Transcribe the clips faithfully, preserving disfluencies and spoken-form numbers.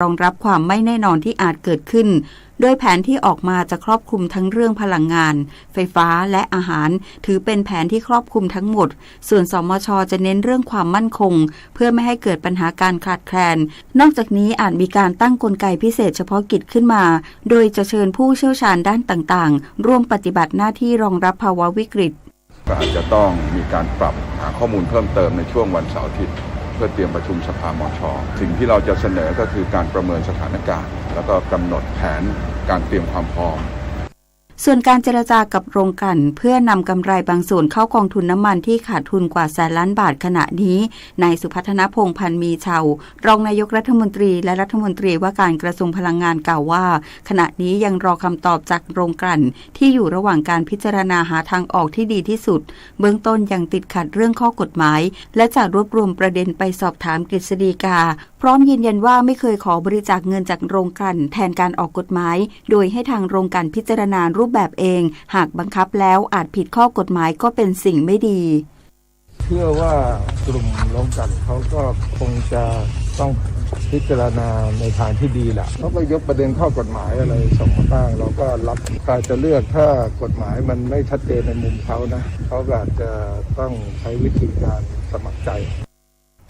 รองรับความไม่แน่นอนที่อาจเกิดขึ้น โดยแผนที่ออกมาจะครอบคลุมทั้งเรื่องพลังงาน ไฟฟ้า และอาหาร ถือเป็นแผนที่ครอบคลุมทั้งหมด ส่วน สมช จะเน้นเรื่องความมั่นคง เพื่อไม่ให้เกิดปัญหาการขาดแคลน นอกจากนี้อาจมีการตั้งกลไกพิเศษเฉพาะกิจขึ้นมา โดยจะเชิญผู้เชี่ยวชาญด้านต่างๆ ร่วมปฏิบัติหน้าที่รองรับภาวะวิกฤต ก็อาจจะต้องมีการปรับหาข้อมูลเพิ่มเติมในช่วงวันเสาร์อาทิตย์ เพื่อเตรียมประชุมสภา มช. สิ่งที่เราจะเสนอก็คือการประเมินสถานการณ์ แล้วก็กำหนดแผนการเตรียมความพร้อม ส่วนการเจรจากับโรงกลั่นเพื่อนำกำไรบางส่วนเข้ากองทุนน้ำมันที่ขาดทุนกว่าแสนล้านบาทขณะนี้ นายสุพัฒนพงษ์ พันมีเชา รองนายกรัฐมนตรีและรัฐมนตรีว่าการกระทรวงพลังงานกล่าวว่า ขณะนี้ยังรอคำตอบจากโรงกลั่นที่อยู่ระหว่างการพิจารณาหาทางออกที่ดีที่สุด เบื้องต้นยังติดขัดเรื่องข้อกฎหมาย และจะรวบรวมประเด็นไปสอบถามกฤษฎีกา พร้อมยืนยันว่าไม่เคยขอบริจาคเงินจากโรงกลั่นแทนการออกกฎหมาย โดยให้ทางโรงกลั่นพิจารณารูปแบบเอง หากบังคับแล้วอาจผิดข้อกฎหมายก็เป็นสิ่งไม่ดี เชื่อว่ากลุ่มโรงกลั่นเขาก็คงจะต้องพิจารณาในทางที่ดีแหละ เขาก็ยกประเด็นข้อกฎหมายอะไรส่งมาบ้าง เราก็รับ ถ้าจะเลือก ถ้ากฎหมายมันไม่ชัดเจนในมุมเขานะ เขาก็อาจจะต้องใช้วิธีการสมัครใจ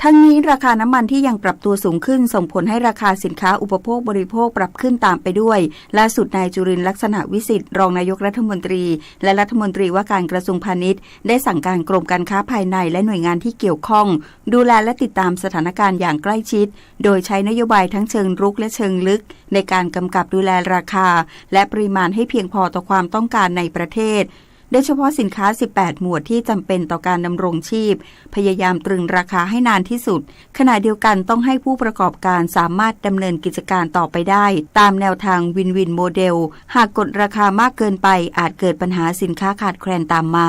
ทั้งนี้ราคาน้ำมันที่ยังปรับตัวสูงขึ้นส่งผลให้ราคาสินค้าอุปโภคบริโภคปรับขึ้นตามไปด้วย ล่าสุดนายจุรินทร์ลักษณะวิสิทธิ์ รองนายกรัฐมนตรี และรัฐมนตรีว่าการกระทรวงพาณิชย์ ได้สั่งการกรมการค้าภายในและหน่วยงานที่เกี่ยวข้อง ดูแลและติดตามสถานการณ์อย่างใกล้ชิด โดยใช้นโยบายทั้งเชิงรุกและเชิงลึก ในการกำกับดูแลราคา และปริมาณให้เพียงพอต่อความต้องการในประเทศ โดยเฉพาะสินค้า สิบแปด หมวดที่จำเป็นต่อการดำรงชีพ พยายามตรึงราคาให้นานที่สุด ขณะเดียวกันต้องให้ผู้ประกอบการสามารถดำเนินกิจการต่อไปได้ ตามแนวทาง Win-Win Model หากกดราคามากเกินไป อาจเกิดปัญหาสินค้าขาดแคลนตามมา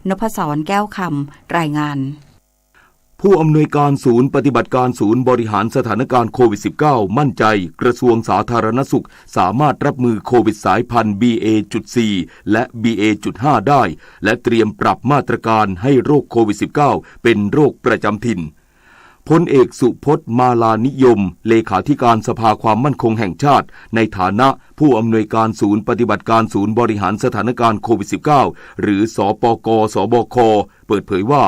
นพศร แก้วคำ รายงาน ผู้อำนวยการศูนย์ปฏิบัติการศูนย์บริหารสถานการณ์โควิด สิบเก้า มั่นใจกระทรวงสาธารณสุขสามารถรับมือโควิดสายพันธุ์ บี เอ จุด สี่ และ บี เอ จุด ห้า ได้ และเตรียมปรับมาตรการให้โรคโควิด สิบเก้า เป็นโรคประจำถิ่น พลเอกสุพจน์ มาลานิยม เลขาธิการสภาความมั่นคงแห่งชาติ ในฐานะผู้อำนวยการศูนย์ปฏิบัติการศูนย์บริหารสถานการณ์โควิด สิบเก้า หรือ สปก สบค เปิดเผยว่า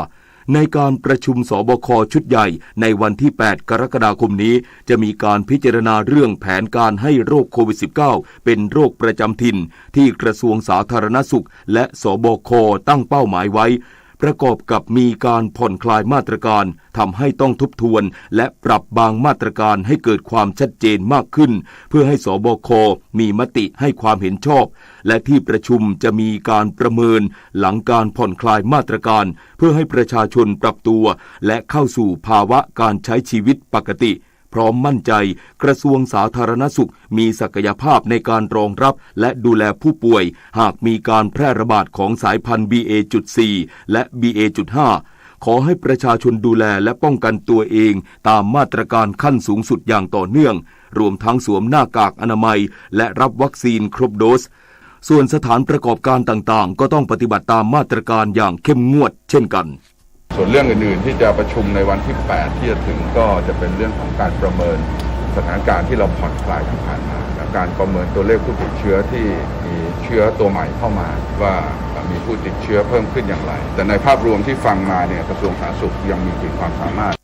ในการประชุม สบค ชุดใหญ่ในวันที่ แปด กรกฎาคมนี้ จะมีการพิจารณาเรื่องแผนการให้โรคโควิด สิบเก้า เป็นโรคประจำถิ่น ที่กระทรวงสาธารณสุข และ สบค ตั้งเป้าหมายไว้ ประกอบกับมีการผ่อนคลายมาตรการ ทำให้ต้องทบทวน และปรับบางมาตรการให้เกิดความชัดเจนมากขึ้น เพื่อให้ สบค มีมติให้ความเห็นชอบ และที่ประชุมจะมีการประเมินหลังการผ่อนคลายมาตรการ เพื่อให้ประชาชนปรับตัว และเข้าสู่ภาวะการใช้ชีวิตปกติ พร้อมมั่นใจกระทรวงสาธารณสุขมีศักยภาพในการรองรับ และดูแลผู้ป่วย หากมีการแพร่ระบาดของสายพันธุ์ บี เอ จุด สี่ และ บี เอ จุด ห้า ขอให้ประชาชนดูแลและป้องกันตัวเองตามมาตรการขั้นสูงสุดอย่างต่อเนื่อง รวมทั้งสวมหน้ากากอนามัย และรับวัคซีนครบโดส ส่วนสถานประกอบการต่างๆ ก็ต้องปฏิบัติตามมาตรการอย่างเข้มงวดเช่นกัน ส่วนเรื่องอื่นๆ ที่จะประชุมในวันที่ แปด ที่จะถึง ก็จะเป็นเรื่องของการประเมินสถานการณ์ที่เราผ่อนคลายที่ผ่านมา และการประเมินตัวเลขผู้ติดเชื้อที่มีเชื้อตัวใหม่เข้ามา ว่ามีผู้ติดเชื้อเพิ่มขึ้นอย่างไร แต่ในภาพรวมที่ฟังมาเนี่ย กระทรวงสาธารณสุขยังมีขีดความสามารถ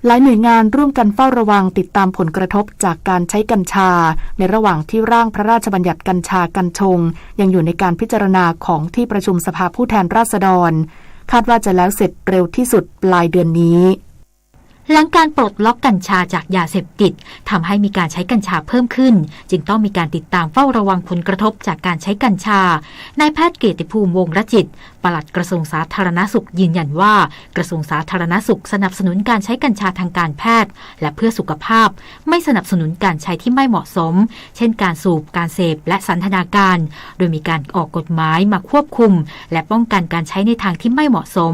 หลายหน่วยงานร่วมกันเฝ้าระวังติดตามผลกระทบจากการใช้กัญชา ในระหว่างที่ร่างพระราชบัญญัติกัญชากัญชง ยังอยู่ในการพิจารณาของที่ประชุมสภาผู้แทนราษฎร คาดว่าจะแล้วเสร็จเร็วที่สุดปลายเดือนนี้ หลังการปลดล็อกกัญชาจากยาเสพติด ทำให้มีการใช้กัญชาเพิ่มขึ้น จึงต้องมีการติดตามเฝ้าระวังผลกระทบจากการใช้กัญชา นายแพทย์เกียรติภูมิ วงศ์รจิต ปลัดกระทรวงสาธารณสุขยืนยันว่า กระทรวงสาธารณสุขสนับสนุนการใช้กัญชาทางการแพทย์ และเพื่อสุขภาพ ไม่สนับสนุนการใช้ที่ไม่เหมาะสม เช่นการสูบ การเสพ และสันทนาการ โดยมีการออกกฎหมายมาควบคุม และป้องกันการใช้ในทางที่ไม่เหมาะสม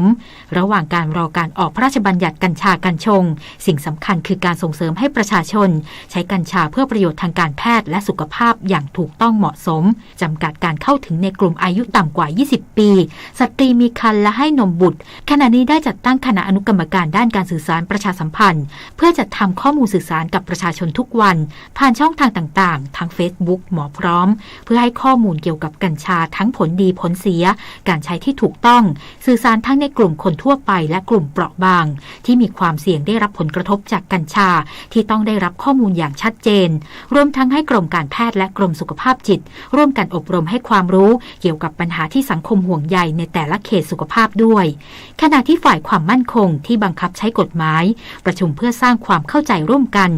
ระหว่างการรอการออกพระราชบัญญัติกัญชากัญชง สิ่งสำคัญคือการส่งเสริมให้ประชาชนใช้กัญชาเพื่อประโยชน์ทางการแพทย์และสุขภาพอย่างถูกต้องเหมาะสม จำกัดการเข้าถึงในกลุ่มอายุต่ำกว่า ยี่สิบ ปี สตรีมีครรภ์และให้นมบุตร ขณะนี้ได้จัดตั้งคณะอนุกรรมการด้านการสื่อสารประชาสัมพันธ์ เพื่อจัดทำข้อมูลสื่อสารกับประชาชนทุกวัน ผ่านช่องทางต่างๆ ทั้งเฟซบุ๊กหมอพร้อม เพื่อให้ข้อมูลเกี่ยวกับกัญชาทั้งผลดีผลเสีย การใช้ที่ถูกต้อง สื่อสารทั้งในกลุ่มคนทั่วไปและกลุ่มเปราะบาง ที่มีความเสี่ยงได้รับผลกระทบจากกัญชา ที่ต้องได้รับข้อมูลอย่างชัดเจน รวมทั้งให้กรมการแพทย์และกรมสุขภาพจิต ร่วมกันอบรมให้ความรู้เกี่ยวกับปัญหาที่สังคมห่วงใยในแต่ละเขตสุขภาพด้วย ขณะที่ฝ่ายความมั่นคงที่บังคับใช้กฎหมาย ประชุมเพื่อสร้างความเข้าใจร่วมกัน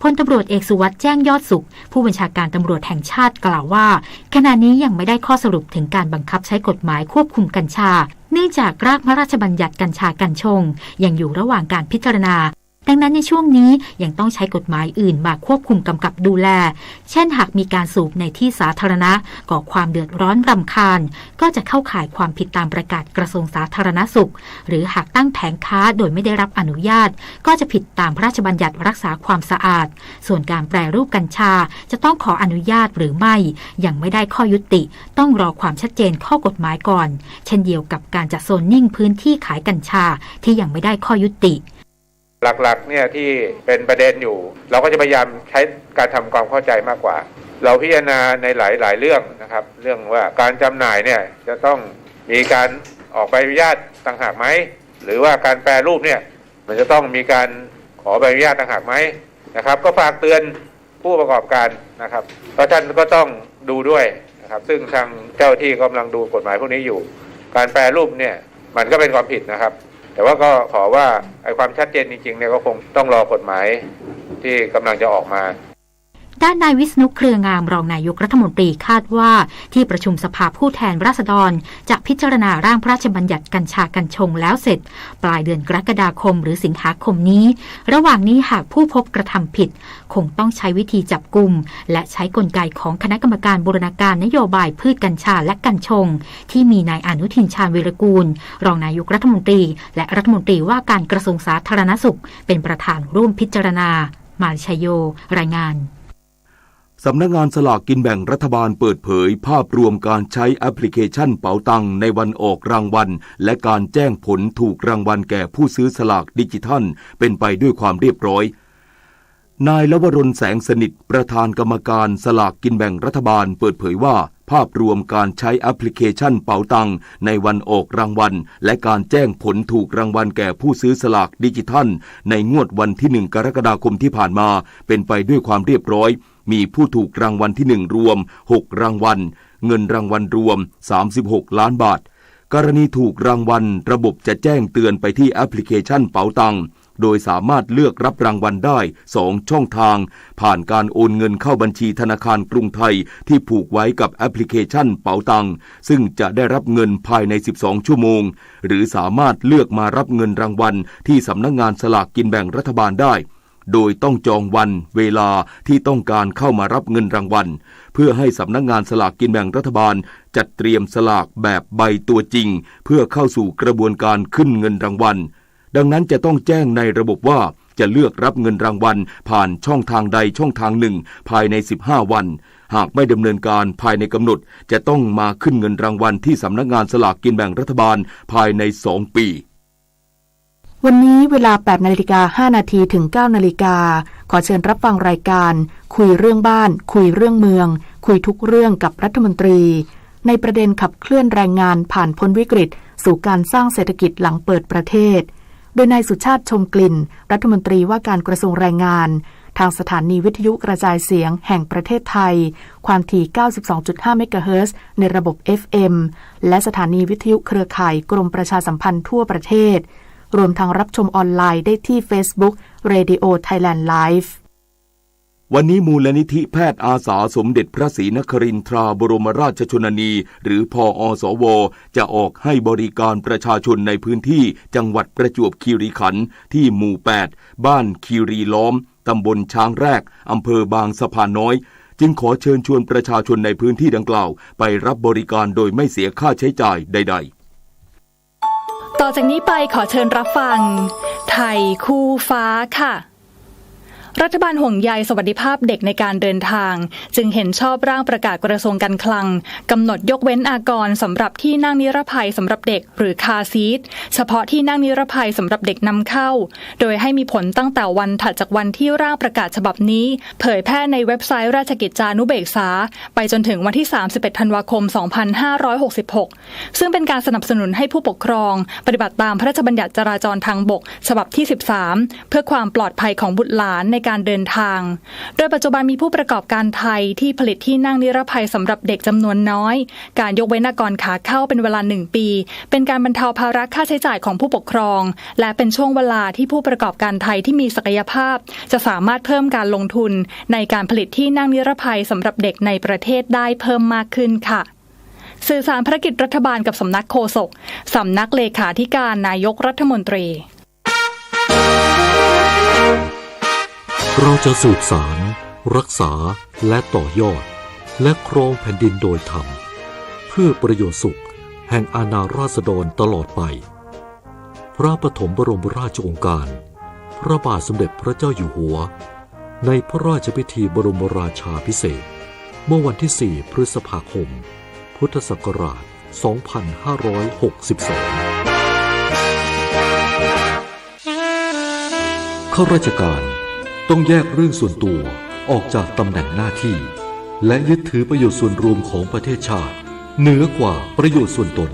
พลตำรวจเอกสุวัสดิ์ แจ้งยอดสุข ผู้บัญชาการตำรวจแห่งชาติกล่าวว่า ขณะนี้ยังไม่ได้ข้อสรุปถึงการบังคับใช้กฎหมายควบคุมกัญชา เนื่องจากร่างพระราชบัญญัติกัญชากัญชง ยังอยู่ระหว่างการพิจารณา ดังนั้นในช่วงนี้ยังต้องใช้กฎหมายอื่นมาควบคุมกำกับดูแล เช่นหากมีการสูบในที่สาธารณะ ก่อความเดือดร้อนรำคาญ ก็จะเข้าข่ายความผิดตามประกาศกระทรวงสาธารณสุข หรือหากตั้งแผงค้าโดยไม่ได้รับอนุญาต ก็จะผิดตามพระราชบัญญัติรักษาความสะอาด ส่วนการแปรรูปกัญชาจะต้องขออนุญาตหรือไม่ ยังไม่ได้ข้อยุติ ต้องรอความชัดเจนข้อกฎหมายก่อน เช่นเดียวกับการจัดโซนนิ่งพื้นที่ขายกัญชาที่ยังไม่ได้ข้อยุติ หลักๆเนี่ยที่เป็นประเด็นอยู่ เราก็จะพยายามใช้การทำความเข้าใจมากกว่า เราพิจารณาในหลายๆเรื่องนะครับ เรื่องว่าการจำหน่ายเนี่ยจะต้องมีการออกใบอนุญาตต่างหากไหม หรือว่าการแปรรูปเนี่ยมันจะต้องมีการขอใบอนุญาตต่างหากไหมนะครับ ก็ฝากเตือนผู้ประกอบการนะครับ ก็ท่านก็ต้องดูด้วยนะครับ ซึ่งทางเจ้าที่กำลังดูกฎหมายพวกนี้อยู่ การแปรรูปเนี่ยมันก็เป็นความผิดนะครับ แต่ว่าก็ขอว่าไอ้ความชัดเจนจริงๆเนี่ยก็คงต้องรอกฎหมายที่กำลังจะออกมา ด้านนายวิษณุ เครืองาม รองนายกรัฐมนตรีคาดว่า ที่ประชุมสภาผู้แทนราษฎรจะพิจารณาร่างพระราชบัญญัติกัญชากัญชงแล้วเสร็จ ปลายเดือนกรกฎาคมหรือสิงหาคมนี้ ระหว่างนี้หากผู้พบกระทำผิด คงต้องใช้วิธีจับกุม และใช้กลไกของคณะกรรมการบูรณาการนโยบายพืชกัญชาและกัญชง ที่มีนายอนุทิน ชาญวีรกูล รองนายกรัฐมนตรี และรัฐมนตรีว่าการกระทรวงสาธารณสุข เป็นประธานร่วมพิจารณา มาลชโย รายงาน สำนักงานสลากกินแบ่งรัฐบาลเปิดเผยภาพรวมการใช้แอปพลิเคชันเป๋าตังในวันออกรางวัล และการแจ้งผลถูกรางวัลแก่ผู้ซื้อสลากดิจิทัล เป็นไปด้วยความเรียบร้อย นายลวรน แสงสนิท ประธานกรรมการสลากกินแบ่งรัฐบาลเปิดเผยว่า ภาพรวมการใช้แอปพลิเคชันเป๋าตังในวันออกรางวัล และการแจ้งผลถูกรางวัลแก่ผู้ซื้อสลากดิจิทัลในงวดวันที่หนึ่งกรกฎาคมที่ผ่านมา เป็นไปด้วยความเรียบร้อย มีผู้ถูกรางวัลที่หนึ่งรวมหกรางวัล เงินรางวัลรวมสามสิบหกล้านบาท กรณีถูกรางวัล ระบบจะแจ้งเตือนไปที่แอปพลิเคชันเป๋าตัง โดยสามารถเลือกรับรางวัลได้สองช่องทาง ผ่านการโอนเงินเข้าบัญชีธนาคารกรุงไทยที่ผูกไว้กับแอปพลิเคชันเป๋าตัง ซึ่งจะได้รับเงินภายในสิบสองชั่วโมง หรือสามารถเลือกมารับเงินรางวัลที่สำนักงานสลากกินแบ่งรัฐบาลได้ โดยต้องจองวันเวลาที่ต้องการเข้ามารับเงินรางวัล เพื่อให้สำนักงานสลากกินแบ่งรัฐบาลจัดเตรียมสลากแบบใบตัวจริง เพื่อเข้าสู่กระบวนการขึ้นเงินรางวัล ดังนั้นจะต้องแจ้งในระบบว่าจะเลือกรับเงินรางวัลผ่านช่องทางใดช่องทางหนึ่งภายในสิบห้าวัน หากไม่ดำเนินการภายในกำหนด จะต้องมาขึ้นเงินรางวัลที่สำนักงานสลากกินแบ่งรัฐบาลภายในสองปี วันนี้เวลาแปดนาฬิกาห้านาทีถึงเก้านาฬิกา ขอเชิญรับฟังรายการ คุยเรื่องบ้าน คุยเรื่องเมือง คุยทุกเรื่องกับรัฐมนตรี ในประเด็นขับเคลื่อนแรงงานผ่านพ้นวิกฤต สู่การสร้างเศรษฐกิจหลังเปิดประเทศ โดยนายสุชาติ ชมกลิ่น รัฐมนตรีว่าการกระทรวงแรงงาน ทางสถานีวิทยุกระจายเสียงแห่งประเทศไทย ความถี่เก้าสิบสองจุดห้าเมกะเฮิรตซ์ในระบบ เอฟเอ็ม และสถานีวิทยุเครือข่ายกรมประชาสัมพันธ์ทั่วประเทศ รวมทั้งรับชมออนไลน์ได้ที่ Facebook Radio Thailand Live วันนี้มูลนิธิแพทย์อาสาสมเด็จพระศรีนครินทราบรมราชชนนี หรือ พอสว จะออกให้บริการประชาชนในพื้นที่จังหวัดประจวบคีรีขันธ์ ที่หมู่แปด บ้านคีรีล้อม ตำบลช้างแรก อำเภอบางสะพานน้อย จึงขอเชิญชวนประชาชนในพื้นที่ดังกล่าวไปรับบริการโดยไม่เสียค่าใช้จ่ายใดๆ ต่อจากนี้ไปขอเชิญรับฟัง ไทยคู่ฟ้าค่ะ รัฐบาลห่วงใยสวัสดิภาพเด็กในการเดินทาง จึงเห็นชอบร่างประกาศกระทรวงการคลัง กำหนดยกเว้นอากรสำหรับที่นั่งนิรภัยสำหรับเด็ก หรือ car seat เฉพาะที่นั่งนิรภัยสำหรับเด็กนำเข้า โดยให้มีผลตั้งแต่วันถัดจากวันที่ร่างประกาศฉบับนี้ เผยแพร่ในเว็บไซต์ราชกิจจานุเบกษา ไปจนถึงวันที่ สามสิบเอ็ด ธันวาคม สองพันห้าร้อยหกสิบหก ซึ่งเป็นการสนับสนุนให้ผู้ปกครอง ปฏิบัติตามพระราชบัญญัติจราจรทางบก ฉบับที่ สิบสาม เพื่อความปลอดภัยของบุตรหลานในการเดินทาง โดยปัจจุบันมีผู้ประกอบการไทยที่ผลิตที่นั่งนิรภัยสำหรับเด็กจำนวนน้อย การยกเว้นอากรขาเข้าเป็นเวลาหนึ่งปี เป็นการบรรเทาภาระค่าใช้จ่ายของผู้ปกครอง และเป็นช่วงเวลาที่ผู้ประกอบการไทยที่มีศักยภาพ จะสามารถเพิ่มการลงทุนในการผลิตที่นั่งนิรภัยสำหรับเด็กในประเทศได้เพิ่มมากขึ้นค่ะ สื่อสารภารกิจรัฐบาลกับสำนักโฆษก สำนักเลขาธิการนายกรัฐมนตรี เราจะสืบสาน รักษา และต่อยอด และครองแผ่นดินโดยธรรม เพื่อประโยชน์สุขแห่งอาณาราษฎรตลอดไป พระปฐมบรมราชโองการ พระบาทสมเด็จพระเจ้าอยู่หัว ในพระราชพิธีบรมราชาภิเษก เมื่อวันที่ สี่ พฤษภาคม พุทธศักราช สองพันห้าร้อยหกสิบสอง ข้าราชการต้องแยกเรื่องส่วนตัวออกจากตำแหน่งหน้าที่ และยึดถือประโยชน์ส่วนรวมของประเทศชาติ เหนือกว่าประโยชน์ส่วนตน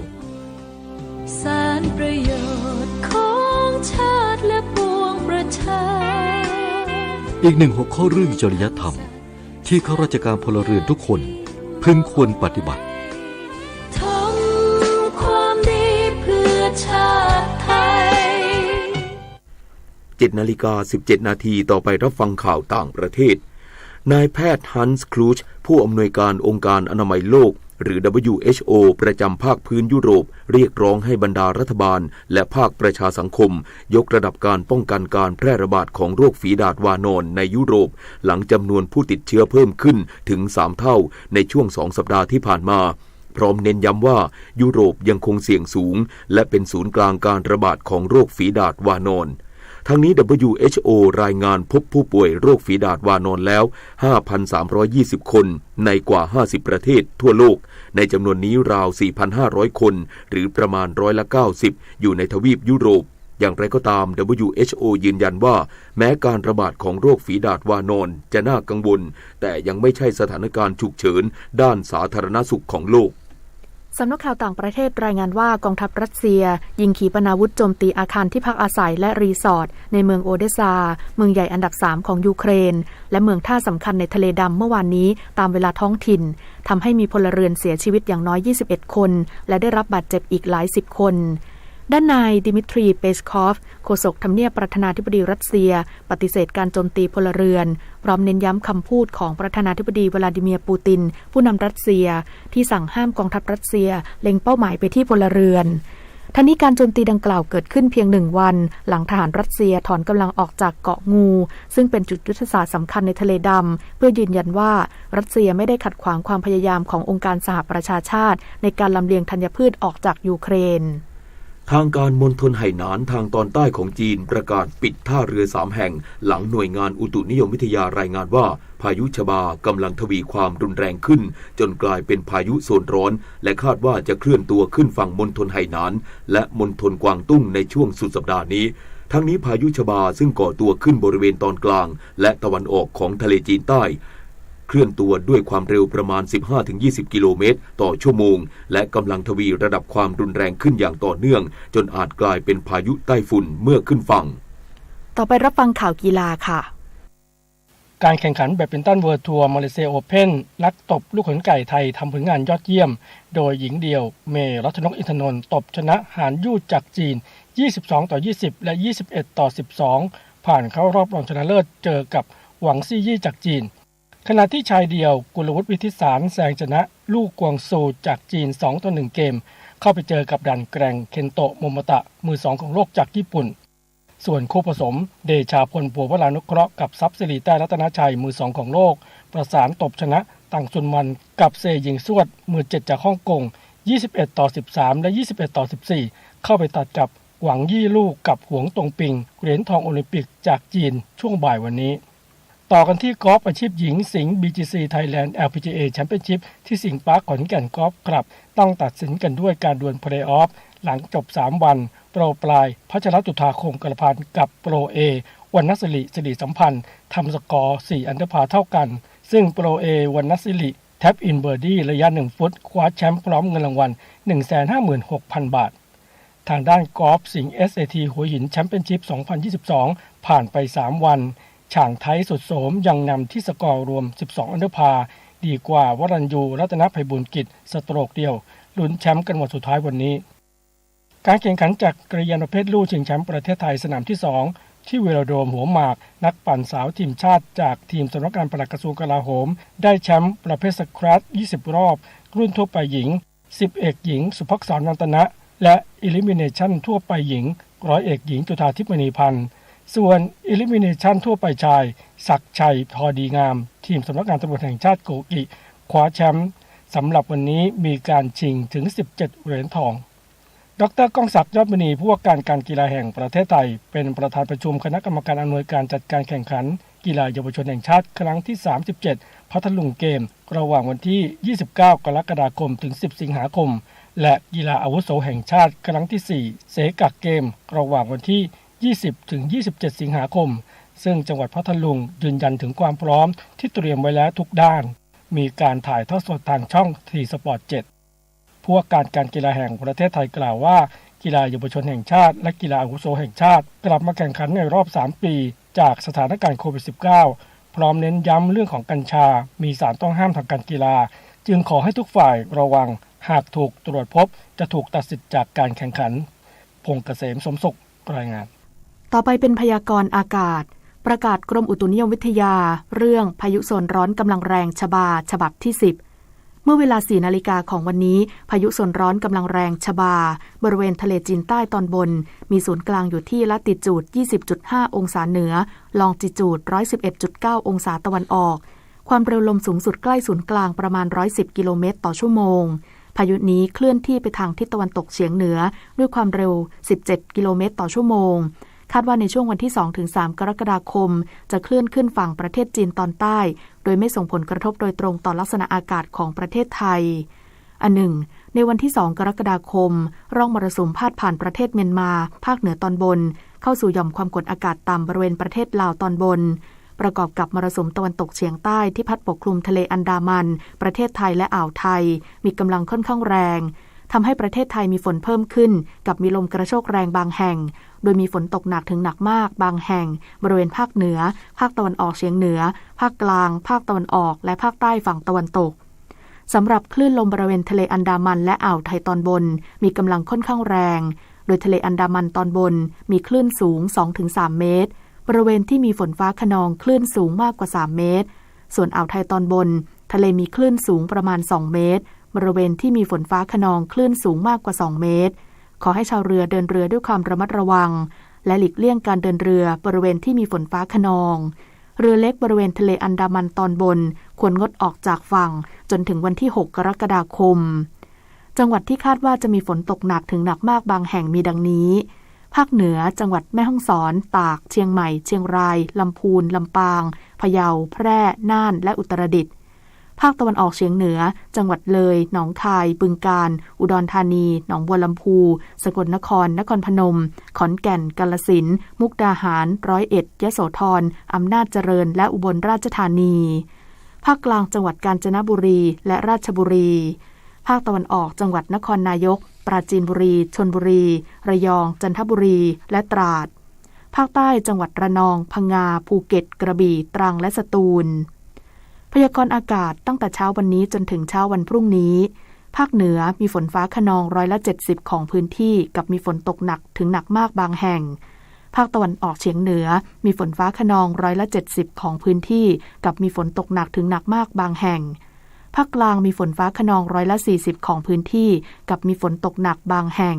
สานประโยชน์ของชาติและปวงประชา อีกหนึ่งหัวข้อเรื่องจริยธรรม ที่ข้าราชการพลเรือนทุกคนพึงควรปฏิบัติ ทำความดีเพื่อชาติไทย เจ็ดนาฬิกาสิบเจ็ดนาที ต่อไปรับฟังข่าวต่างประเทศ นายแพทย์ฮันส์ คลูช ผู้อำนวยการองค์การอนามัยโลก หรือ ดับเบิลยูเอชโอ ประจำภาคพื้นยุโรป เรียกร้องให้บรรดารัฐบาล และภาคประชาสังคม ยกระดับการป้องกันการแพร่ระบาดของโรคฝีดาษวานอนในยุโรป หลังจำนวนผู้ติดเชื้อเพิ่มขึ้นถึงสามเท่าในช่วงสองสัปดาห์ที่ผ่านมา พร้อมเน้นย้ำว่ายุโรปยังคงเสี่ยงสูง และเป็นศูนย์กลางการระบาดของโรคฝีดาษวานอน ทั้งนี้ ดับเบิลยูเอชโอ รายงานพบผู้ป่วยโรคฝีดาษวานอนแล้ว ห้าพันสามร้อยยี่สิบคน ในกว่า ห้าสิบประเทศทั่วโลก ในจำนวนนี้ราว สี่พันห้าร้อยคน หรือประมาณร้อยละเก้าสิบ อยู่ในทวีปยุโรป อย่างไรก็ตาม ดับเบิลยูเอชโอ ยืนยันว่า แม้การระบาดของโรคฝีดาษวานอนจะน่ากังวล แต่ยังไม่ใช่สถานการณ์ฉุกเฉินด้านสาธารณสุขของโลก สำนักข่าวต่างประเทศรายงานว่ากองทัพรัสเซียยิงขีปนาวุธโจมตีอาคารที่พักอาศัยและรีสอร์ทในเมืองโอเดซา เมืองใหญ่อันดับสามของยูเครน และเมืองท่าสำคัญในทะเลดำเมื่อวานนี้ตามเวลาท้องถิ่น ทำให้มีพลเรือนเสียชีวิตอย่างน้อย ยี่สิบเอ็ดคน และได้รับบาดเจ็บอีกหลายสิบคน ด้านนายดิมิทรี เปสคอฟ โฆษกทำเนียบประธานาธิบดีรัสเซีย ปฏิเสธการโจมตีพลเรือน พร้อมเน้นย้ำคำพูดของประธานาธิบดีวลาดิเมียร์ ปูติน ผู้นำรัสเซีย ที่สั่งห้ามกองทัพรัสเซียเล็งเป้าหมายไปที่พลเรือน ทั้งนี้การโจมตีดังกล่าวเกิดขึ้นเพียงหนึ่งวัน หลังทหารรัสเซียถอนกำลังออกจากเกาะงู ซึ่งเป็นจุดยุทธศาสตร์สำคัญในทะเลดำ เพื่อยืนยันว่ารัสเซียไม่ได้ขัดขวางความพยายามขององค์การสหประชาชาติ ในการลำเลียงธัญพืชออกจากยูเครน ทางการมณฑลไหหนานทางตอนใต้ของจีนประกาศปิดท่าเรือสามแห่ง หลังหน่วยงานอุตุนิยมวิทยารายงานว่า พายุชบากำลังทวีความรุนแรงขึ้น จนกลายเป็นพายุโซนร้อน และคาดว่าจะเคลื่อนตัวขึ้นฝั่งมณฑลไหหนาน และมณฑลกวางตุ้งในช่วงสุดสัปดาห์นี้ ทั้งนี้พายุชบาซึ่งก่อตัวขึ้นบริเวณตอนกลาง และตะวันออกของทะเลจีนใต้ เคลื่อนตัวด้วยความเร็วประมาณ สิบห้าถึงยี่สิบ กิโลเมตรต่อชั่วโมง และกำลังทวีระดับความรุนแรงขึ้นอย่างต่อเนื่อง จนอาจกลายเป็นพายุใต้ฝุ่นเมื่อขึ้นฝั่ง ต่อไปรับฟังข่าวกีฬาค่ะ การแข่งขันแบดมินตันเวิลด์ทัวร์มาเลเซียโอเพ่น นักตบลูกขนไก่ไทยทำผลงานยอดเยี่ยม โดยหญิงเดี่ยวเมย์รัชนกอินทนนท์ตบชนะหานยู่จากจีน ยี่สิบสองต่อยี่สิบ และ ยี่สิบเอ็ดต่อสิบสอง ผ่านเข้ารอบรองชนะเลิศเจอกับหวังซี่ยี่จากจีน ขณะที่ชายเดี่ยวกุลวุฒิ วิทิสาร แซงชนะลู่กวางซูจากจีน สองต่อหนึ่งเกม เข้าไปเจอกับด่านแกร่งเคนโตะ โมโมตะ มือสองของโลกจากญี่ปุ่น ส่วนคู่ผสม เดชาพล บัววรานุเคราะห์ กับทรัพย์สิริ แต้รัตนชัย มือสองของโลก ประสานตบชนะ ตังซุนมัน กับเซหยิงซวด มือเจ็ดจากฮ่องกง ยี่สิบเอ็ดต่อสิบสาม และ ยี่สิบเอ็ดต่อสิบสี่ เข้าไปตัดกับหวังยี่ลู่กับหวงตงปิง เหรียญทองโอลิมปิกจากจีนช่วงบ่ายวันนี้ ต่อกันที่กอล์ฟอาชีพหญิง สิงห์ บีจีซี Thailand แอลพีจีเอ Championship ที่สิงห์ปาร์คขอนแก่นกอล์ฟคลับ ต้องตัดสินกันด้วยการดวลเพลย์ออฟ หลังจบสามวัน โปรปลาย พัชรจุฑา คงกระพัน กับโปรเอ วรรณสิริ สิริสัมพันธ์ ทำสกอร์ สี่อันเดอร์พาร์เท่ากัน ซึ่งโปรเอ วรรณสิริ แท็ปอินเบิร์ดี้ระยะหนึ่งฟุต คว้าแชมป์พร้อมเงินรางวัล หนึ่งแสนห้าหมื่นหกพันบาท ทางด้านกอล์ฟสิงห์ เอสเอที หัวหิน Championship สองพันยี่สิบสอง ผ่านไปสามวัน ฉ่างไทย สุดโสม ยังนำที่สกอร์รวม สิบสองอันเดอร์พาร์ ดีกว่าวรัญยู รัตนไพบูลย์กิจ สโตรกเดียว ลุ้นแชมป์กันวันสุดท้ายวันนี้ การแข่งขันจักรยานประเภทลู่ชิงแชมป์ประเทศไทยสนามที่สอง ที่เวโลโดรมหัวหมาก นักปั่นสาวทีมชาติจากทีมสำนักงานปลัดกระทรวงกลาโหม ได้แชมป์ประเภทสควอช ยี่สิบรอบ รุ่นทั่วไปหญิง สิบเอกหญิง สุภักษร นันทนะ และ Elimination ทั่วไปหญิง ร้อยเอกหญิง จุฑาทิพย์ มณีพันธ์ ส่วน Elimination ทั่วไปชาย ศักดิ์ชัย ทอดีงาม ทีมสำนักงานตำรวจแห่งชาติโกกิ คว้าแชมป์ สำหรับวันนี้มีการชิงถึง สิบเจ็ดเหรียญทอง ดอกเตอร์ ก้องศักดิ์ ยอดมณี ผู้ว่าการการกีฬาแห่งประเทศไทย เป็นประธานประชุมคณะกรรมการอำนวยการจัดการแข่งขันกีฬาเยาวชนแห่งชาติครั้งที่ สามสิบเจ็ด พัทลุงเกม ระหว่างวันที่ ยี่สิบเก้า กรกฎาคม ถึง สิบ สิงหาคม และกีฬาอาวุโสแห่งชาติครั้งที่ สี่ เซกาเกม ระหว่างวันที่ ยี่สิบ ถึง ยี่สิบเจ็ด สิงหาคม ซึ่งจังหวัดพัทลุงยืนยันถึงความพร้อมที่เตรียมไว้แล้วทุกด้าน มีการถ่ายทอดสดทางช่อง ที สปอร์ต เจ็ด ผู้ว่าการการกีฬาแห่งประเทศไทยกล่าวว่า กีฬาเยาวชนแห่งชาติ และกีฬาอาวุโสแห่งชาติ กลับมาแข่งขันในรอบสามปี จากสถานการณ์โควิด สิบเก้า พร้อมเน้นย้ำเรื่องของกัญชา มีสารต้องห้ามทางการกีฬา จึงขอให้ทุกฝ่ายระวัง หากถูกตรวจพบจะถูกตัดสิทธิ์จากการแข่งขัน พงษ์เกษม สมสุข รายงาน ต่อไปเป็นพยากรณ์อากาศ ประกาศกรมอุตุนิยมวิทยา เรื่องพายุโซนร้อนกำลังแรงชบา ฉบับที่ สิบ เมื่อเวลา สี่นาฬิกาของวันนี้ พายุโซนร้อนกำลังแรงชบา บริเวณทะเลจีนใต้ตอนบน มีศูนย์กลางอยู่ที่ละติจูด ยี่สิบจุดห้า องศาเหนือ ลองจิจูด ร้อยสิบเอ็ดจุดเก้า องศาตะวันออก ความเร็วลมสูงสุดใกล้ศูนย์กลางประมาณ ร้อยสิบ กิโลเมตรต่อชั่วโมง พายุนี้เคลื่อนที่ไปทางทิศตะวันตกเฉียงเหนือ ด้วยความเร็ว สิบเจ็ด กิโลเมตรต่อชั่วโมง คาดว่าในช่วงวันที่ สองถึงสาม กรกฎาคม จะเคลื่อนขึ้นฝั่งประเทศจีนตอนใต้ โดยไม่ส่งผลกระทบโดยตรงต่อลักษณะอากาศของประเทศไทย อันหนึ่ง ในวันที่ สอง กรกฎาคม ร่องมรสุมพาดผ่านประเทศเมียนมา ภาคเหนือตอนบน เข้าสู่หย่อมความกดอากาศต่ำบริเวณประเทศลาวตอนบน ประกอบกับมรสุมตะวันตกเฉียงใต้ที่พัดปกคลุมทะเลอันดามัน ประเทศไทยและอ่าวไทย มีกำลังค่อนข้างแรง ทำให้ประเทศไทยมีฝนเพิ่มขึ้น กับมีลมกระโชกแรงบางแห่ง โดยมีฝนตกหนักถึงหนักมากบางแห่ง บริเวณภาคเหนือ ภาคตะวันออกเฉียงเหนือ ภาคกลาง ภาคตะวันออก และภาคใต้ฝั่งตะวันตก สำหรับคลื่นลมบริเวณทะเลอันดามันและอ่าวไทยตอนบน มีกำลังค่อนข้างแรง โดยทะเลอันดามันตอนบน มีคลื่นสูง สองถึงสามเมตร บริเวณที่มีฝนฟ้าคะนองคลื่นสูงมากกว่า สามเมตร ส่วนอ่าวไทยตอนบน ทะเลมีคลื่นสูงประมาณ สองเมตร บริเวณที่มีฝนฟ้าคะนองคลื่นสูงมากกว่า สองเมตร ขอให้ชาวเรือเดินเรือด้วยความระมัดระวัง และหลีกเลี่ยงการเดินเรือบริเวณที่มีฝนฟ้าคะนอง เรือเล็กบริเวณทะเลอันดามันตอนบน ควรงดออกจากฝั่ง จนถึงวันที่ หก กรกฎาคม จังหวัดที่คาดว่าจะมีฝนตกหนักถึงหนักมากบางแห่งมีดังนี้ ภาคเหนือ จังหวัดแม่ฮ่องสอน ตาก เชียงใหม่ เชียงราย ลำพูน ลำปาง พะเยา แพร่ น่าน และอุตรดิตถ์ ภาคตะวันออกเฉียงเหนือ จังหวัดเลย หนองคาย บึงกาฬ อุดรธานี หนองบัวลำภู สกลนคร นครพนม ขอนแก่น กาฬสินธุ์ มุกดาหาร ร้อยเอ็ด ยโสธร อำนาจเจริญ และอุบลราชธานี ภาคกลาง จังหวัดกาญจนบุรี และราชบุรี ภาคตะวันออก จังหวัดนครนายก ปราจีนบุรี ชลบุรี ระยอง จันทบุรี และตราด ภาคใต้ จังหวัดระนอง พังงา ภูเก็ต กระบี่ ตรัง และสตูล พยากรณ์อากาศตั้งแต่เช้าวันนี้จนถึงเช้าวันพรุ่งนี้ ภาคเหนือมีฝนฟ้าคะนองร้อยละเจ็ดสิบของพื้นที่ กับมีฝนตกหนักถึงหนักมากบางแห่ง ภาคตะวันออกเฉียงเหนือมีฝนฟ้าคะนองร้อยละเจ็ดสิบของพื้นที่ กับมีฝนตกหนักถึงหนักมากบางแห่ง ภาคกลางมีฝนฟ้าคะนองร้อยละสี่สิบของพื้นที่ กับมีฝนตกหนักบางแห่ง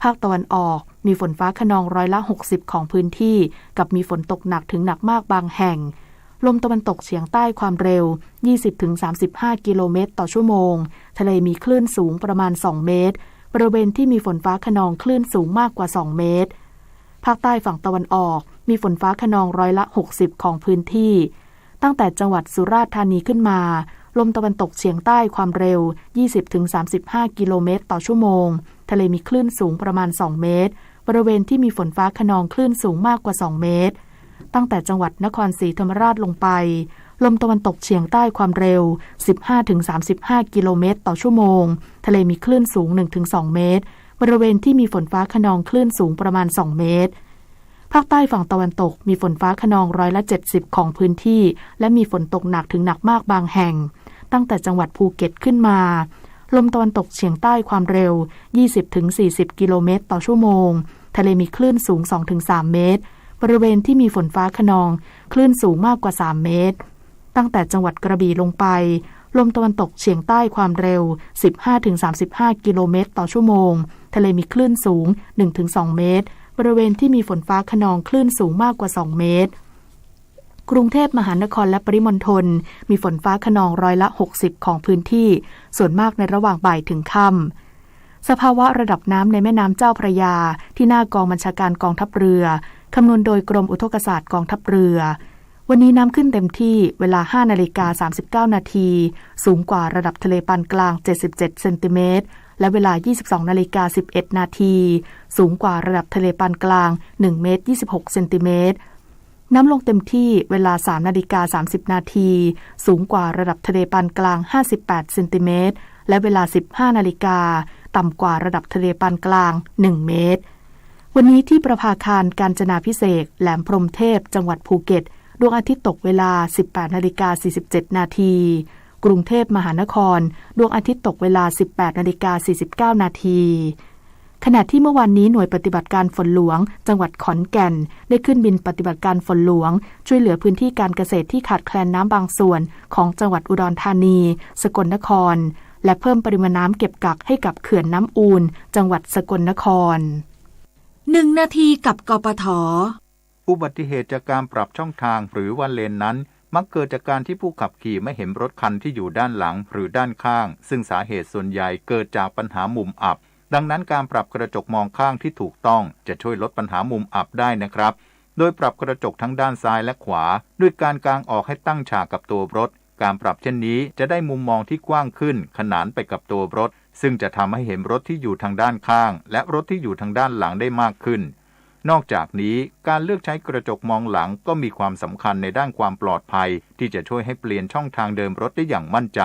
ภาคตะวันออกมีฝนฟ้าคะนองร้อยละหกสิบของพื้นที่ กับมีฝนตกหนักถึงหนักมากบางแห่ง ลมตะวันตกเฉียงใต้ความเร็ว ยี่สิบถึงสามสิบห้า กิโลเมตรต่อชั่วโมง ทะเลมีคลื่นสูงประมาณ สองเมตร บริเวณที่มีฝนฟ้าคะนองคลื่นสูงมากกว่าสองเมตร ภาคใต้ฝั่งตะวันออกมีฝนฟ้าคะนองร้อยละหกสิบของพื้นที่ ตั้งแต่จังหวัดสุราษฎร์ธานีขึ้นมา ลมตะวันตกเฉียงใต้ความเร็วยี่สิบถึงสามสิบห้ากิโลเมตรต่อชั่วโมง ทะเลมีคลื่นสูงประมาณสองเมตร บริเวณที่มีฝนฟ้าคะนองคลื่นสูงมากกว่าสองเมตร ตั้งแต่จังหวัดนครศรีธรรมราชลงไป ลมตะวันตกเฉียงใต้ความเร็วสิบห้าถึงสามสิบห้ากิโลเมตรต่อชั่วโมง ทะเลมีคลื่นสูงหนึ่งถึงสองเมตร บริเวณที่มีฝนฟ้าคะนองคลื่นสูงประมาณสองเมตร ภาคใต้ฝั่งตะวันตกมีฝนฟ้าคะนองร้อยละเจ็ดสิบของพื้นที่ และมีฝนตกหนักถึงหนักมากบางแห่ง ตั้งแต่จังหวัดภูเก็ตขึ้นมา ลมตะวันตกเฉียงใต้ความเร็วยี่สิบถึงสี่สิบกิโลเมตรต่อชั่วโมง ทะเลมีคลื่นสูงสองถึงสามเมตร บริเวณที่มีฝนฟ้าคะนอง คลื่นสูงมากกว่าสามเมตร ตั้งแต่จังหวัดกระบี่ลงไป ลมตะวันตกเฉียงใต้ความเร็วสิบห้าถึงสามสิบห้ากิโลเมตรต่อชั่วโมง ทะเลมีคลื่นสูงหนึ่งถึงสองเมตร บริเวณที่มีฝนฟ้าคะนองคลื่นสูงมากกว่าสองเมตร กรุงเทพมหานครและปริมณฑลมีฝนฟ้าคะนองร้อยละหกสิบของพื้นที่ ส่วนมากในระหว่างบ่ายถึงค่ำ สภาวะระดับน้ำในแม่น้ำเจ้าพระยา ที่หน้ากองบัญชาการกองทัพเรือ คำนวณโดยกรมอุทกศาสตร์กองทัพเรือ วันนี้น้ำขึ้นเต็มที่เวลาห้านาฬิกาสามสิบเก้านาที สูงกว่าระดับทะเลปานกลางเจ็ดสิบเจ็ดเซนติเมตร และเวลายี่สิบสองนาฬิกาสิบเอ็ดนาที สูงกว่าระดับทะเลปานกลางหนึ่งเมตรยี่สิบหกเซนติเมตร น้ำลงเต็มที่เวลาสามนาฬิกาสามสิบนาที สูงกว่าระดับทะเลปานกลางห้าสิบแปดเซนติเมตร และเวลาสิบห้านาฬิกา ต่ำกว่าระดับทะเลปานกลางหนึ่งเมตร วันนี้ที่ประภาคารกาญจนาภิเษก แหลมพรหมเทพ จังหวัดภูเก็ต ดวงอาทิตย์ตกเวลาสิบแปดนาฬิกาสี่สิบเจ็ดนาที กรุงเทพมหานคร ดวงอาทิตย์ตกเวลาสิบแปดนาฬิกาสี่สิบเก้านาที ขณะที่เมื่อวานนี้หน่วยปฏิบัติการฝนหลวง จังหวัดขอนแก่น ได้ขึ้นบินปฏิบัติการฝนหลวง ช่วยเหลือพื้นที่การเกษตรที่ขาดแคลนน้ำบางส่วนของจังหวัดอุดรธานี สกลนคร และเพิ่มปริมาณน้ำเก็บกักให้กับเขื่อนน้ำอูล จังหวัดสกลนคร หนึ่งนาทีกับ กปท. อุบัติเหตุจากการปรับช่องทางหรือว่าเลนนั้น มักเกิดจากการที่ผู้ขับขี่ไม่เห็นรถคันที่อยู่ด้านหลังหรือด้านข้าง ซึ่งสาเหตุส่วนใหญ่เกิดจากปัญหามุมอับ ดังนั้นการปรับกระจกมองข้างที่ถูกต้องจะช่วยลดปัญหามุมอับได้นะครับ โดยปรับกระจกทั้งด้านซ้ายและขวา ด้วยการกางออกให้ตั้งฉากกับตัวรถ การปรับเช่นนี้จะได้มุมมองที่กว้างขึ้นขนานไปกับตัวรถ ซึ่งจะทำให้เห็นรถที่อยู่ทางด้านข้าง และรถที่อยู่ทางด้านหลังได้มากขึ้น นอกจากนี้ การเลือกใช้กระจกมองหลังก็มีความสำคัญในด้านความปลอดภัย ที่จะช่วยให้เปลี่ยนช่องทางเดินรถได้อย่างมั่นใจ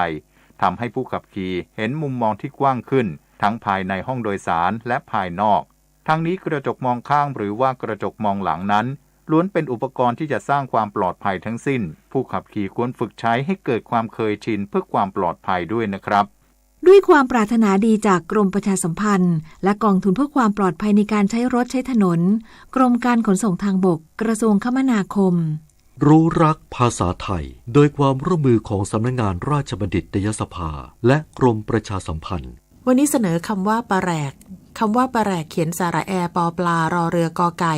ทำให้ผู้ขับขี่เห็นมุมมองที่กว้างขึ้น ทั้งภายในห้องโดยสารและภายนอก ทั้งนี้กระจกมองข้างหรือว่ากระจกมองหลังนั้น ล้วนเป็นอุปกรณ์ที่จะสร้างความปลอดภัยทั้งสิ้น ผู้ขับขี่ควรฝึกใช้ให้เกิดความเคยชินเพื่อความปลอดภัยด้วยนะครับ ด้วยความปรารถนาดีจากกรมประชาสัมพันธ์ และกองทุนเพื่อความปลอดภัยในการใช้รถใช้ถนน กรมการขนส่งทางบก กระทรวงคมนาคม รู้รักภาษาไทย โดยความร่วมมือของสำนักงานราชบัณฑิตยสภา และกรมประชาสัมพันธ์ วันนี้เสนอคำว่าปะแหรก คำว่าปะแหรกเขียนสระแอ ปอปลา รอเรือ กอไก่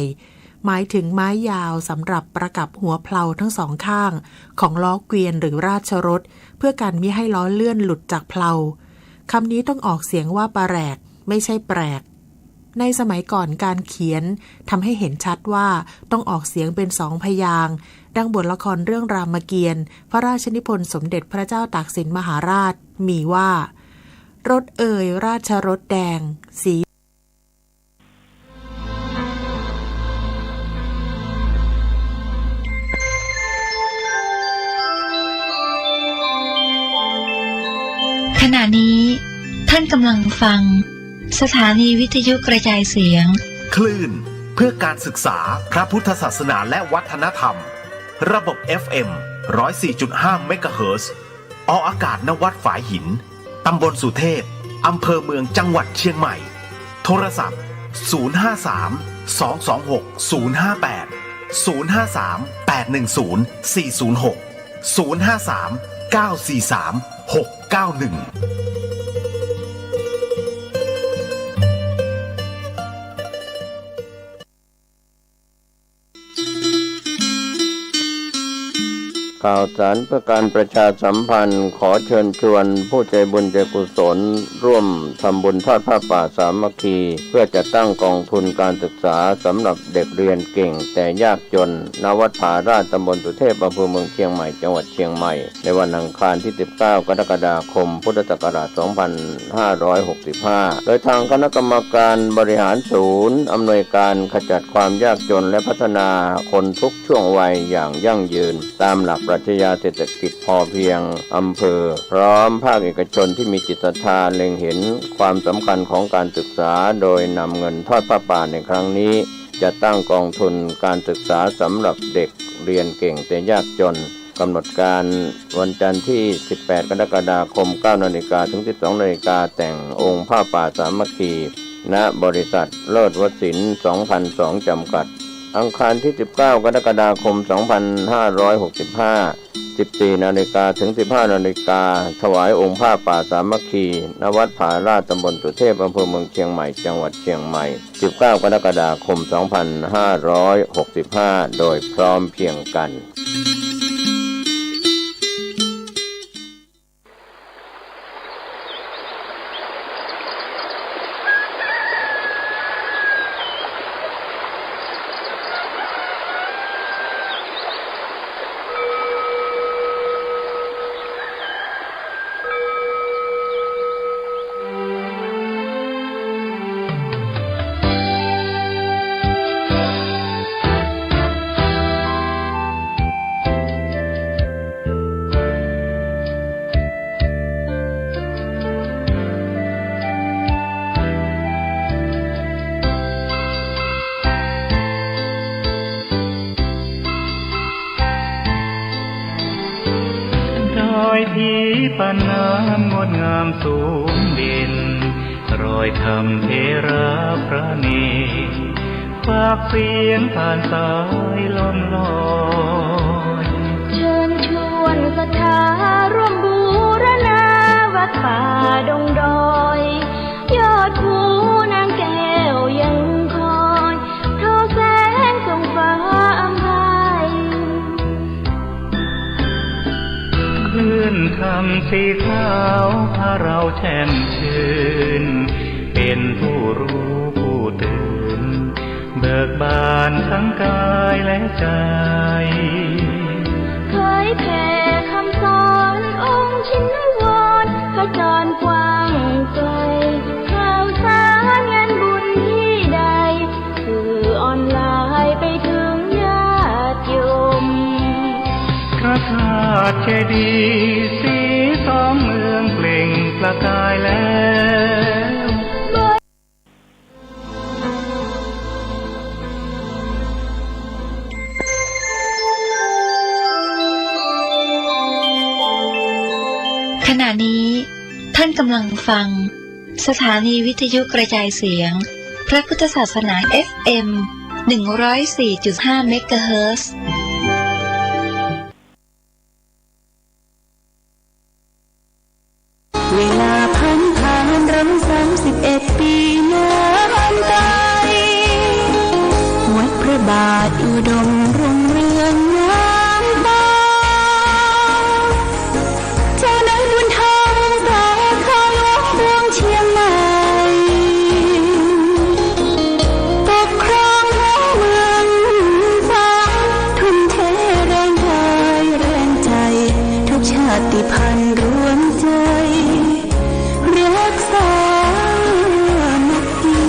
หมายถึงไม้ยาวสำหรับประกับหัวเพลาทั้งสองข้างของล้อเกวียนหรือราชรถ เพื่อกันมิให้ล้อเลื่อนหลุดจากเพลา คำนี้ต้องออกเสียงว่าปะแหรก ไม่ใช่แปลก ในสมัยก่อนการเขียนทำให้เห็นชัดว่าต้องออกเสียงเป็นสองพยางค์ ดังบทละครเรื่องรามเกียรติ์ พระราชนิพนธ์สมเด็จพระเจ้าตากสินมหาราช มีว่า รถเอ่ยราชรถแดง สี ขณะนี้ท่านกำลังฟัง สถานีวิทยุกระจายเสียง คลื่นเพื่อการศึกษาพระพุทธศาสนาและวัฒนธรรม ระบบ เอฟเอ็ม ร้อยสี่จุดห้า เมกะเฮิรตซ์ ออกอากาศ ณ วัดฝายหิน ตำบลสุเทพ อำเภอเมือง จังหวัดเชียงใหม่ โทรศัพท์ ศูนย์ห้าสาม สองสองหก ศูนย์ห้าแปด ศูนย์ห้าสาม แปดหนึ่งศูนย์ สี่ศูนย์หก ศูนย์ห้าสาม เก้าสี่สาม หกเก้าหนึ่ง ข ข่าวสารเพื่อการประชาสัมพันธ์ ขอเชิญชวนผู้ใจบุญใจกุศลร่วมทำบุญทอดผ้าป่าสามัคคี เพื่อจัดตั้งกองทุนการศึกษาสำหรับเด็กเรียนเก่งแต่ยากจน ณ วัดผาลาด ตำบลสุเทพ อำเภอเมืองเชียงใหม่ จังหวัดเชียงใหม่ ในวันอังคารที่ สิบเก้า กรกฎาคม พุทธศักราช สองพันห้าร้อยหกสิบห้า โดยทางคณะกรรมการบริหารศูนย์อำนวยการขจัดความยากจนและพัฒนาคนทุกช่วงวัยอย่างยั่งยืน ตามหลักปรัชญาเศรษฐกิจพอเพียงอำเภอ พร้อมภาคเอกชนที่มีจิตศรัทธาเล็งเห็นความสำคัญของการศึกษา โดยนำเงินทอดผ้าป่าในครั้งนี้ จัดตั้งกองทุนการศึกษาสำหรับเด็กเรียนเก่งแต่ยากจน กำหนดการวันจันทร์ที่ สิบแปด กรกฎาคม เก้านาฬิกา ถึง สิบสองนาฬิกา แต่งองค์ผ้าป่าสามัคคี ณ บริษัทเลิศวสินทร์ สองพันสอง จำกัด อังคารที่ สิบเก้า กรกฎาคม สองพันห้าร้อยหกสิบห้า สิบสี่นาฬิกา ถึง สิบห้านาฬิกา ถวายองค์ผ้าป่าสามัคคี ณ วัดผาลาด ตำบลสุเทพ อำเภอเมืองเชียงใหม่ จังหวัดเชียงใหม่ สิบเก้า กรกฎาคม สองพันห้าร้อยหกสิบห้า โดยพร้อมเพรียงกัน ดอยถีปันน้ำงดงามสูงเด่น รอยธรรมเถระพระเนร ปากเสียงผ่านสายล่องลอย เชิญชวนศรัทธาร่วมบูรณาวัดป่าดงดอย ยอดภูนางแก้วยังคอย ทอแสงส่องฟ้าอำไพ คลื่นธรรมสีขาวพาเราแช่มชื่น เป็นผู้รู้ผู้ตื่น เบิกบานทั้งกายและใจ เผยแผ่คำสอนองค์ชินวร ขจรกว้างไกล ข่าวสารงานบุญที่ใด สื่อออนไลน์ไปถึงญาติโยม พระธาตุเจดีย์สีสองเมืองเปล่งประกายแล้ว ขณะนี้ท่านกำลังฟัง สถานีวิทยุกระจายเสียงพระพุทธศาสนา เอฟเอ็ม หนึ่งร้อยสี่จุดห้า เมกะเฮิรตซ์ เวลาผันผ่านรำสามสิบเอ็ดปีนานไป วัดพระบาทอุดมรุ่งเรืองงามตา เจ้านายบุญธรรมสาขาหลวงเมืองเชียงใหม่ ปกครองทั้งเมืองฟ้า ทุ่มเทแรงกายแรงใจ ทุกชาติพันธุ์รวมใจ รักสามัคคี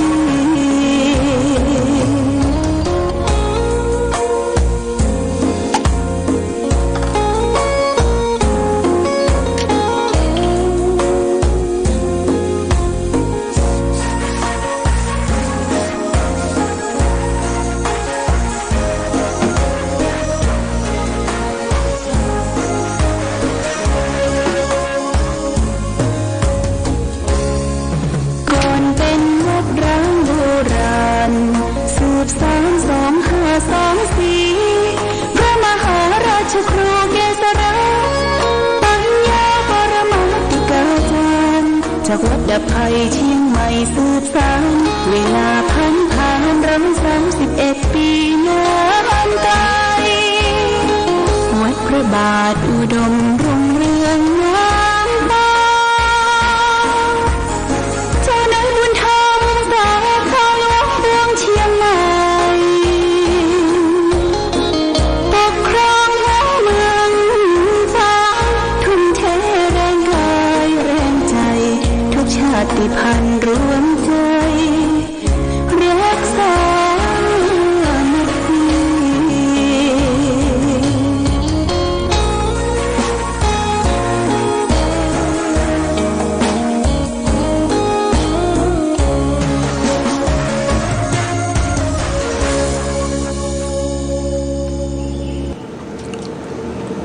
ก่อนเป็นวัดร้างโบราณ สืบสานสองห้าสองสี่ พระมหาราชครูเกษรา ปัญญาปรมาติกาจารย์ จากวัดดับภัยเชียงใหม่สืบสาน เวลาผันผ่านรำสามสิบเอ็ดปีนานไป วัดพระ บาทอุดมรุ่งเรืองงามตา เจ้าในบุญธรรมสาขาหลวงเมืองเชียงใหม่ ปกครองหัวเมืองฟ้า ทุ่มเทแรงกายแรงใจ ทุกชาติพันธุ์รวมใจ รักสามัคคี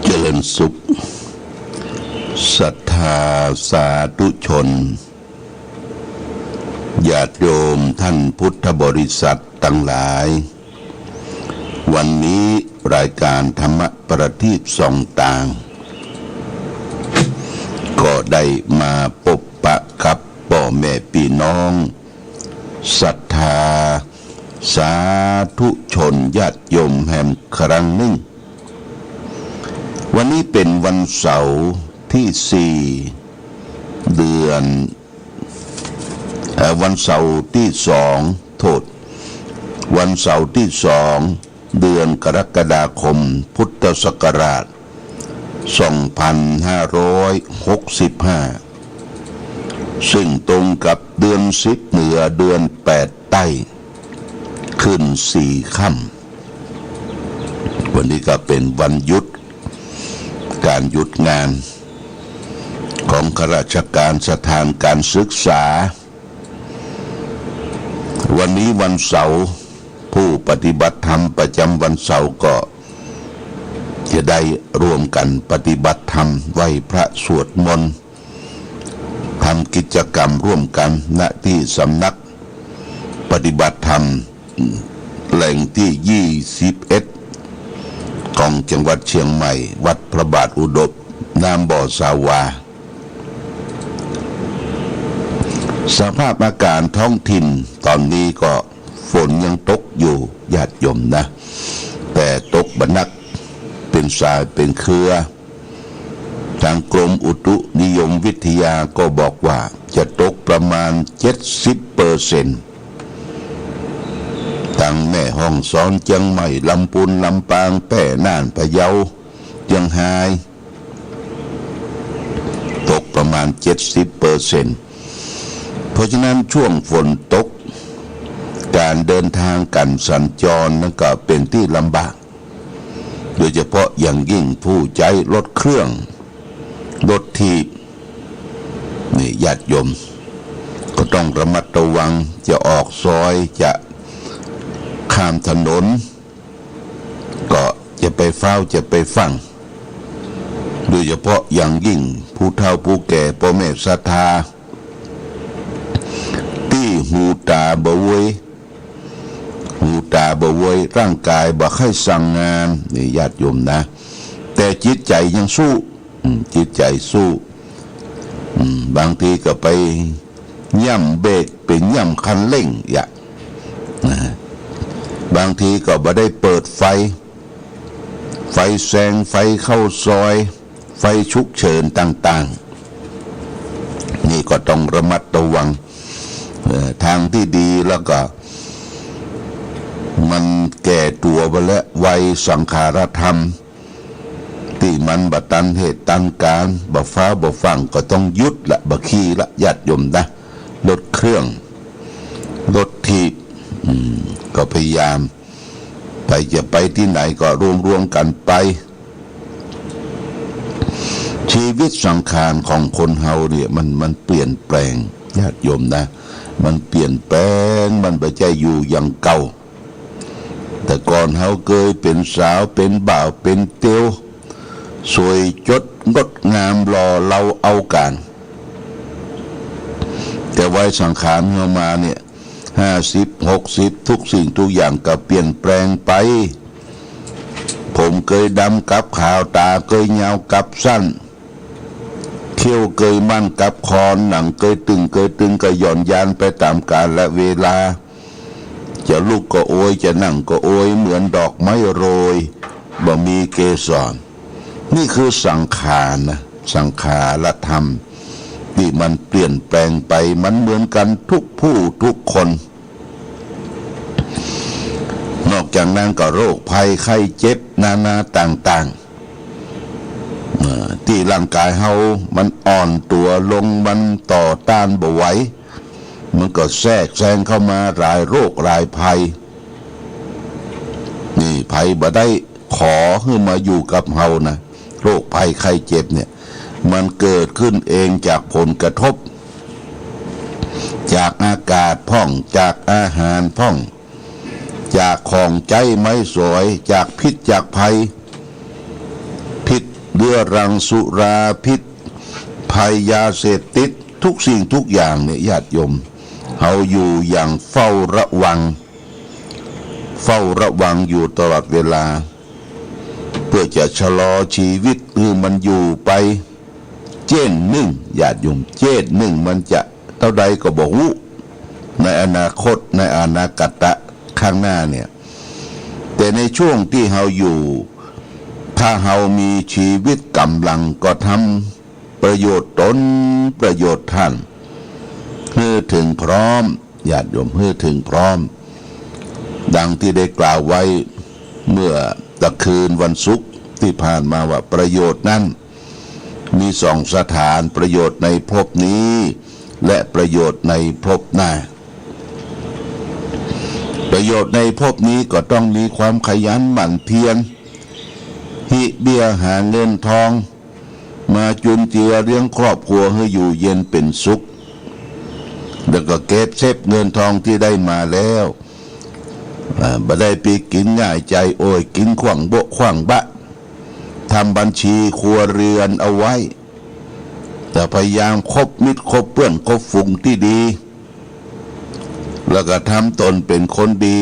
เจริญสุข ศรัทธาสาธุชน ญาติโยมท่านพุทธบริษัทตังหลาย วันนี้รายการธรรมประทีปส่องต่าง ก็ได้มาปบปะกับป้อแม่ปี้น้อง ศรัทธาสาธุชนญาติโยมแหมครั้งนึ่ง วันนี้เป๋นวันเสาร์ตี้สี่ เดือน เอ่อ วันเสาร์ตี้สอง โทษ วันเสาร์ตี้สอง เดือนกรกฎาคม พุทธศักราช สองพันห้าร้อยหกสิบห้า ซึ่งตรงกับเดือนสิบเหนือ เดือนแปดใต้ ขึ้นสี่ค่ำ วันนี้ก็เป๋นวันหยุด ก๋านหยุดงานของข้าราชการสถานการศึกษา วันนี้วันเสาร์ ผู้ปฏิบัติธรรมประจ๋ำวันเสาร์ก็จะได้ร่วมกั๋นปฏิบัติธรรม ไหว้พระสวดมนต์ ทำกิจกรรมร่วมกั๋น ณ ตี้สำนักปฏิบัติธรรม แหล่งตี้ยี่สิบเอ็ด ของจังหวัดเชียงใหม่ วัดพระบาทอุดม น้ำบ่อสาวา สภาพอากาศท้องถิ่นต๋อนนี้ก็ฝนยังตกอยู่ ญาติโยมนะ แต่ตกบ่หนัก เป๋นสายเป๋นเครือ ตางกรมอุตุนิยมวิทยาก็บอกว่าจะตกประมาณเจ็ดสิบเปอร์เซ็นต์ ตางแม่ฮ่องสอน เจียงใหม่ ลำปูน ลำปาง แป้ น่าน พะเยา เจียงฮาย ตกประมาณเจ็ดสิบเปอร์เซ็นต์ เพราะฉะนั้นช่วงฝนตก ก๋านเดินทางก๋านสัญจรนั้นก็เป๋นตี้ลำบาก โดยเฉพาะอย่างยิ่งผู้ใจ๊รถเครื่อง รถถีบ นี่ญาติโยม ก็ต้องระมัดระวัง จะออกซอย จะข้ามถนน ก็จะไปฟ้าว จะไปฟั่ง โดยเฉพาะอย่างยิ่งผู้เฒ่าผู้แก่ ป้อแม่ศรัทธา ตี้หูต๋าบ่เวย หูต๋าบ่เวย ร่างก๋ายบ่ใค่สั่งงาน นี่ญาติโยมนะ แต่จิตใจ๋ยังสู้ อืม จิตใจ๋สู้ อืม บางทีก็ไปย่ำเบรก ไปย่ำคันเร่ง อย่า นะ บางทีก็บ่ได้เปิดไฟ ไฟแซง ไฟเข้าซอย ไฟฉุกเฉินต่างๆ นี่ก็ต้องระมัดระวัง เอ่อ ตางตี้ดีแล้วก็ มันแก่ตั๋วไปแล้ว วัยสังขารธรรม ตี้มันบ่ตันเหตุตันก๋าร บ่ฟ้าวบ่ฟั่ง ก็ต้องหยุดละ บ่ขี่ละ ญาติโยมนะ รถเครื่อง รถถีบ อืม ก็พยายาม ไปจะไปตี้ไหนก็รวมๆ กั๋นไป ชีวิตสังขารของคนเฮาเนี่ย มัน มันเปลี่ยนแปลง ญาติโยมนะ มันเปลี่ยนแปลง มันบ่ใจ้อยู่อย่างเก่า แต่ก่อนเฮาเกยเป๋นสาว เป๋นบ่าว เป๋นเตียว สวยจดงดงามหล่อเฮาเอาก๋าน แต่วัยสังขารเฮามาเนี่ย ห้าสิบ หกสิบ ทุกสิ่งทุกอย่างก็เปลี่ยนแปลงไป ผมเกยดำกลับขาว ต๋าเกยยาวกลับสั้น เขี้ยวเกยมั่นกลับคอน หนังเกยตึงเกยตึง ก็หย่อนยานไปต๋ามกาลเวลา จะลุกก็โอย จะนั่งก็โอย เหมือนดอกไม้โรย บ่มีเกสร นี่คือสังขารนะ สังขารธรรม ตี้มันเปลี่ยนแปลงไป มันเหมือนกั๋นกู้ผู้กู้คน นอกจากนั้นก็โรคภัยไข้เจ็บนานาต่างๆ เอ่อ ตี้ร่างก๋ายเฮามันอ่อนตั๋วลง มันต่อต้านบ่ไหว มันก็แทรกแซงเข้ามาหลายโรคหลายภัย นี่ไผบ่ได้ขอหื้อมาอยู่กับเฮานะ โรคภัยไข้เจ็บเนี่ย มันเกิดขึ้นเองจากผลกระทบ จากอากาศพ่อง จากอาหารพ่อง จากของใจ๊ไม้สอย จากพิษจากภัย พิษเรื้อรังสุรา พิษภัยยาเสพติด ทุกสิ่งทุกอย่างเนี่ย ญาติโยม เฮาอยู่อย่างเฝ้าระวัง เฝ้าระวังอยู่ตลอดเวลา เพื่อจะชะลอชีวิตหื้อมันอยู่ไป เจ๊นนึ่ง ญาติโยม เจ๊นนึ่งมันจะเต้าใดก็บ่ฮู้ ในอนาคต ในอนาคตข้างหน้าเนี่ย แต่ในช่วงตี้เฮาอยู่ ถ้าเฮามีชีวิตก๋ำลังก็ทำประโยชน์ตนประโยชน์ต้าน หื้อเถิงพร้อม ญาติโยม หื้อเถิงพร้อม ดังตี้ได้กล่าวไว้เมื่อตะคืนวันศุกร์ตี้ผ่านมาว่า ประโยชน์นั้นมีสองสถาน ประโยชน์ในภพนี้ และประโยชน์ในภพหน้า ประโยชน์ในภพนี้ก็ต้องมีความขยันหมั่นเพียร ฮิเบี้ยหาเงินทอง มาจุนเจือเลี้ยงครอบครัวหื้ออยู่เย็นเป๋นสุข แล้วก็เก็บเซฟเงินทองตี้ได้มาแล้ว อ่า บ่ได้ไปกิ๋นง่ายจ่ายโอย กิ๋นขว้างโบ๊ะขว้างบะ ทำบัญชีครัวเรือนเอาไว้ แต่พยายามคบมิตรคบเปื้อนคบฝูงตี้ดี แล้วก็ทำตนเป๋นคนดี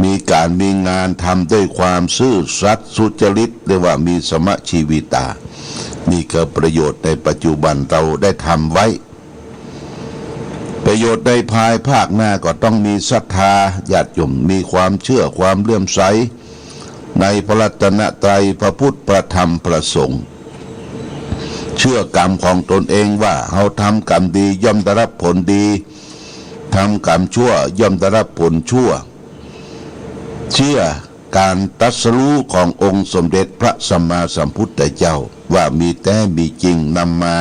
มีก๋านมีงานทำด้วยความซื่อสัตย์สุจริต เรียกว่ามีสมะชีวิตา นี่คือประโยชน์ในปัจจุบันเราได้ทำไว้ ประโยชน์ในภายภาคหน้าก็ต้องมีศรัทธา ญาติโยม มีความเชื่อความเลื่อมใสในพระรัตนตรัย พระพุทธ พระธรรม พระสงฆ์ เชื่อกรรมของตนเองว่าเฮาทำกรรมดีย่อมได้รับผลดี ทำกรรมชั่วย่อมได้รับผลชั่ว เชื่อก๋านตรัสรู้ขององค์สมเด็จพระสัมมาสัมพุทธเจ้า ว่ามีแต๊มีจริง นำมา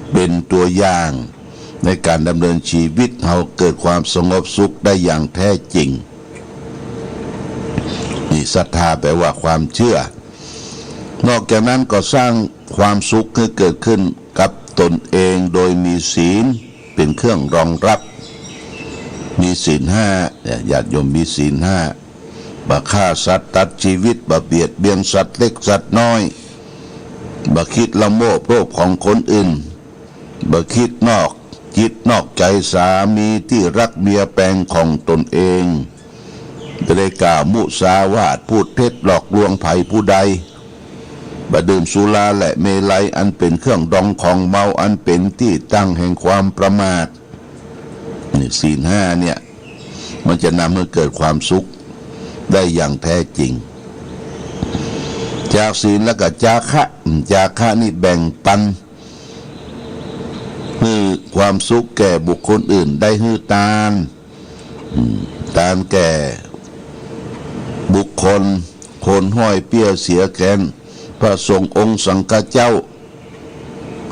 เป๋นตั๋วอย่างในก๋านดำเนินชีวิตเฮาเกิดความสงบสุขได้อย่างแท้จริง นี่ศรัทธาแปลว่าความเชื่อ นอกจากนั้นก็สร้างความสุขหื้อเกิดขึ้นกับตนเองโดยมีศีลเป๋นเครื่องรองรับ มีศีลห้า เนี่ย ญาติโยม มีศีลห้า บ่ฆ่าสัตว์ตัดชีวิต บ่เบียดเบียนสัตว์เล็กสัตว์น้อย บ่คิดละโมบโลภของคนอื่น บ่คิดนอกจิตนอกใจ๋สามีตี้ฮักเมียแปงของตนเอง บ่ได้กล่าวมุสาวาท พูดเท็จหลอกลวงใผผู้ใด บ่ดื่มสุราและเมรัย อันเป๋นเครื่องดองของเมา อันเป๋นตี้ตั้งแห่งความประมาท นี่ศีลห้าเนี่ย มันจะนำหื้อเกิดความสุขได้อย่างแท้จริง จากศีลแล้วก็จาคะ อืม จาคะนี่แบ่งปัน หื้อความสุขแก่บุคคลอื่น ได้หื้อตาน อืม ตานแก่บุคคล คนห้อยเปี้ยเสียแขน พระสงฆ์องค์สังฆเจ้า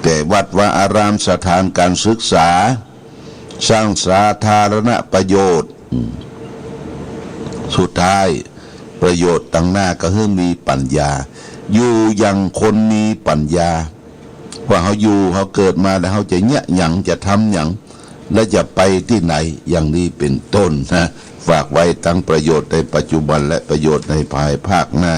แก่วัดวาอาราม สถานการศึกษา สร้างสาธารณประโยชน์ อืม สุดท้ายประโยชน์ตังหน้าก็คือมีปัญญา อยู่อย่างคนมีปัญญา ว่าเฮาอยู่ เฮาเกิดมาแล้วเฮาจะเยียะหยัง จะทำหยัง และจะไปตี้ไหน อย่างนี้เป๋นต้นนะ ฝากไว้ตังประโยชน์ในปัจจุบันและประโยชน์ในภายภาคหน้า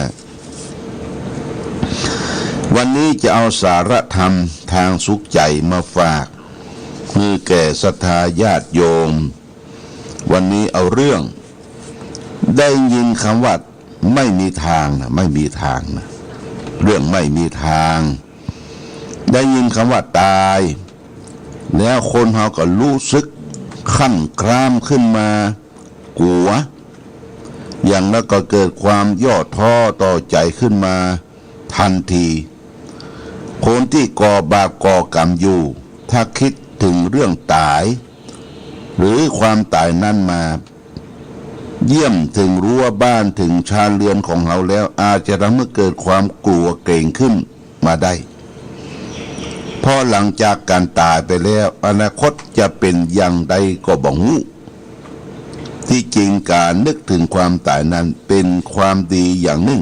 วันนี้จะเอาสาระธรรมทางสุขใจ๋มาฝาก หื้อแก่ศรัทธาญาติโยม วันนี้เอาเรื่อง ได้ยินกำว่าไม่มีตางนะ ไม่มีตางนะ เรื่องไม่มีตาง ได้ยินกำว่าต๋าย แล้วคนเฮาก็ฮู้สึกครั่นคร้ามขึ้นมา กั๋ว อย่างนั้นก็เกิดความย่อท้อต่อใจ๋ขึ้นมา ทันที คนตี้ก่อบาปก่อกรรมอยู่ ถ้าคิดเถิงเรื่องต๋าย หรือความต๋ายนั้นมาเยี่ยมเถิงรั้วบ้านเถิงชานเฮือนของเฮาแล้ว อาจจะทำหื้อเกิดความกั๋วเกรงขึ้นมาได้ เพราะหลังจากก๋านต๋ายไปแล้ว อนาคตจะเป๋นอย่างใดก็บ่ฮู้ ตี้จริงก๋านนึกเถิงความต๋ายนั้นเป๋นความดีอย่างนึ่ง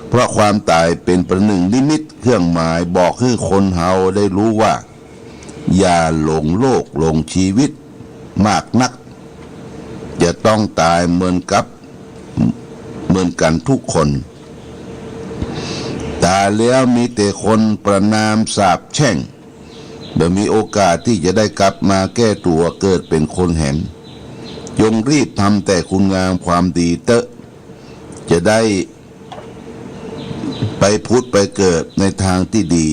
เพราะความต๋ายเป๋นประนึ่งนิมิตเครื่องหมายบอกหื้อคนเฮาได้ฮู้ว่า อย่าหลงโลกหลงจีวิตมากนัก จะต้องต๋ายเหมือนกับ เหมือนกั๋นทุกคน ต๋ายแล้วมีแต่คนประณามสาปแช่ง บ่มีโอกาสตี้จะได้กลับมาแก้ตั๋วเกิดเป๋นคนแหม จงรีบทำแต่คุณงามความดีเต๊อะ จะได้ไปผุดไปเกิดในตางตี้ดี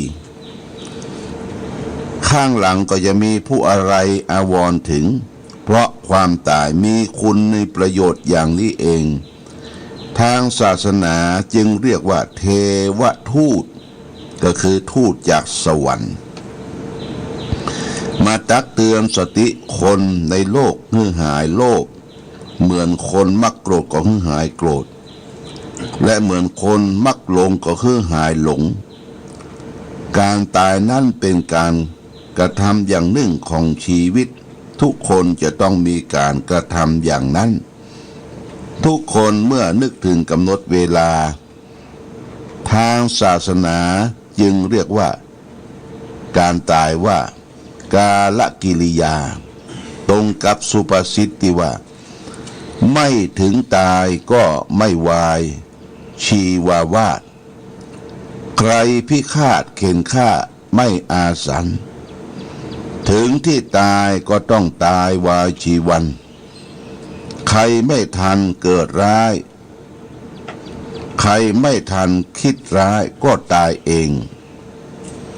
ข้างหลังก็จะมีผู้อาลัยอาวรณ์เถิง เพราะความต๋ายมีคุณมีประโยชน์อย่างนี้เอง ตางศาสนาจึงเรียกว่าเทวทูต ก็คือทูตจากสวรรค์ มาตักเตือนสติคนในโลกหื้อหายโลภ เหมือนคนมักโกรธก็หื้อหายโกรธ และเหมือนคนมักหลงก็หื้อหายหลง ก๋านต๋ายนั้นเป๋นก๋านกระทำอย่างนึ่งของจีวิต ทุกคนจะต้องมีก๋านกระทำอย่างนั้น ทุกคนเมื่อนึกเถิงก๋ำหนดเวลา ตางศาสนาจึงเรียกว่าก๋านต๋ายว่า กาลกิริยา ตรงกับสุภาษิตตี้ว่า ไม่ถึงตายก็ไม่วาย ชีวาวาท ใครพิฆาตเข็นฆ่าไม่อาสัน ถึงตี้ต๋ายก็ต้องต๋ายวายจีวัน ใครไม่ทันเกิดร้าย ใครไม่ทันคิดร้ายก็ต๋ายเอง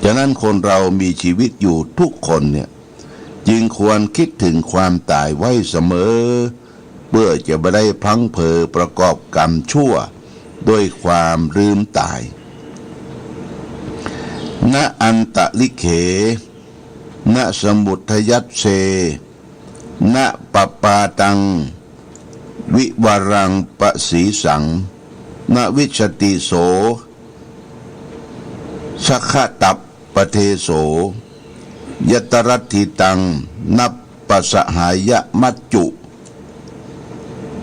ฉะนั้นคนเรามีจีวิตอยู่ทุกคนเนี่ย จึงควรคิดเถิงความต๋ายไว้เสมอ เปื้อจะบ่ได้พลั้งเผลอประกอบกรรมชั่วด้วยความลืมต๋าย นะอันตะลิเข นะสมุทยัสเส นะปะปาตัง วิวารังปะสีสัง นะวิชชติโส สะคะตัปปะเทโส ยัตรัตถิตัง นะปะสะหายะมัจจุ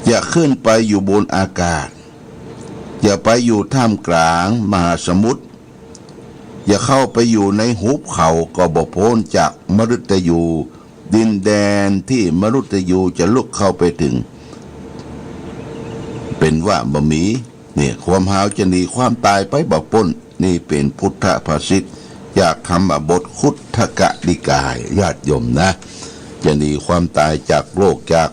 จะขึ้นไปอยู่บนอากาศ จะไปอยู่ท่ามกลางมหาสมุทร จะเข้าไปอยู่ในหุบเขาก็บ่พ้นจากมฤตยู ดินแดนตี้มฤตยูจะลุกเข้าไปเถิง เป๋นว่าบ่มี เนี่ย ความหาวจะหนีความต๋ายไปบ่ป๊น นี่เป๋นพุทธภาษิตจากธรรมบทคุตถกนิกาย ญาติโยมนะ จะหนีความต๋ายจากโลกจาก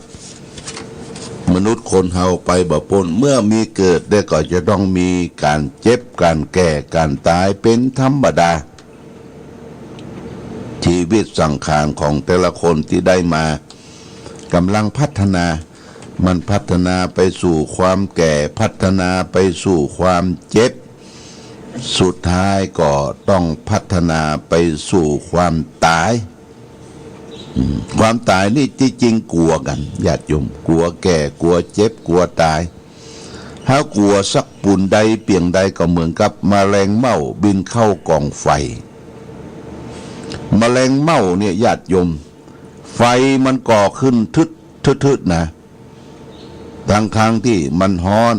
มนุษย์คนเฮาไปบ่ป๊น เมื่อมีเกิดแล้วก็จะต้องมีก๋านเจ็บ ก๋านแก่ ก๋านต๋ายเป๋นธรรมดา จีวิตสังขารของแต่ละคนตี้ได้มา ก๋ำลังพัฒนา มันพัฒนาไปสู่ความแก่ พัฒนาไปสู่ความเจ็บ สุดท้ายก็ต้องพัฒนาไปสู่ความต๋าย อืม ความต๋ายนี่ตี้จริงกั๋วกั๋น ญาติโยม กั๋วแก่ กั๋วเจ็บ กั๋วต๋าย ถ้ากั๋วสักปูนใดเปียงใดก็เหมือนกับแมลงเม่าบินเข้าก๋องไฟ แมลงเม่าเนี่ย ญาติโยม ไฟมันก่อขึ้นทึดๆๆ นะ ตังๆ ตี้มันฮ้อน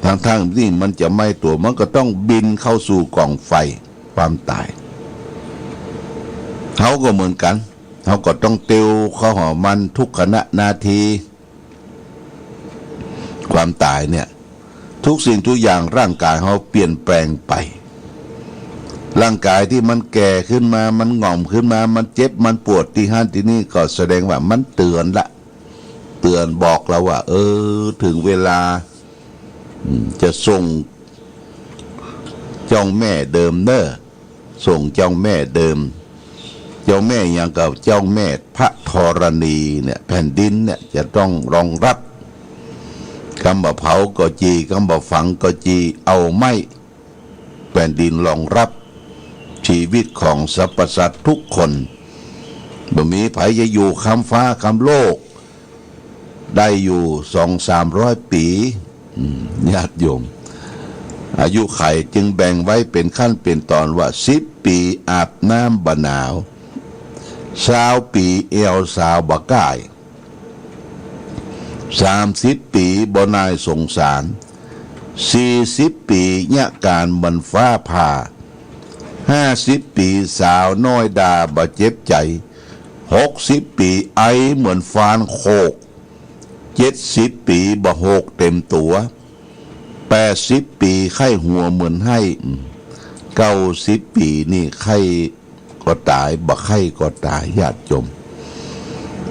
ตังๆ ตี้มันจะไหม้ตั๋ว มันก็ต้องบินเข้าสู่ก๋องไฟ ความต๋าย เฮาก็เหมือนกั๋น เฮาก็ต้องเตียวเข้าหามันทุกขณะนาที ความต๋ายเนี่ย ทุกสิ่งทุกอย่างร่างก๋ายเฮาเปลี่ยนแปลงไป ร่างก๋ายตี้มันแก่ขึ้นมา มันหง่อมขึ้นมา มันเจ็บ มันปวดตี้หั้นตี้นี่ ก็แสดงว่ามันเตื๋อนละ เตื๋อนบอกเฮาว่า เออ เถิงเวลา อืม จะส่งเจ้าแม่เดิมเน่อ ส่งเจ้าแม่เดิม เจ้าแม่หยังก็ เจ้าแม่พระธรณีเนี่ย แผ่นดินเนี่ยจะต้องรองรับ กำบ่าเผาก็จี กำบ่าฝังก็จี เอาไม้ แผ่นดินรองรับชีวิตของสรรพสัตว์ทุกคน บ่มีใผจะอยู่ค้ำฟ้าค้ำโลก ได้อยู่สองสามร้อยปี๋ อืม ญาติโยม อายุขัยจึงแบ่งไว้เป๋นขั้นเป๋นตอนว่า สิบปี๋อาบน้ำบ่หนาว ซาวปี๋แอ่วสาวบ่ก้าย สามสิบปี๋บ่น่ายสงสาร สี่สิบปี๋เยียะก๋านเหมือนฟ้าผ่า ห้าสิบปี๋สาวน้อยด่าบ่เจ็บใจ๋ หกสิบปี๋ไอเหมือนฟานโขก เจ็ดสิบปี๋บ่โหกเต็มตั๋ว แปดสิบปี๋ไข้หัวเหมือนไห้ เก้าสิบปี๋นี่ไข้ก็ต๋าย บ่ไข้ก็ต๋าย ญาติโยม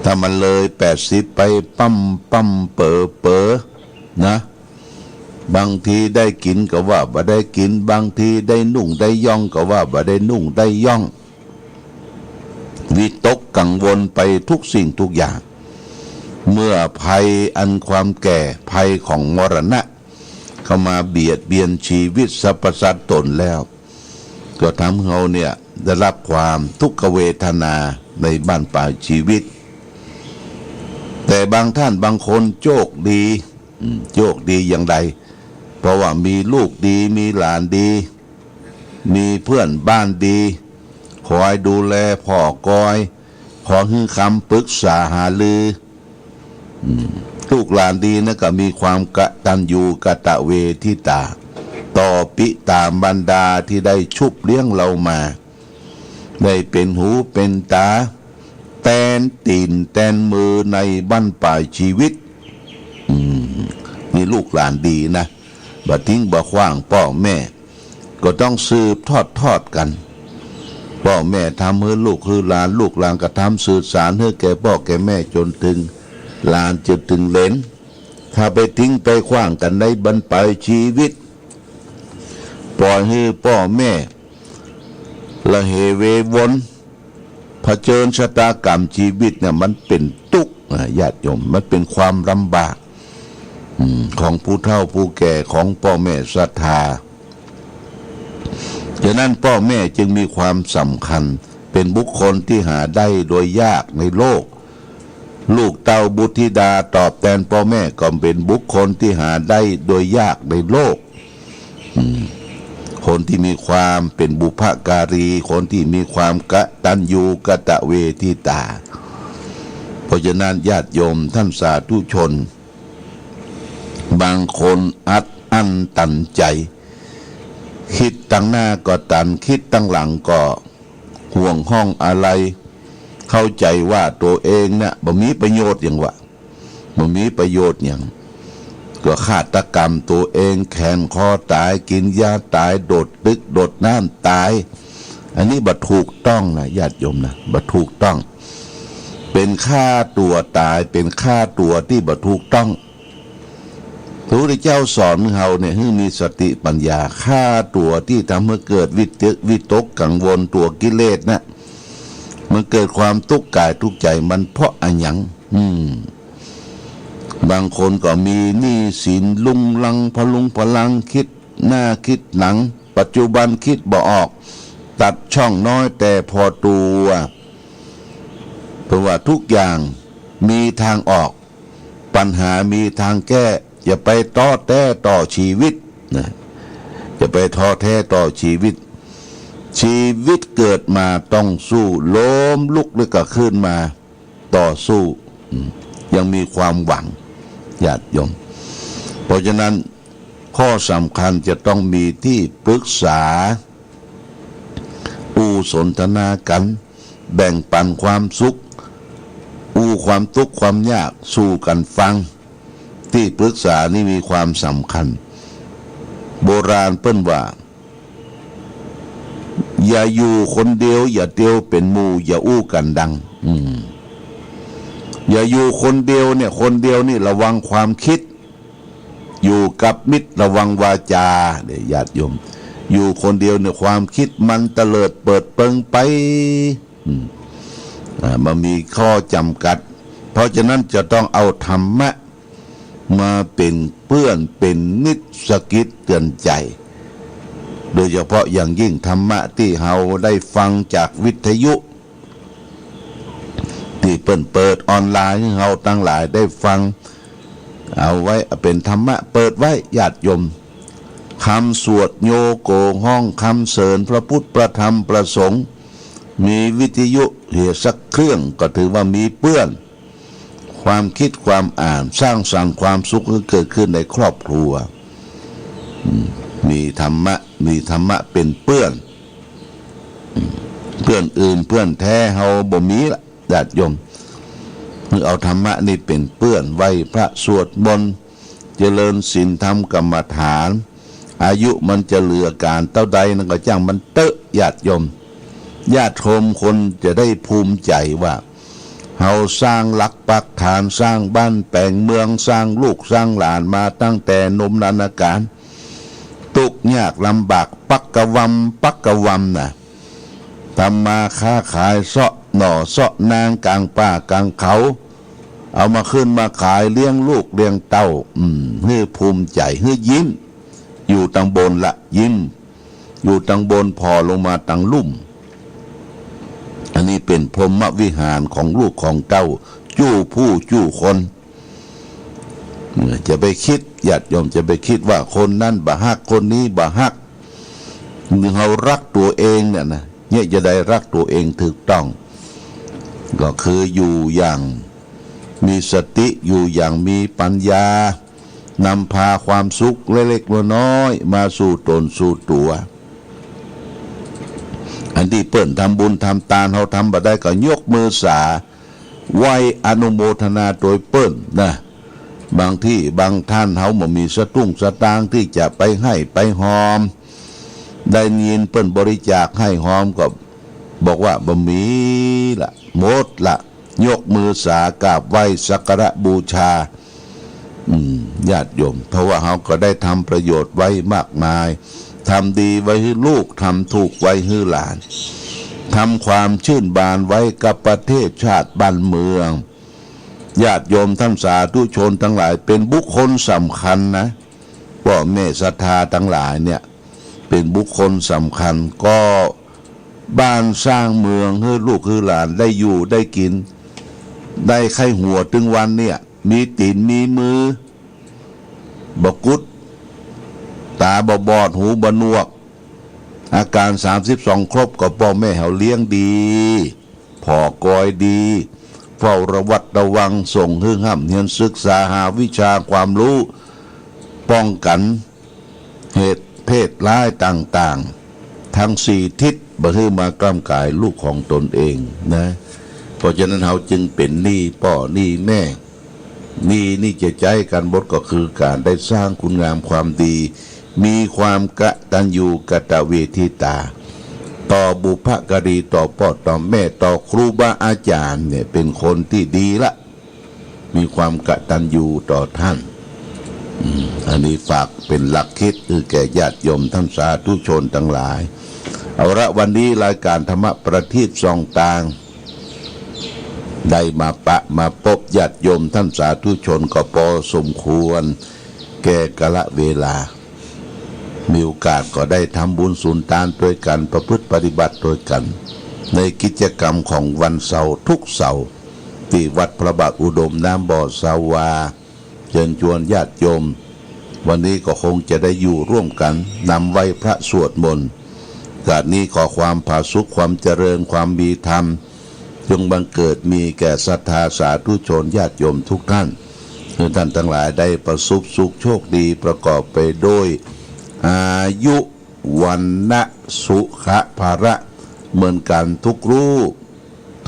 ถ้ามันเลยแปดสิบไปปั๊มปั๊มเป๋อเป๋อนะ บางทีได้กิ๋นก็ว่าบ่ได้กิ๋น บางทีได้นุ่งได้ย่องก็ว่าบ่ได้นุ่งได้ย่อง วิตกกังวลไปทุกสิ่งทุกอย่าง เมื่อภัยอันความแก่ ภัยของมรณะ เข้ามาเบียดเบียนชีวิตสรรพสัตว์ตนแล้ว ก็ทำให้เฮาเนี่ยได้รับความทุกขเวทนาในบั้นปลายชีวิต แต่บางท่านบางคนโชคดี อืม โชคดีอย่างใด เพราะว่ามีลูกดี มีหลานดี มีเพื่อนบ้านดี คอยดูแลผ่อกอย ขอหื้อคำปรึกษาหารือ อืม ลูกหลานดีนะ ก็มีความกตัญญูกตเวทิตา ต่อปิตามารดาตี้ได้ชุบเลี้ยงเฮามา ได้เป๋นหูเป๋นต๋า แตนตี๋นแตนมือในบั้นปลายชีวิต อืม นี่ลูกหลานดีนะ บ่ทิ้งบ่ขว้างป้อแม่ ก็ต้องสืบทอดทอดกั๋น ป้อแม่ทำหื้อลูกหื้อหลาน ลูกหลานก็ทำสืบสานหื้อแก่ป้อแก่แม่จ๋นเถิงหลานจ๋นเถิงเหลน ถ้าไปทิ้งไปขว้างกั๋นในบั้นปลายชีวิต ปล่อยหื้อป้อแม่ ละเหเววน เผชิญชะตากรรมชีวิตเนี่ย มันเป๋นตุ๊กข์นะ ญาติโยม มันเป๋นความลำบาก อืม ของผู้เฒ่าผู้แก่ ของป้อแม่ศรัทธา ฉะนั้นป้อแม่จึงมีความสำคัญ เป๋นบุคคลตี้หาได้โดยยากในโลก ลูกเต้าบุตรธิดาตอบแตนป้อแม่ก็เป๋นบุคคลตี้หาได้โดยยากในโลก อืม คนตี้มีความเป๋นบุพการี คนตี้มีความกตัญญูกตเวทิตา เพราะฉะนั้นญาติโยมท่านสาธุชน บางคนอัดอั้นตันใจ๋ กึ๊ดตังหน้าก็ตัน กึ๊ดตังหลังก็ห่วงห้องอาลัย เข้าใจ๋ว่าตั๋วเองเนี่ยบ่มีประโยชน์หยังวะ บ่มีประโยชน์หยัง ก็ฆาตกรรมตั๋วเอง แขวนคอต๋าย กิ๋นยาต๋าย โดดตึกโดดน้ำต๋าย อันนี้บ่ถูกต้องนะ ญาติโยมนะ บ่ถูกต้อง เป๋นฆ่าตั๋วต๋าย เป๋นฆ่าตั๋วตี้บ่ถูกต้อง พระพุทธเจ้าสอนเฮาเนี่ยหื้อมีสติปัญญา ฆ่าตั๋วตี้ทำหื้อเกิดวิตก วิตกกังวล ตั๋วกิเลสน่ะ มันเกิดความตุ๊กข์ก๋ายตุ๊กข์ใจ๋ มันเพราะอะหยัง อืม บางคนก็มีหนี้สินรุงรังพะรุงพะรัง กึ๊ดหน้ากึ๊ดหลัง ปัจจุบันกึ๊ดบ่ออก ตัดช่องน้อยแต่พอตั๋ว เพราะว่าทุกอย่างมีทางออก ปัญหามีทางแก้ อย่าไปท้อแท้ต่อชีวิตนะ อย่าไปท้อแท้ต่อชีวิต ชีวิตเกิดมาต้องสู้ ล้มลุกแล้วก็ขึ้นมาต่อสู้ อืม ยังมีความหวัง ญาติโยม เพราะฉะนั้นข้อสำคัญจะต้องมีตี้ปรึกษา อู้สนทนากั๋น แบ่งปันความสุข อู้ความตุ๊กข์ความยากสู่กั๋นฟัง ตี้ปรึกษานี่มีความสำคัญ โบราณเปิ้นว่า อย่าอยู่คนเดียว อย่าเตียวเป๋นหมู่ อย่าอู้กั๋นดัง อืม อย่าอยู่คนเดียวเนี่ย คนเดียวนี่ระวังความกึ๊ด อยู่กับมิตรระวังวาจา เนี่ย ญาติโยม อยู่คนเดียวเนี่ยความกึ๊ดมันเตลิดเปิดเปิงไป อืม อ่า มันมีข้อจ๋ำกัด เพราะฉะนั้นจะต้องเอาธรรมะมาเป๋นเปื้อนเป๋นมิตรสะกิดเตื๋อนใจ๋ โดยเฉพาะอย่างยิ่งธรรมะตี้เฮาได้ฟังจากวิทยุ ตี้เปิ้นเปิดออนไลน์หื้อเฮาตังหลายได้ฟัง เอาไว้เป๋นธรรมะเปิดไว้ญาติโยม กำสวดโยโกฮ้องกำเสริญพระพุทธพระธรรมพระสงฆ์ มีวิทยุเหียสักเครื่องก็ถือว่ามีเปื้อน ความคิดความอ่านสร้างสรรค์ความสุขหื้อเกิดขึ้นในครอบครัว อืม มีธรรมะ มีธรรมะเป๋นเปื้อน อืม เปื้อนอื่นเปื้อนแท้เฮาบ่มีละญาติโยม หื้อเอาธรรมะนี่เป๋นเปื้อน ไหว้พระสวดมนต์ เจริญศีลทำกรรมฐาน อายุมันจะเหลือกาลเต้าใดนั้นก็จ้างมันเต๊อะญาติโยม ญาติโยมคนจะได้ภูมิใจ๋ว่า เฮาสร้างหลักปักฐาน สร้างบ้านแป๋งเมือง สร้างลูกสร้างหลานมาตั้งแต่หนุ่มนานาการ ตุ๊กข์ยากลำบากปักกะวำปักกะวำน่ะ ทำมาค้าขายเซาะหน่อเซาะนางก๋างป่าก๋างเขา เอามาขึ้นมาขายเลี้ยงลูกเลี้ยงเต้า อืม หื้อภูมิใจ๋ หื้อยิ้ม อยู่ตังบนละยิ้ม อยู่ตังบนผ่อลงมาตังลุ่ม อันนี้เป๋นพรหมวิหารของลูกของเต้า จู้ผู้จู้คน จะไปกึ๊ด ญาติโยมจะไปกึ๊ดว่าคนนั้นบ่ฮัก คนนี้บ่ฮัก เฮาฮักตั๋วเองเนี่ยนะ เนี่ยจะได้ฮักตั๋วเองถูกต้อง ก็คืออยู่อย่างมีสติ อยู่อย่างมีปัญญา นำพาความสุขเล็กๆน้อยๆมาสู่ต๋นสู่ตั๋ว อันตี้เปิ้นทำบุญทำตาน เฮาทำบ่ได้ก็ยกมือสา ไหว้อนุโมทนาโตยเปิ้นนะ บางตี้บางท่านเฮาบ่มีสตุ้งสตางค์ตี้จะไปหื้อไปหอม ได้ยินเปิ้นบริจาคหื้อหอมก็บอกว่าบ่มีละ หมดละ ยกมือสากราบไหว้สักการะบูชา อืม ญาติโยม เพราะว่าเฮาก็ได้ทำประโยชน์ไว้มากมาย ทำดีไว้หื้อลูก ทำถูกไว้หื้อหลาน ทำความชื่นบานไว้กับประเทศชาติบ้านเมือง ญาติโยมท่านสาธุชนตังหลาย เป๋นบุคคลสำคัญนะ ป้อแม่ศรัทธาตังหลายเนี่ย เป๋นบุคคลสำคัญ ก่อบ้านสร้างเมืองหื้อลูกหื้อหลานได้อยู่ได้กิ๋น ได้ใค่หัวตึงวันเนี่ย มีตี๋นมีมือ บ่กุด ต๋าบ่บอด หูบ่หนวก อาก๋านสามสิบสองครบ ก็ป้อแม่เฮาเลี้ยงดี ผ่อกอยดี เฝ้าระวัดระวัง ส่งหื้อฮ่ำเฮียนศึกษาหาวิชาความฮู้ ป้องกั๋นเหตุเพศร้ายต่างๆ ตังสี่ทิศ บ่หื้อมาก้ำก๋ายลูกของต๋นเองนะ เพราะฉะนั้นเฮาจึงเป๋นหนี้ป้อหนี้แม่ หนี้นี่จะใจ๊กั๋นหมดก็คือก๋านได้สร้างคุณงามความดี มีความกตัญญูกตเวทิตา ต่อบุพการี ต่อป้อต่อแม่ ต่อครูบาอาจ๋ารย์เนี่ย เป๋นคนตี้ดีละ มีความกตัญญูต่อท่าน อืม อันนี้ฝากเป๋นหลักกึ๊ดหื้อแก่ญาติโยมท่านสาธุชนตังหลาย เอาละ วันนี้รายก๋านธรรมะประทีปส่องตาง ได้มาปะมาปบญาติโยมท่านสาธุชนก็ปอสมควร แก่กาละเวลา มีโอกาสก็ได้ทำบุญสุนตานตวยกั๋น ประพฤติปฏิบัติตวยกั๋น ในกิจกรรมของวันเสาร์ทุกเสาร์ ตี้วัดพระบาทอุดมน้ำบ่อสาวา เจิญจวนญาติโยม วันนี้ก็คงจะได้อยู่ร่วมกั๋น นำไหว้พระสวดมนต์ โอกาสนี้ขอความผาสุก ความเจริญ ความมีธรรม จงบังเกิดมีแก่ศรัทธาสาธุชนญาติโยมทุกท่าน หื้อท่านตังหลายได้ประสบสุขโชคดี ประกอบไปด้วยอายุ วรรณะ สุขะ พละ เหมือนกั๋นทุกรูป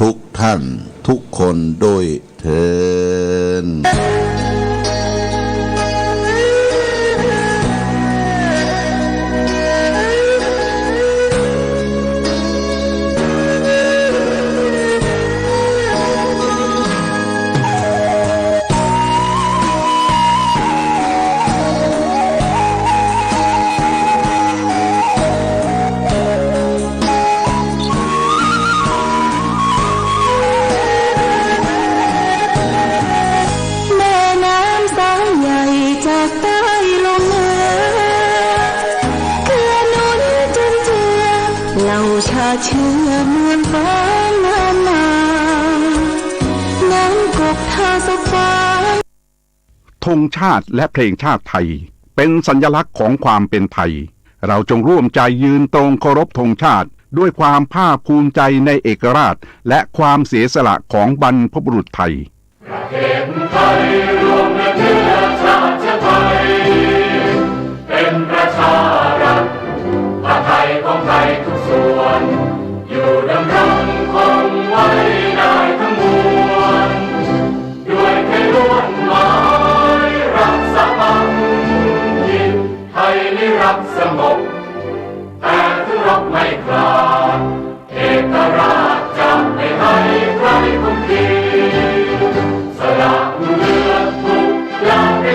ทุกท่าน ทุกคนด้วยเทอญ เชื่อเหมือนฟ้านานา น้ำกกท่าสะพาน ธงชาติและเพลงชาติไทย เป็นสัญลักษณ์ของความเป็นไทย เราจงร่วมใจยืนตรงเคารพธงชาติ ด้วยความภาคภูมิใจในเอกราช และความเสียสละของบรรพบุรุษไทย ประเทศไทยรวมเนื้อเชื้อชาติไทย เป็นประชารัฐ ผ้าไทยของไทยทุกส่วน อยู่ดำรงคงไว้ได้ทั้งมวล ด้วยไทยล้วนหมายรักสามัคคี ไทยนิรักสงบ แต่ถึงรบไม่ขาด เอกราชจะไม่ให้ใครข่มขี สละเลือดทุกยาม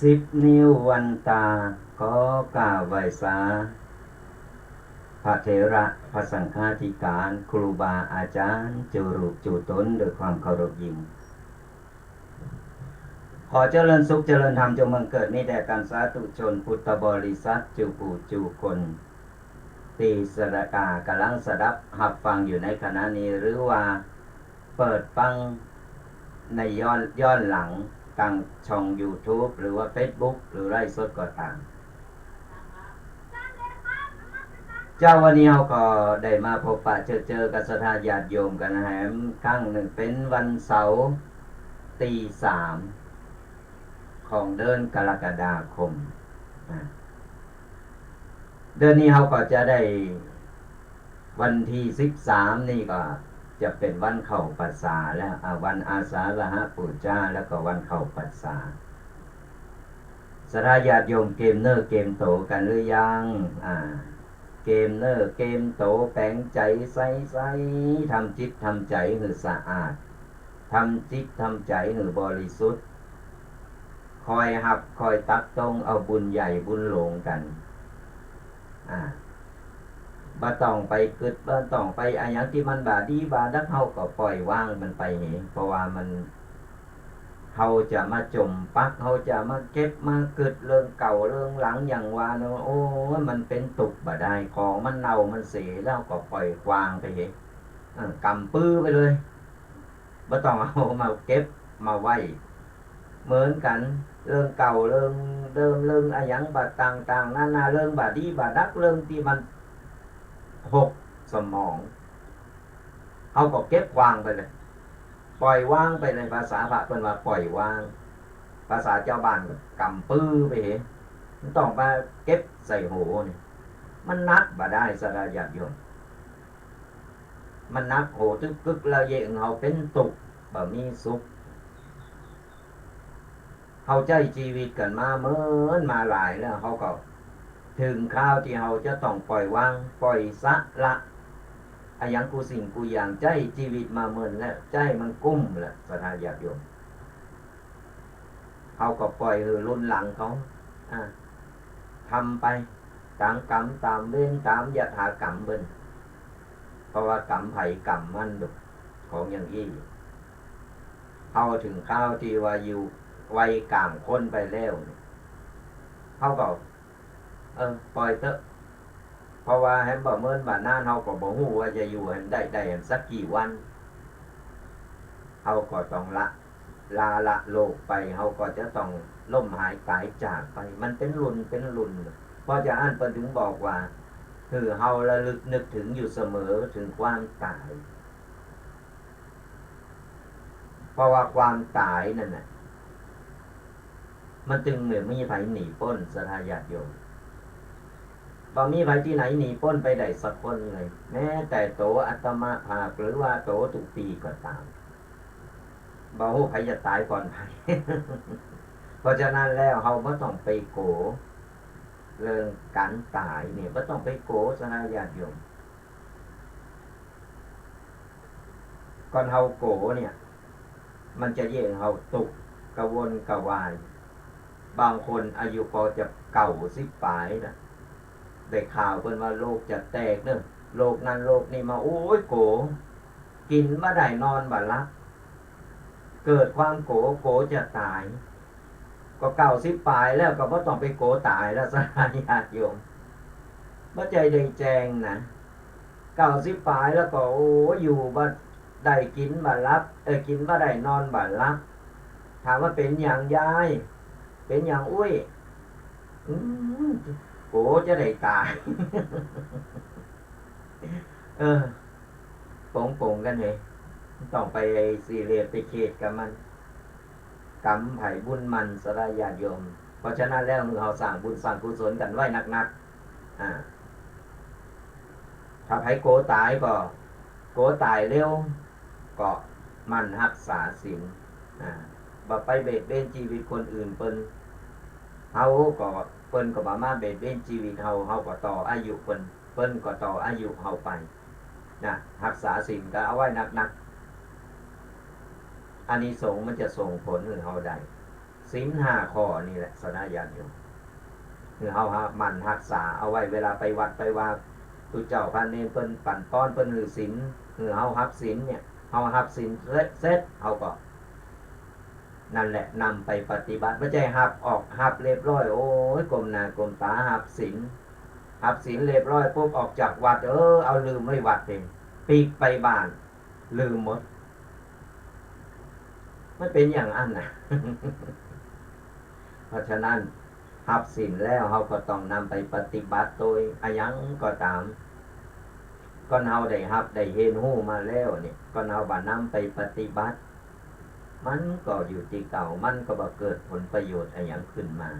สิบนิ้ววันตา ขอกราบไหว้สา พระเถระ พระสังฆาธิการ ครูบาอาจ๋ารย์ จุรุจุตน ด้วยความเคารพยิ่ง ขอเจริญสุขเจริญธรรมจงบังเกิดมีแด่ท่านสาธุชนพุทธบริษัท จุผู้จุคน ตี้สะดากำลังสดับฮับฟังอยู่ในขณะนี้ หรือว่าเปิดฟังในย้อน ย้อนหลังตางช่องยูทูบ หรือว่าเฟซบุ๊ก หรือไลฟ์สดก็ตาม เจ้า วันนี้เฮาก็ได้มาพบปะเจอเจอกับศรัทธาญาติโยมกั๋นแหมครั้งนึ่ง เป๋นวันเสาร์ตี้สาม ของเดือนกรกฎาคม อ่า เดือนนี้เฮาก็จะได้ วันตี้สิบสามนี่ก็จะเป๋นวันเข้าพรรษาแล้ว อ่า วันอาสาฬหบูชา แล้วก็วันเข้าพรรษา ศรัทธาญาติโยมเกมเนื้อเกมโตกั๋นหรือยัง อ่า เกมเนื้อเกมโต แป๋งใจ๋ใสๆ ทำจิตทำใจ๋หื้อสะอาด ทำจิตทำใจ๋หื้อบริสุทธิ์ คอยฮับคอยตั๊กต๊งเอาบุญใหญ่บุญหลวงกั๋น อ่า บ่ต้องไปกึ๊ด บ่ต้องไปอะหยังตี้มันบ่ดีบ่ดัก เฮาก็ปล่อยวางมันไปเห เพราะว่ามัน เฮาจะมาจ๋มปัก เฮาจะมาเก็บมากึ๊ดเรื่องเก่าเรื่องหลังอย่างว่าเนาะ โอ้ย มันเป๋นตุ๊กข์บ่ได้ ของมันเน่ามันเสยแล้วก็ปล่อยวางไปเห เออ ก๋ำปื้อไปเลย บ่ต้องเอามาเก็บมาไว้ เหมือนกั๋น เรื่องเก่าเรื่องเดิม เรื่องอะหยังบ่ต่างๆ นานา เรื่องบ่ดีบ่ดัก เรื่องตี้มันหกสมอง เฮาก็เก็บวางไปเลย ปล่อยวางไปเลย ภาษาพระเปิ้นว่าปล่อยวาง ภาษาจาวบ้านก็ก๋ำปื้อไปเห บ่ต้องมาเก็บใส่หัวนี่ มันหนักบ่ได้ ศรัทธาญาติโยม มันหนักหัวตึกกึกแล้วเยียะหื้อเฮาเป๋นตุ๊กข์ บ่มีสุข เฮาใจ๊จีวิตกั๋นมาเมินมาหลายแล้ว เฮาก็เถิงคราวตี้เฮาจะต้องปล่อยวาง ปล่อยสละ อะหยังกู้สิ่งกู้อย่าง ใจ๊จีวิตมาเมินแล้ว ใจ๊มันกุ้มแล้ว ศรัทธาญาติโยม เฮาก็ปล่อยหื้อรุ่นหลังเขา อ่า ทำไป ต๋ามก๋รรม ต๋ามเวร ต๋ามยถากรรมเปิ้น เพราะว่ากรรมใผกรรมมันดุ ของอย่างอี้ เฮาเถิงคราวตี้ว่าอยู่วัยก๋างคนไปแล้วนี่ เฮาก็ เออ ปล่อยเต๊อะ เพราะว่าแหมบ่เมินบ่นาน เฮาก็บ่ฮู้ว่าจะอยู่แหมได้ ได้แหมสักกี่วัน เฮาก็ต้องละ ลาละโลกไป เฮาก็จะต้องล้มหายต๋ายจากไป มันเป๋นรุ่นเป๋นรุ่น เพราะจะอั้นเปิ้นเถิงบอกว่า หื้อเฮาระลึกนึกเถิงอยู่เสมอเถิงความต๋าย เพราะว่าความต๋ายนั่นน่ะ มันจึงบ่มีใผหนีป๊น ศรัทธาญาติโยม บ่มีใผตี้ไหนหนีป๊นไปได้สักคนเลย แม้แต่ตั๋วอาตมาภาพ หรือว่าตั๋วตุ๊ปี้ก็ต๋าม บ่ฮู้ใผจะต๋ายก่อนใผ เพราะฉะนั้นแล้ว เฮาบ่ต้องไปกั๋ว เรื่องก๋านต๋ายนี่ บ่ต้องไปกั๋ว ศรัทธาญาติโยม ก่อนเฮากั๋วเนี่ย มันจะเยียะหื้อเฮาตุ๊กข์ กระวนกระวาย บางคนอายุก็จะเก้าสิบป๋ายแล้ว ได้ข่าวเปิ้นว่าโลกจะแตกเน่อ โลกนั้นโลกนี้มา โอ๊ย กั๋ว กิ๋นบ่ได้นอนบ่หลับ เกิดความกั๋ว กั๋วจะต๋าย ก็เก้าสิบป๋ายแล้ว ก็บ่ต้องไปกั๋วต๋ายแล้ว ศรัทธาญาติโยม บ่ใจ้ได้แจ้งนะ เก้าสิบป๋ายแล้วก็ โอ้ อยู่บ่ได้กิ๋นบ่หลับ เอ้ย กิ๋นบ่ได้นอนบ่หลับ ถามว่าเป๋นหยังยาย เป๋นหยังอุ๊ย อืม กั๋วจะได้ต๋าย เออ ป๋งๆ กั๋นเห บ่ต้องไปซีเรียสไปเครียดกับมัน กรรมใผบุญมัน ศรัทธาญาติโยม เพราะฉะนั้นแล้ว หื้อเฮาสร้างบุญสร้างกุศลกั๋นไว้นักๆ อ่า ถ้าใผกั๋วต๋ายก็ กั๋วต๋ายเร็ว ก็หมั่นฮักษาศีล อ่า บ่ไปเบียดเบียนจีวิตคนอื่นเปิ้น เฮาก็ เปิ้นก็บ่มาเบียดเบียนจีวิตเฮา เฮาก็ต่ออายุเปิ้น เปิ้นก็ต่ออายุเฮาไป นะ ฮักษาศีลก็เอาไว้นักๆ อานิสงส์มันจะส่งผลหื้อเฮาได้ ศีลห้าข้อนี่แหละ ศรัทธาญาติโยม หื้อเฮาหาหมั่นฮักษาเอาไว้ เวลาไปวัดไปวา ตุ๊เจ้าพระเณรเปิ้นปั๋นป้อน เปิ้นหื้อศีล หื้อเฮาฮับศีลเนี่ย เฮาฮับศีลเสร็จ เสร็จ เฮาก็ นั่นแหละ นำไปปฏิบัติ บ่ใจ้ฮับออก ฮับเรียบร้อย โอ้ย ก้มหน้าก้มต๋าฮับศีล ฮับศีลเรียบร้อยปุ๊บ ออกจากวัด เออ เอาลืมไว้วัดเอง ปิ๊กไปบ้าน ลืมหมด มันเป๋นอย่างอั้นน่ะ เพราะฉะนั้น ฮับศีลแล้ว เฮาก็ต้องนำไปปฏิบัติโตย อะหยังก็ต๋าม ก้อนเฮาได้ฮับได้เฮียนฮู้มาแล้วเนี่ย ก้อนเฮาบ่นำไปปฏิบัติ มันก็อยู่ตี้เก่า มันก็บ่เกิดผลประโยชน์อะหยังขึ้นมา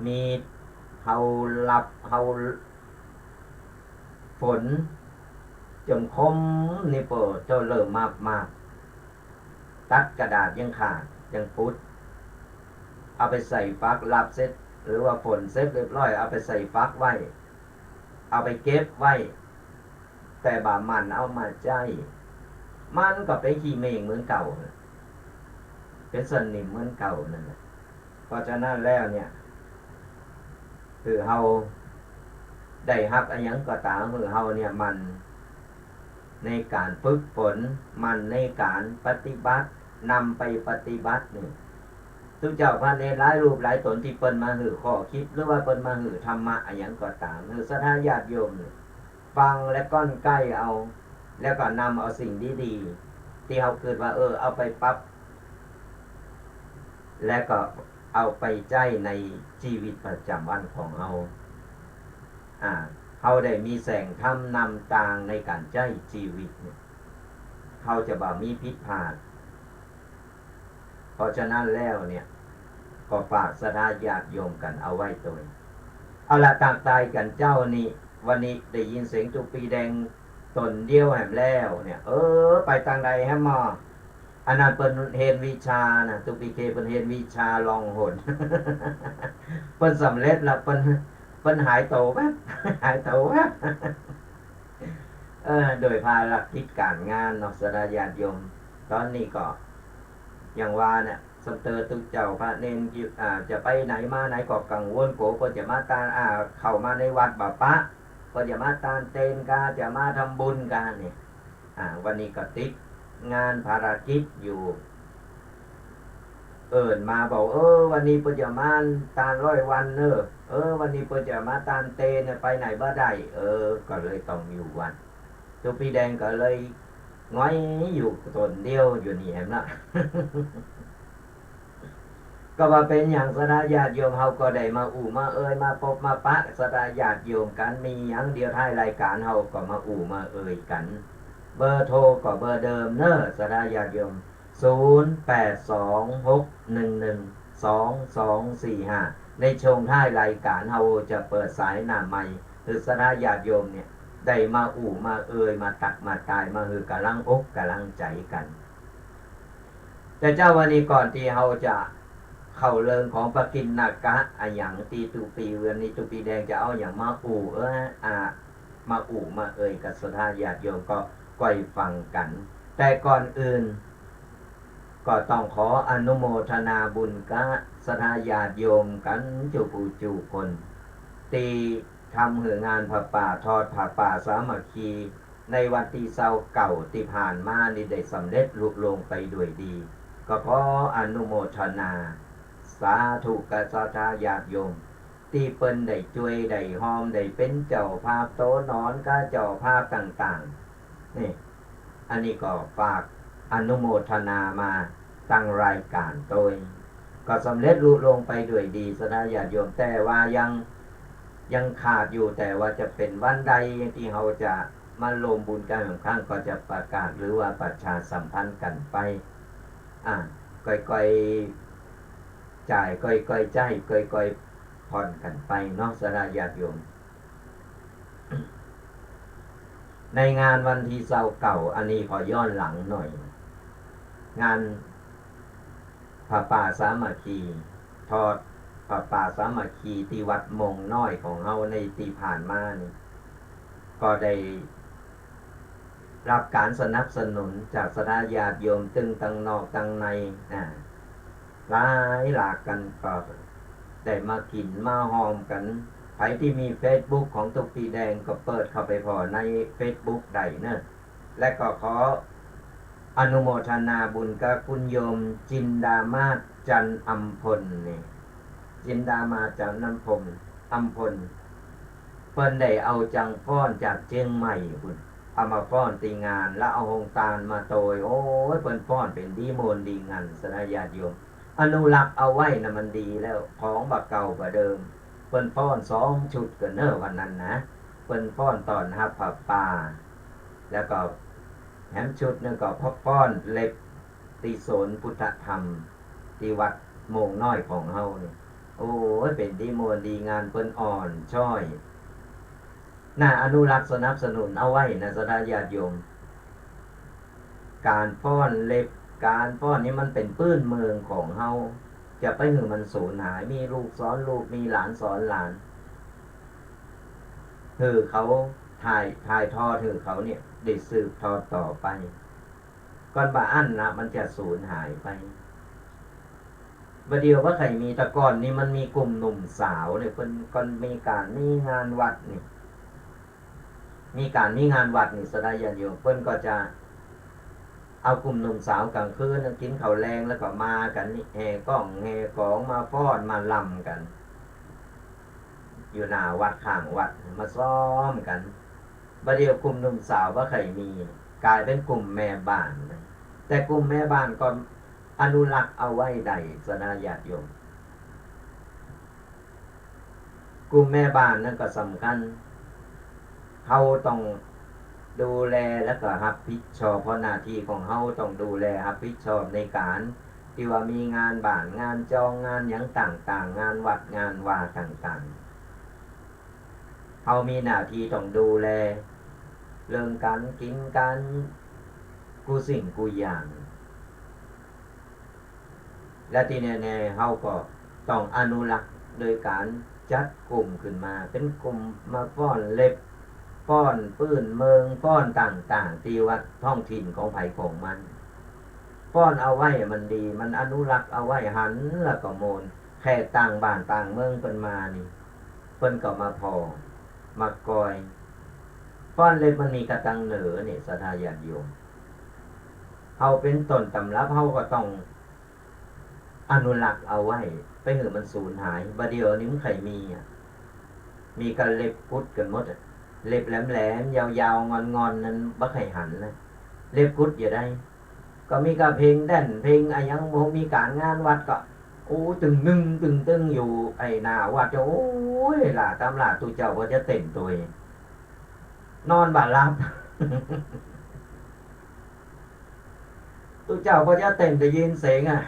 มีเฮาหลับ เฮาฝนจ๋นคมนี่เป๋อ เจ้าเริ่มมากๆ ตัดกระดาษยังขาด ยังปุด เอาไปใส่ฝัก หลับเสร็จ หรือว่าฝนเสร็จเรียบร้อย เอาไปใส่ฝักไว้ เอาไปเก็บไว้ แต่บ่หมั่นเอามาใจ๊ มันก็เป๋นขี้เม้งเหมือนเก่า เป๋นสนิมเหมือนเก่านั่นแหละ เพราะฉะนั้นแล้วเนี่ย หื้อเฮาได้ฮับอะหยังก็ต๋าม หื้อเฮาเนี่ยหมั่นในก๋านฝึกฝน หมั่นในก๋านปฏิบัติ นำไปปฏิบัตินี่ ตุ๊เจ้าพระเณรหลายรูปหลายต๋นตี้เปิ้นมาหื้อข้อคิด หรือว่าเปิ้นมาหื้อธรรมะอะหยังก็ต๋าม หื้อศรัทธาญาติโยมนี่ ฟังและก้อนใก้เอา แล้วก็นำเอาสิ่งดีๆ ตี้เฮาคิดว่า เออ เอาไปปรับ และก็เอาไปใจ๊ในจีวิตประจ๋ำวันของเฮา อ่า เฮาได้มีแสงธรรมนำตางในก๋านใจ๊จีวิตเนี่ย เฮาจะบ่มีผิดพลาด เพราะฉะนั้นแล้วเนี่ย ก็ฝากศรัทธาญาติโยมกั๋นเอาไว้โตย เอาละ ตากตายกั๋นเจ้านี้ วันนี้ได้ยินเสียงตุ๊ปีแดงต๋นเดียวแหมแล้วเนี่ย เออ ไปตางใดแหมหมอ อันนั้นเปิ้นเฮียนวิชานะ ตุ๊ปีเคเปิ้นเฮียนวิชาล่องหน เปิ้นสำเร็จละ เปิ้น เปิ้นหายโตแวบ หายโตแวบ เออ โดยภารกิจก๋านงานเนาะ ศรัทธาญาติโยม ต๋อนนี้ก็ อย่างว่าเนี่ย สำเติบตุ๊เจ้าพระเณรอยู่ อ่า จะไปไหนมาไหนก็กังวล กั๋วเปิ้นจะมาตาน อ่า เข้ามาในวัดบ่ปะ เปิ้นจะมาตานเตนกา จะมาทำบุญกาเนี่ย อ่า วันนี้ก็ติดงานภารกิจอยู่ เอิ้นมาบอก เออ วันนี้เปิ้นจะมาตานร้อยวันเน่อ เออ วันนี้เปิ้นจะมาตานเตน ไปไหนบ่ได้ เออ ก็เลยต้องอยู่วัด ตุ๊ปีแดงก็เลยหงอยอยู่ต๋นเดียวอยู่นี่แหมละ ก็บ่เป๋นหยัง ศรัทธาญาติโยม เฮาก็ได้มาอู้มาเอ่ย มาปบมาปะ ศรัทธาญาติโยมกั๋น มีหยังเดี๋ยวท้ายรายก๋านเฮาก็มาอู้มาเอ่ยกั๋น เบอร์โทรก็เบอร์เดิมเน่อ ศรัทธาญาติโยม ศูนย์แปดสองหกหนึ่งหนึ่งสองสองสี่ห้า ในช่วงท้ายรายก๋านเฮาจะเปิดสายหน้าไมค์ หื้อศรัทธาญาติโยมเนี่ย ได้มาอู้มาเอ่ย มาตักมาตาย มาหื้อก๋ำลังอกก๋ำลังใจ๋กั๋น แต่เจ้าวันนี้ก่อนตี้เฮาจะเข้าเรื่องของปกิณณกะอะหยังตี้ตุ๊ปี วันนี้ตุ๊ปีแดงจะเอาอะหยังมาอู้ เออ อ่า มาอู้มาเอ่ยกับศรัทธาญาติโยมก็ก้อยฟังกั๋น แต่ก่อนอื่น ก็ต้องขออนุโมทนาบุญกับศรัทธาญาติโยมกั๋นจุผู้จุคน ตี้ทำหื้องานผ้าป่า ทอดผ้าป่าสามัคคี ในวันตี้ซาวเก้าตี้ผ่านมานี้ได้สำเร็จลุล่วงไปด้วยดี ก็ขออนุโมทนา สาธุกับศรัทธาญาติโยม ตี้เปิ้นได้จ้วยได้ฮอม ได้เป๋นเจ้าภาพโตหนอนกับเจ้าภาพต่างๆ นี่ อันนี้ก็ฝากอนุโมทนามาตังรายก๋านโตย ก็สำเร็จลุล่วงไปด้วยดี ศรัทธาญาติโยม แต่ว่ายัง ยังขาดอยู่ แต่ว่าจะเป๋นวันใดตี้เฮาจะมาร่วมบุญกั๋นอีกครั้ง ก็จะประกาศหรือว่าประชาสัมพันธ์กั๋นไป อ่า ก้อยๆ จ่าย ก้อยๆ ใจ๊ ก้อยๆ ผ่อนกั๋นไปเนาะ ศรัทธาญาติโยม ในงานวันตี้ซาวเก้า อันนี้ขอย้อนหลังหน่อย งานผ้าป่าสามัคคี ทอดผ้าป่าสามัคคีตี้วัดมงน้อยของเฮาในตี้ผ่านมานี่ ก็ได้ รับก๋านสนับสนุนจากศรัทธาญาติโยมตึงตังนอกตังใน อ่า หลายหลากกั๋น ก็ได้มากิ๋นมาฮอมกั๋น ใผตี้มีเฟซบุ๊กของตุ๊กปี้แดงก็เปิดเข้าไปผ่อในเฟซบุ๊กได้เนาะ และก็ขออนุโมทนาบุญกับคุณโยมจินดามาศ จันทร์อำพลนี่ จินดามาศ จันทร์อำพล อำพล เปิ้นได้เอาจังฟ้อนจากเจียงใหม่พุ้น เอามาฟ้อนตี้งาน แล้วเอาโฮงตานมาโตย โอ้ย เปิ้นฟ้อนเป๋นดีม่วนดีงัน ศรัทธาญาติโยม อนุรักษ์เอาไว้น่ะมันดีแล้ว ของบ่าเก่าบ่าเดิม เปิ้นฟ้อนสองชุดกั๋นเนาะ วันนั้นนะ เปิ้นฟ้อนต้อนฮับผ้าป่า แล้วก็แหมชุดนึ่งก็ฟ้อนเล็บตี้สวนพุทธธรรม ตี้วัดโมงน้อยของเฮานี่ โอ้ย เป๋นดีม่วนดีงัน เปิ้นอ่อนช้อย น่าอนุรักษ์สนับสนุนเอาไว้นะ ศรัทธาญาติโยม ก๋านฟ้อนเล็บ ก๋านฟ้อนนี่มันเป๋นปื้นเมืองของเฮา จะไปหื้อมันสูญหาย มีลูกสอนลูก มีหลานสอนหลาน หื้อเขาถ่าย ถ่ายทอดหื้อเขาเนี่ยได้สืบทอดต่อไป ก่อนบ่าอั้นนะมันจะสูญหายไป บ่าเดี่ยวบ่ใค่มี แต่ก่อนนี่มันมีกลุ่มหนุ่มสาวเนี่ย เปิ้นก่อนมีก๋านมีงานวัดนี่ มีก๋านมีงานวัดนี่ ศรัทธาญาติโยม เปิ้นก็จะเอากลุ่มหนุ่มสาวก๋างคืนกิ๋นข้าวแลงแล้วก็มากั๋นนี่ แห่ก้องแห่ก๋องมาฟ้อนมาลำกั๋น อยู่หน้าวัดข้างวัดมาซ้อมกั๋น บ่าเดี่ยวกลุ่มหนุ่มสาวบ่ใค่มี ก๋ายเป๋นกลุ่มแม่บ้าน แต่กลุ่มแม่บ้านก็อนุรักษ์เอาไว้ได้ ศรัทธาญาติโยม กลุ่มแม่บ้านนั้นก็สำคัญ เฮาต้องดูแลแล้วก็ฮับผิดชอบ เพราะหน้าตี้ของเฮาต้องดูแลฮับผิดชอบในก๋านตี้ว่ามีงานบ้าน งานจอง งานหยังต่างๆ งานวัดงานวาต่างๆ เฮามีหน้าตี้ต้องดูแล เรื่องก๋านกิ๋นก๋านกู้สิ่งกู้อย่าง และตี้แน่ๆ เฮาก็ต้องอนุรักษ์โดยก๋านจัดกลุ่มขึ้นมา เป๋นกลุ่มมาฟ้อนเล็บ ฟ้อนปื้นเมือง ฟ้อนต่างๆ ตี้ว่าท้องถิ่นของใผของมัน ฟ้อนเอาไว้มันดี มันอนุรักษ์เอาไว้ หันแล้วก็ม่วน แขกต่างบ้านต่างเมืองเปิ้นมานี่ เปิ้นก็มาผ่อ มากอย ฟ้อนเล็บมันมีกั๋นตังเนินนี่ ศรัทธาญาติโยม เฮาเป๋นต้นตำรับ เฮาก็ต้องอนุรักษ์เอาไว้ ไปหื้อมันสูญหาย บ่าเดี่ยวนี้มันใค่มีอะ มีกั๋นเล็บกุดกั๋นหมดอะ เล็บแหลมๆ ยาวๆ งอนๆ นั้นบ่ใค่หันแล้ว เล็บกุดอยู่ได้ ก็มีกั๋นเพลงแดนซ์ เพลงอะหยัง บ่มีก๋านงานวัดก็ โอ้ ตึงนึ่งตึงตึงอยู่ไอ้หน้าวัด โอ้ย หล้าต๋ามหล้า ตุ๊เจ้าก็จะเต้นโตย นอนบ่หลับ ตุ๊เจ้าก็จะเต้น ได้ยินเสียงอะ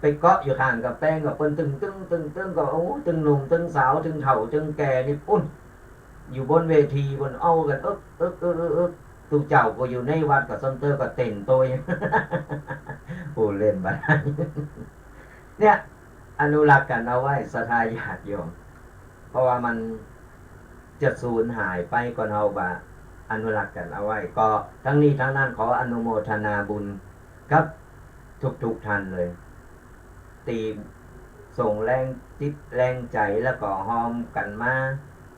ไปเกาะอยู่ข้างก๋ำแปงก็เปิ้นตึงตึงตึงตึงก็ โอ้ ตึงหนุ่มตึงสาว ตึงเฒ่าตึงแก่นี่ปุ้น อยู่บนเวทีบน เอากั๋นเอิกเอิกเอิกเอิกเอิก ตุ๊เจ้าก็อยู่ในวัดก็ซ้ำเต๊อะก็เต้นโตย โอ้ เล่นบ่ได้ เนี่ย อนุรักษ์กั๋นเอาไว้ ศรัทธาญาติโยม เพราะว่ามันจะสูญหายไป ก่อนเฮาบ่อนุรักษ์กั๋นเอาไว้ ก็ทั้งนี้ทั้งนั้นขออนุโมทนาบุญกับทุกๆ ท่านเลย ตี้ส่งแรงจิตแรงใจ๋แล้วก็ฮอมกั๋นมา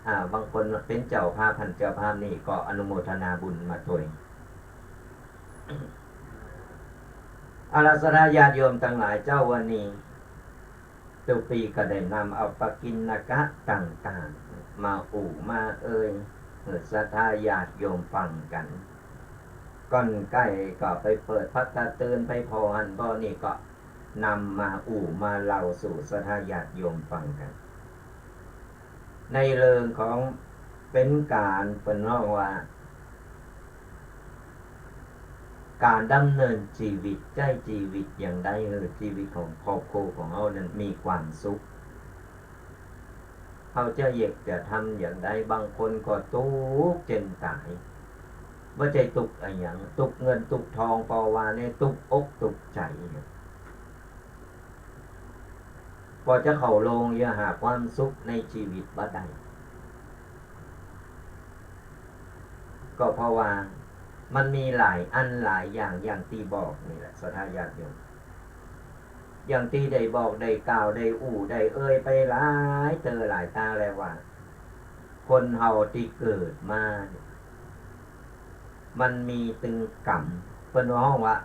อ่า บางคนเป๋นเจ้าภาพ หั้นเจ้าภาพนี่ ก็อนุโมทนาบุญมาโตย เอาละ ศรัทธาญาติโยมตังหลายเจ้า วันนี้ตุ๊กปี้ก็ได้นำเอาปกิณกะต่างๆ มาอู้มาเอ่ย หื้อศรัทธาญาติโยมฟังกั๋น ก่อนใก้ก็ไปเปิดพระต๋าเตือน ไปผ่อหั้นผ่อนี่ ก็นำมาอู้มาเล่าสู่ศรัทธาญาติโยมฟังกั๋น ในเรื่องของเป๋นก๋านเปิ้นฮ้องว่า ก๋านดำเนินจีวิต ใจ๊จีวิตอย่างใดหื้อจีวิตของครอบครัวของเฮานั้นมีความสุข เฮาจะเยียะจะทำอย่างใด บางคนก็ตุ๊กข์เจ๋นต๋าย บ่ใจ้ตุ๊กข์อะหยัง ตุ๊กข์เงินตุ๊กข์ทอง ปอว่าแน่ ตุ๊กข์อกตุ๊กข์ใจ๋ ปอจะเข้าโฮงเยียะหาความสุขในจีวิตบ่ได้ ก็เพราะว่ามันมีหลายอันหลายอย่าง อย่างตี้บอกนี่แหละ ศรัทธาญาติโยม อย่างตี้ได้บอกได้กล่าวได้อู้ได้เอ่ยไปหลายเตื้อหลายตาแล้วว่า คนเฮาตี้เกิดมาเนี่ย มันมีตึงกรรม เปิ้นฮ้องว่า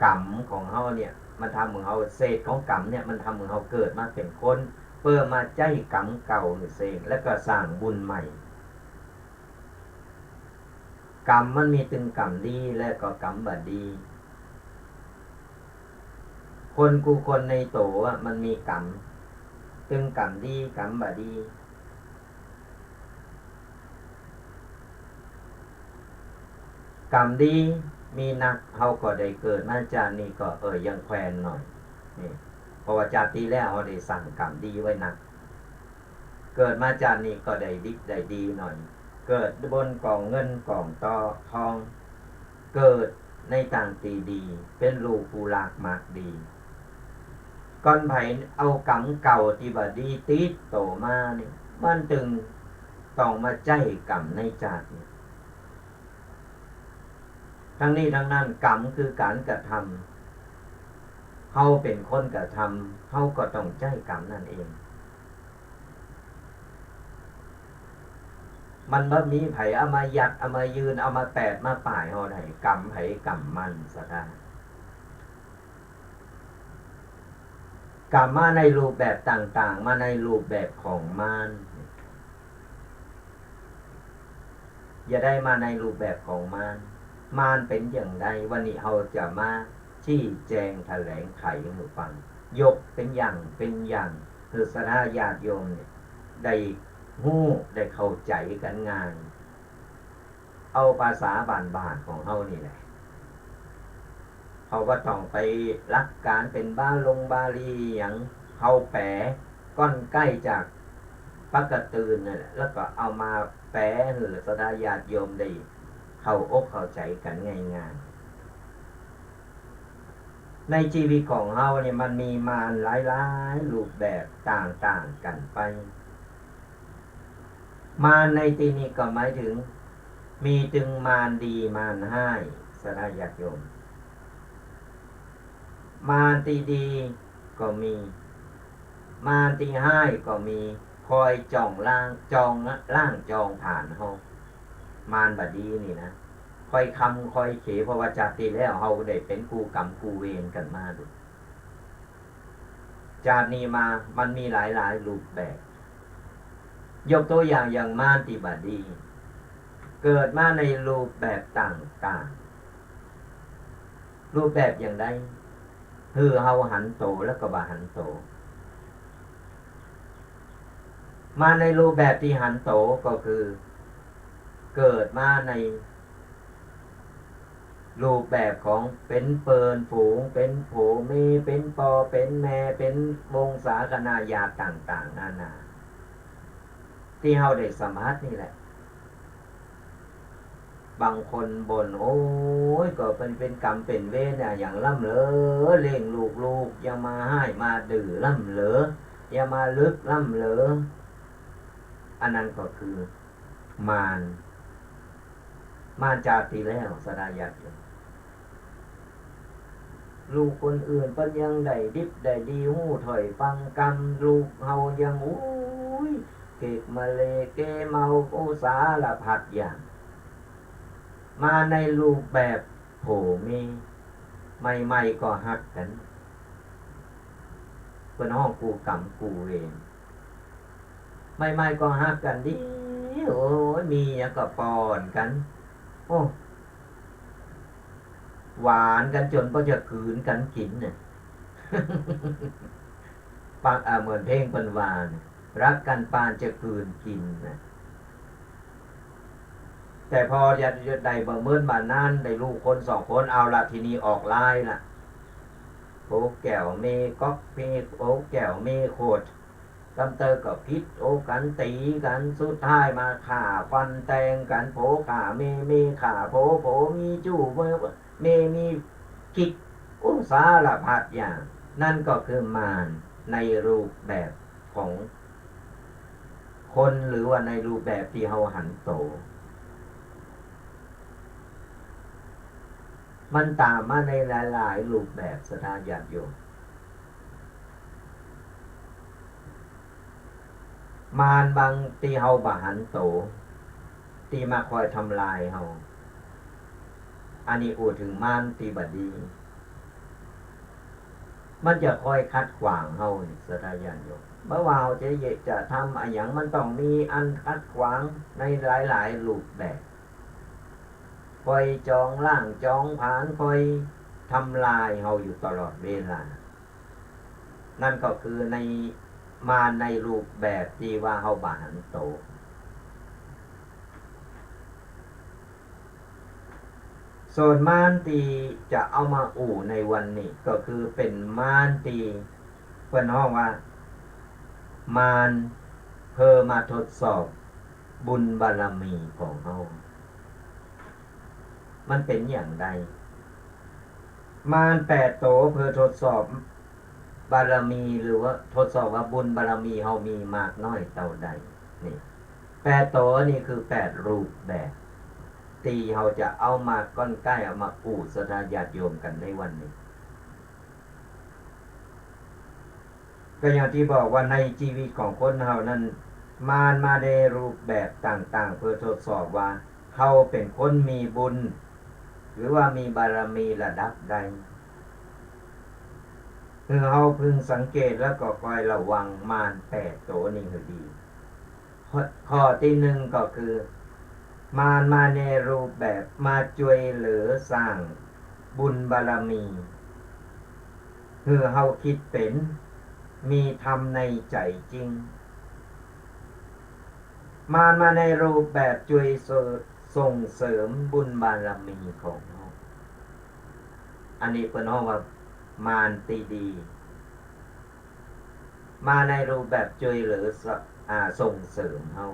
กรรมของเฮาเนี่ย มันทำหื้อเฮา เศษของกรรมเนี่ย มันทำหื้อเฮาเกิดมาเป๋นคน เปื้อมาใจ๊กรรมเก่าหื้อเซง แล้วก็สร้างบุญใหม่ กรรมมันมีตึงกรรมดีและก็กรรมบ่ดี คนกู้คนในตั๋วอะมันมีกรรม ตึงกรรมดีกรรมบ่ดี กรรมดีมีนัก เฮาก็ได้เกิดมาจาตินี้ก็ เออ ยังแควนหน่อย นี่ เพราะว่าจาติตี้แล้วเฮาได้สร้างกรรมดีไว้นัก เกิดมาจาตินี้ก็ได้ดิบได้ดีหน่อย เกิดบนก๋องเงินก๋องตอ ทอง เกิดในตางตี้ดี เป๋นลูกผู้หลากหมากดี ก่อนใผเอากรรมเก่าตี้บ่ดีติดตั๋วมานี่ มันตึงต้องมาใจ๊กรรมในจาตินี้ ทั้งนี้ทั้งนั้นกรรมคือก๋านกระทำ เฮาเป๋นคนกระทำ เฮาก็ต้องใจ๊กรรมนั้นเอง มันบ่มีใผเอามายัด เอามายืน เอามาแปดมาป่ายเฮาได้ กรรมใผกรรมมันสะท้า กรรมมาในรูปแบบต่างๆ มาในรูปแบบของมาร อย่าได้มาในรูปแบบของมาร มารเป๋นอย่างใด วันนี้เฮาจะมาชี้แจงแถลงไขหื้อฟัง ยกเป๋นอย่างเป๋นอย่าง หื้อศรัทธาญาติโยมเนี่ย ได้ฮู้ได้เข้าใจ๋กั๋นง่าย เอาภาษาบ้านๆ ของเฮานี่แหละ เฮาบ่ต้องไปลักก๋านเป๋นบาลงบาลีหยัง เฮาแป๋ก้อนใก้จากปากกาตื่นนั่นแหละ แล้วก็เอามาแป๋หื้อศรัทธาญาติโยมได้เข้าอกเข้าใจ๋กั๋นง่ายๆ ในชีวิตของเฮาเนี่ยมันมีมารหลายๆ รูปแบบต่างๆ กั๋นไป มารในตี้นี้ก็หมายถึง มีตึงมารดีมารฮ้าย ศรัทธาญาติโยม มารตี้ดีก็มี มารตี้ฮ้ายก็มี คอยจ้องล้าง จ้องล้างจ้องผลาญเฮา มารบ่ดีนี่นะ คอยคำคอยเข เพราะว่าจาติตี้แล้วเฮาได้เป๋นกู้กรรมกู้เวรกั๋นมาดู จาตินี้มามันมีหลายๆ รูปแบบ ยกตั๋วอย่าง อย่างมารตี้บ่ดี เกิดมาในรูปแบบต่างๆ รูปแบบอย่างใด หื้อเฮาหันโตแล้วก็บ่หันโต มาในรูปแบบตี้หันโตก็คือ เกิดมาใน รูปแบบของเป๋นเปิ้นฝูง เป๋นผัวเมีย เป๋นป้อเป๋นแม่ เป๋นวงศาคณาญาติต่างๆ นานา ตี้เฮาได้สัมผัสนี่แหละ บางคนบ่น โอ๊ย ก็เป๋น เป๋นกรรมเป๋นเวรเนี่ย อย่างล้ำเหลอ เลี้ยงลูกๆ อย่ามาฮ้ายมาดื้อล้ำเหลอ อย่ามาลึกล้ำเหลอ อันนั้นก็คือ มาร มารจาติตี้แล้ว ศรัทธาญาติโยม ลูกคนอื่นเปิ้นยังได้ดิบได้ดี ฮู้ถ้อยฟังกำ ลูกเฮายัง อุ๊ย เกกมะเลเกเมา โอ้ สารพัดอย่าง มาในรูปแบบผัวเมีย ใหม่ๆ ก็ฮักกั๋น เปิ้นฮ้องกู้กรรมกู้เวร ใหม่ๆ ก็ฮักกั๋นดี โอ๊ย มีหยังก็ป้อนกั๋น โอ้ หวานกั๋นจ๋นปานจะกลืนกั๋นกิ๋นเนี่ย ปะ อ่า เหมือนเพลงเปิ้นว่าเนี่ย ฮักกั๋นปานจะกลืนกิ๋นนะ แต่พอจะ จะได้บ่เหมือนบ่านาน ได้ลูกคนสองคน เอาละ ทีนี้ออกลายละ ผัวแก้วเมียก๊อก เมีย ผัวแก้วเมียขวด กำเตอก็ผิดอกกั๋น ตี๋กั๋น สุดท้ายมาฆ่าฟันแตงกั๋น ผัวฆ่าเมีย เมียฆ่าผัว ผัวมีชู้ เมีย เมียมีกิ๊ก โอ้ สารพัดอย่าง นั่นก็คือมารในรูปแบบของคน หรือว่าในรูปแบบตี้เฮาหันโต มันต๋ามมาในหลายๆ รูปแบบ ศรัทธาญาติโยม มารบางตี้เฮาบ่หันโต ตี้มาคอยทำลายเฮา อันนี้อู้เถิงมารตี้บ่ดี มันจะคอยขัดขวางเฮานี่ ศรัทธาญาติโยม บ่ว่าเฮาจะเยียะจะทำอะหยัง มันต้องมีอันขัดขวางในหลายๆ รูปแบบ คอยจองล้างจองผลาญ คอยทำลายเฮาอยู่ตลอดเวลา นั่นก็คือใน มารในรูปแบบตี้ว่าเฮาบ่หันโต ส่วนมารตี้จะเอามาอู้ในวันนี้ ก็คือเป๋นมารตี้เปิ้นฮ้องว่า มารเพื่อมาทดสอบบุญบารมีของเฮา มันเป๋นอย่างใด มารแปดโตเพื่อทดสอบบารมี หรือว่าทดสอบว่าบุญบารมีเฮามีมากน้อยเต้าใด นี่ แปดโตนี่คือแปดรูปแบบ ตี้เฮาจะเอามาก้อนใก้ เอามาอู้ศรัทธาญาติโยมกั๋นในวันนี้ ก็อย่างตี้บอกว่าในจีวิตของคนเฮานั้น มารมาในรูปแบบต่างๆ เพื่อทดสอบว่าเฮาเป๋นคนมีบุญ หรือว่ามีบารมีระดับใด คือเฮาพึงสังเกตแล้วก็คอยระวังมารแปดโตนี้หื้อดี ข้อ ข้อตี้นึ่งก็คือ มารมาในรูปแบบมาจ้วยเหลือสร้างบุญบารมี หื้อเฮาคิดเป๋น มีธรรมในใจ๋จริง มารมาในรูปแบบจ้วยส่ง ส่งเสริมบุญบารมีของเฮา อันนี้เปิ้นฮ้องว่ามารตี้ดี มาในรูปแบบจ้วยเหลือสะ อ่า ส่งเสริมเฮา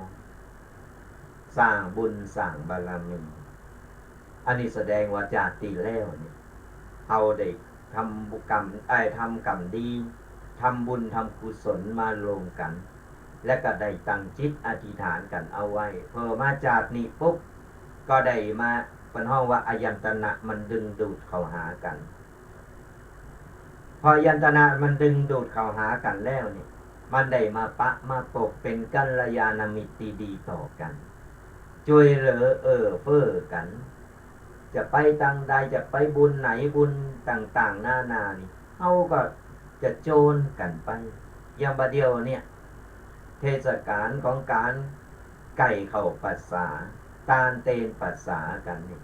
สร้างบุญสร้างบารมี อันนี้แสดงว่าจาติตี้แล้วนี่ เฮาได้ทำบุญกรรม เอ้ย ทำกรรมดี ทำบุญทำกุศลมาร่วมกั๋น และก็ได้ตั้งจิตอธิษฐานกั๋นเอาไว้ พอมาจาตินี้ปุ๊บ ก็ได้มา เปิ้นฮ้องว่าอายตนะมันดึงดูดเข้าหากั๋น พออายตนะมันดึงดูดเข้าหากั๋นแล้วนี่ มันได้มาปะมาปกเป๋นกัลยาณมิตรตี้ดีต่อกั๋น จ้วยเหลือเอื้อเฟื้อกั๋น จะไปตางใด จะไปบุญไหน บุญต่างๆ นานานี่ เฮาก็จะโจรกั๋นไป อย่างบ่าเดี่ยวเนี่ย เทศกาลของก๋านไก่เข้าพรรษา ตานเตนพรรษากั๋นนี่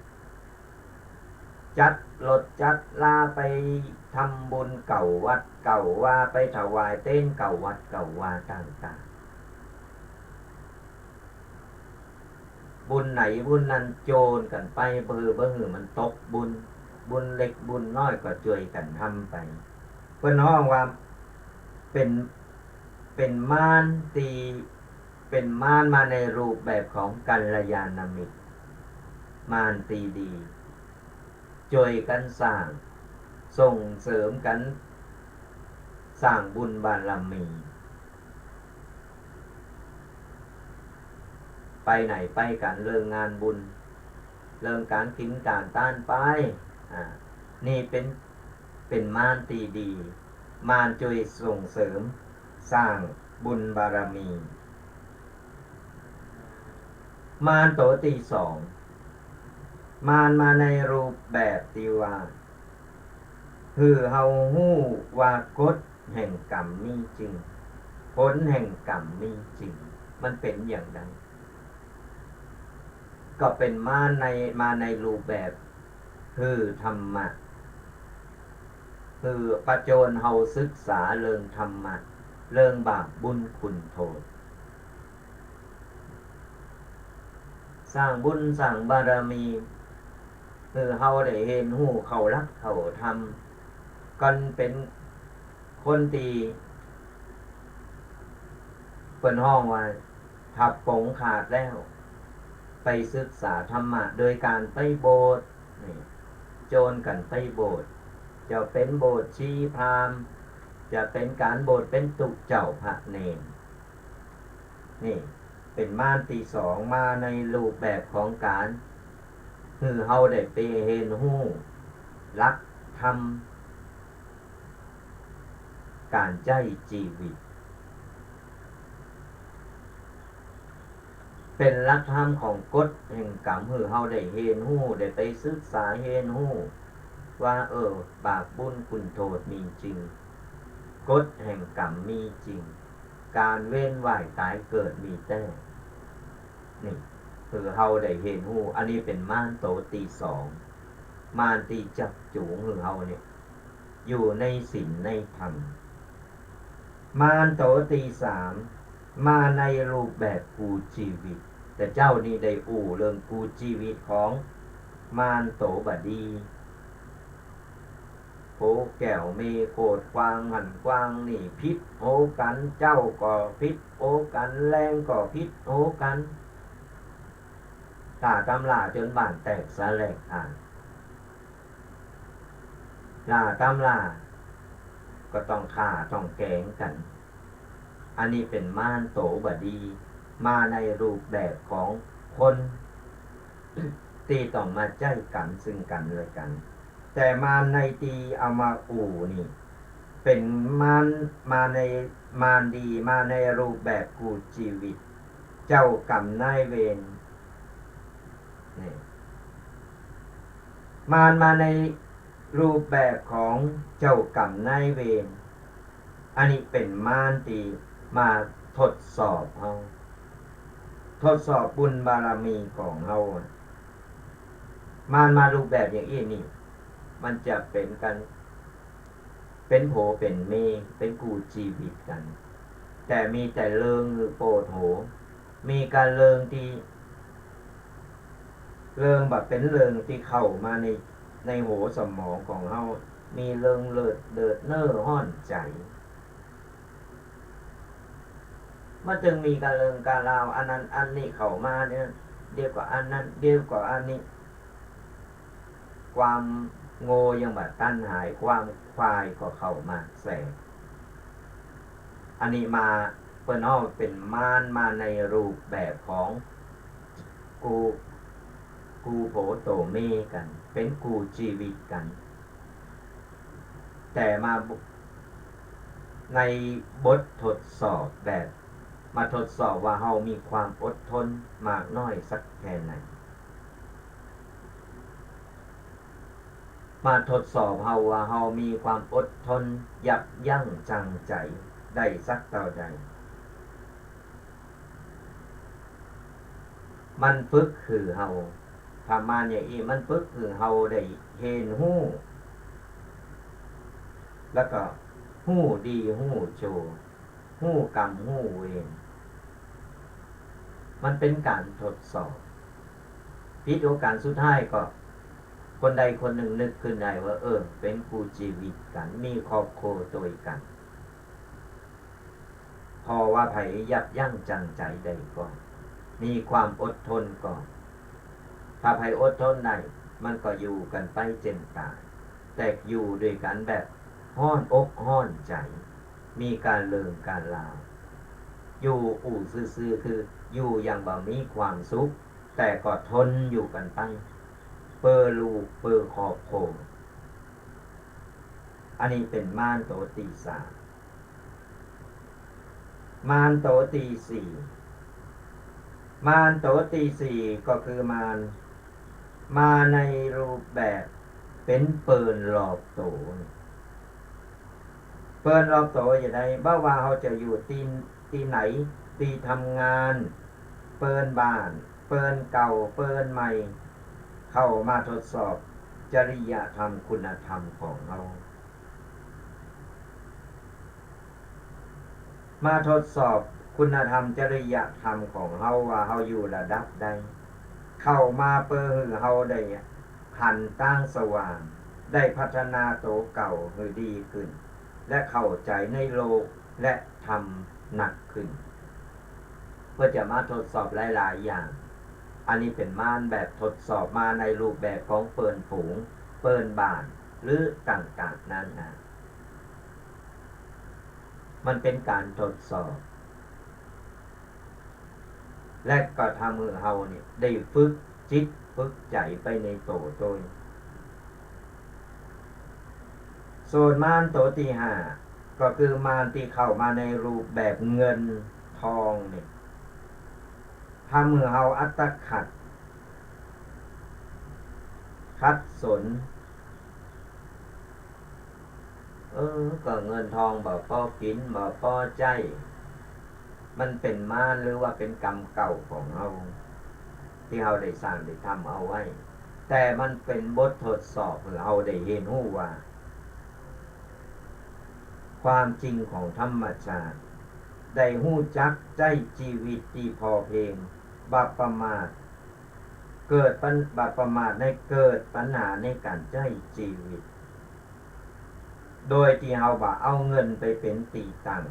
จัดรถจัดลาไปทำบุญเก้าวัดเก้าวา ไปถวายเตนเก้าวัดเก้าวาต่างๆ บุญไหนบุญนั้นโจรกั๋นไป บ่หื้อ บ่หื้อมันตกบุญ บุญเล็กบุญน้อยก็จ้วยกั๋นทำไป เปิ้นฮ้องว่าเป๋น เป๋นมารตี้ เป๋นมารมาในรูปแบบของกัลยาณมิตร มารตี้ดี จ้วยกั๋นสร้าง ส่งเสริมกั๋น สร้างบุญบารมี ไปไหนไปกั๋น เรื่องงานบุญ เรื่องก๋านกิ๋นก๋านตานไป อ่า นี่เป๋น เป๋นมารตี้ดี มารจ้วยส่งเสริมสร้างบุญบารมี มารโตตี้สอง มารมาในรูปแบบตี้ว่า หื้อเฮาฮู้ว่ากฎแห่งกรรมมีจริง ผลแห่งกรรมมีจริง มันเป๋นอย่างใด ก็เป๋นมารใน มาในรูปแบบ หื้อธรรมะ หื้อประโจรเฮาศึกษาเรื่องธรรมะ เรื่องบาปบุญคุณโทษ สร้างบุญสร้างบารมี หื้อเฮาได้เห็นฮู้เข้าหลักเข้าธรรม กั๋นเป๋นคนตี้ เปิ้นฮ้องว่า ถ้าปลงขาดแล้ว ไปศึกษาธรรมะโดยก๋านไปโบสถ์ นี่ โจรกั๋นไปโบสถ์ จะเป๋นโบสถ์ชีพราหมณ์ จะเป๋นก๋านโบสถ์เป๋นตุ๊เจ้าพระเณร นี่ เป๋นมารตี้สอง มาในรูปแบบของก๋าน หื้อเฮาได้ไปเห็นฮู้หลักธรรม ก๋านใจ๊จีวิต เป๋นหลักธรรมของกฎแห่งกรรม หื้อเฮาได้เฮียนฮู้ ได้ไปศึกษาเฮียนฮู้ว่า เออ บาปบุญคุณโทษมีจริง กฎแห่งกรรมมีจริง ก๋านเวียนว่ายต๋ายเกิดมีแต๊ นี่ หื้อเฮาได้เฮียนฮู้ อันนี้เป๋นมานโตตี้สอง มานตี้จักจูงหื้อเฮาเนี่ย อยู่ในศีลในธรรม มานโตตี้สาม มาในรูปแบบกู้จีวิต แต่เจ๊านี้ได้อู้เรื่องกู้จีวิตของมานโตบ่ดี โหแก้วเมโขด กวางหั้นกวางนี่ ผิดโหกั๋น เจ๊าก็ผิดโหกั๋น แลงก็ผิดโหกั๋น ถ้าต๋ำราจ๋นบ้านแตกสาแหลกขาด ถ้าต๋ำราก็ต้องฆ่าต้องแก๋งกั๋น อันนี้เป๋นมานโตบ่ดี มาในรูปแบบของคนตี้ต้องมาใจ๊กรรมซึ่งกั๋นและกั๋น แต่มานในตี้เอามาอู้นี่ เป๋นมาน มาใน มานดี มาในรูปแบบกู้จีวิต เจ้ากรรมนายเวร นี่ มานมาในรูปแบบของเจ้ากรรมนายเวร อันนี้เป๋นมานตี้มาทดสอบเฮา ทดสอบบุญบารมีของเฮา มานมารูปแบบอย่างอี้นี่ มันจะเป๋นกั๋น เป๋นผัวเป๋นเมีย เป๋นกู้จีวิตกั๋น แต่มีแต่เรื่องหื้อโปดหัว มีก้าเรื่องตี้ เรื่องบ่าเป๋นเรื่องตี้เข้ามาใน ในหัวสมองของเฮา มีเรื่องเลิดเดิดเน่อฮ้อนใจ๋ มันจึงมีก้าเรื่องก้าราวอันนั้นอันนี้เข้ามาเนี่ย เดี๋ยวก็อันนั้น เดี๋ยวก็อันนี้ ความโง่ยังบ่ตันหาย ความควายก็เข้ามาแทรก อันนี้มาเปิ้นฮ้องเป๋นมานมาในรูปแบบของกู้ กู้ผัวตั๋วเมียกั๋น เป๋นกู้จีวิตกั๋น แต่มาในบททดสอบแบบ มาทดสอบว่าเฮามีความอดทนมากน้อยสักแค่ไหน มาทดสอบเฮาว่าเฮามีความอดทนยับยั้งชั่งใจ๋ได้สักเต้าใด มันฝึกหื้อเฮา ถ้ามานอย่างอี้มันฝึกหื้อเฮาได้เฮียนฮู้ แล้วก็ฮู้ดีฮู้ชั่ว ฮู้กรรมฮู้เวร มันเป๋นก๋านทดสอบ ผิดโอกาสสุดท้ายก็ คนใดคนนึ่งนึกขึ้นได้ว่า เออ เป๋นกู้จีวิตกั๋น มีครอบครัวตวยกั๋น ผ่อว่าใผยับยั้งชั่งใจ๋ได้ก่อ มีความอดทนก่อ ถ้าใผอดทนได้ มันก็อยู่กั๋นไปเจ๋นต๋าย แต่อยู่ตวยกั๋นแบบฮ้อนอกฮ้อนใจ๋ มีก้าเรื่องก้าราว อยู่อู้ซื่อๆ คืออยู่อย่างบ่มีความสุข แต่ก็ทนอยู่กั๋นไป เปื้อลูกเปื้อครอบครัว อันนี้เป๋นมานโตตี้สาม มานโตตี้สี่ มานโตตี้สี่ก็คือมาน มาในรูปแบบเป๋นเปิ้นรอบตั๋ว เปิ้นรอบตั๋วจะได้ บ่ว่าเฮาจะอยู่ตี้ ตี้ไหน ตี้ทำงาน เปิ้นบ้าน เปิ้นเก่า เปิ้นใหม่ เข้ามาทดสอบจริยธรรมคุณธรรมของเฮา มาทดสอบคุณธรรมจริยธรรมของเฮาว่าเฮาอยู่ระดับใด เข้ามาเปื้อหื้อเฮาได้หันตางสว่าง ได้พัฒนาตั๋วเก่าหื้อดีขึ้น และเข้าใจ๋ในโลกและธรรมหนักขึ้น เปื้อจะมาทดสอบหลายๆ อย่าง อันนี้เป๋นมานแบบทดสอบมาในรูปแบบของเปิ้นฝูง เปิ้นบ้าน หรือต่างๆ นานา มันเป๋นก๋านทดสอบ และก็ทำหื้อเฮาเนี่ยได้ฝึกจิตฝึกใจ๋ไปในตั๋วตวย ส่วนมานตั๋วตี้ห้า ก็คือมานตี้เข้ามาในรูปแบบเงินทองเนี่ย ทำหื้อเฮาอัตคัด ขัดสน เออ ก็เงินทองบ่ปอกิ๋น บ่ปอใจ๊ มันเป๋นมารหรือว่าเป๋นกรรมเก่าของเฮา ตี้เฮาได้สร้างได้ทำเอาไว้ แต่มันเป๋นบททดสอบหื้อเฮาได้เฮียนฮู้ว่า ความจริงของธรรมชาติ ได้ฮู้จักใจ๊จีวิตตี้พอเพียง บ่ประมาท เกิดปัญ- บ่ประมาทในเกิดปัญหาในก๋านใจ๊จีวิต โดยตี้เฮาบ่เอาเงินไปเป๋นตี้ตั้ง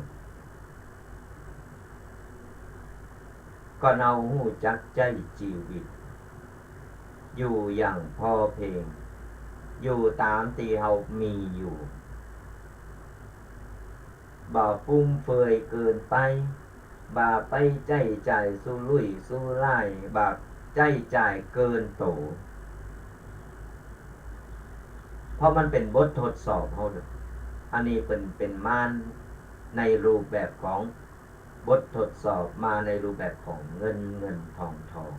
ก็เฮาฮู้จักใจ๊จีวิต อยู่อย่างพอเพียง อยู่ต๋ามตี้เฮามีอยู่ บ่ฟุ่มเฟือยเกินไป บ่ไปใจ๊จ่ายสุรุ่ยสุร่าย บ่ใจ๊จ่ายเกินโต เพราะมันเป๋นบททดสอบเฮาเนาะ อันนี้เป๋น เป๋นมารในรูปแบบของบททดสอบ มาในรูปแบบของเงินเงินทองทอง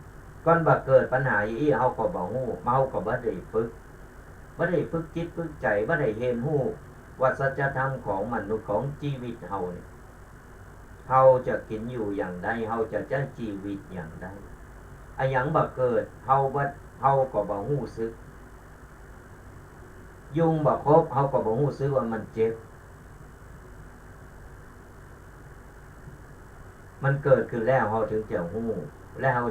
ก่อนบ่าเกิดปัญหาอี้ เฮาก็บ่ฮู้ เฮาก็บ่ได้ฝึก บ่ได้ฝึกจิตฝึกใจ๋ บ่ได้เฮียนฮู้ว่าสัจธรรมของมนุษย์ ของจีวิตเฮานี่ เฮาจะกิ๋นอยู่อย่างใด เฮาจะใจ๊จีวิตอย่างใด อะหยังบ่าเกิด เฮาบ่ เฮาก็บ่ฮู้สึก ยุงบ่าคบ เฮาก็บ่ฮู้สึกว่ามันเจ็บ มันเกิดขึ้นแล้ว เฮาถึงจะฮู้ และเฮา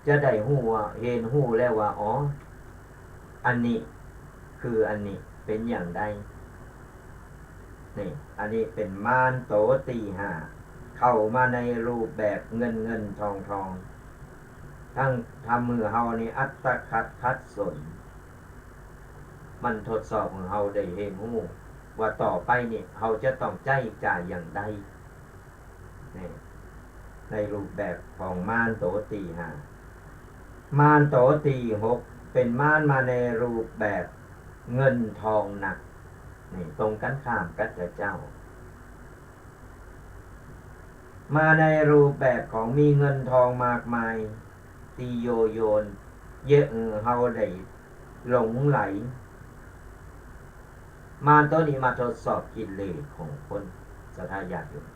จะได้ฮู้ว่า เฮียนฮู้แล้วว่า อ๋อ อันนี้คืออันนี้เป๋นอย่างใด นี่ อันนี้เป๋นมารโตตี้ห้า เข้ามาในรูปแบบเงินเงินทองทอง ตึงทำหื้อเฮานี่อัตคัดขัดสน มันทดสอบหื้อเฮาได้เฮียนฮู้ว่าต่อไปนี่ เฮาจะต้องใจ๊จ่ายอย่างใด นี่ ในรูปแบบของมารโตตี้ห้า มารโตตี้หก เป๋นมารมาในรูปแบบเงินทองหนัก นี่ ตรงกั๋นข้ามกั๋นจะเจ้า มาในรูปแบบของมีเงินทองมากมาย ตี้ยั่วยวน เยียะหื้อเฮาได้หลงใหล มารโตนี้มาทดสอบกิเลสของคน ศรัทธาญาติโยม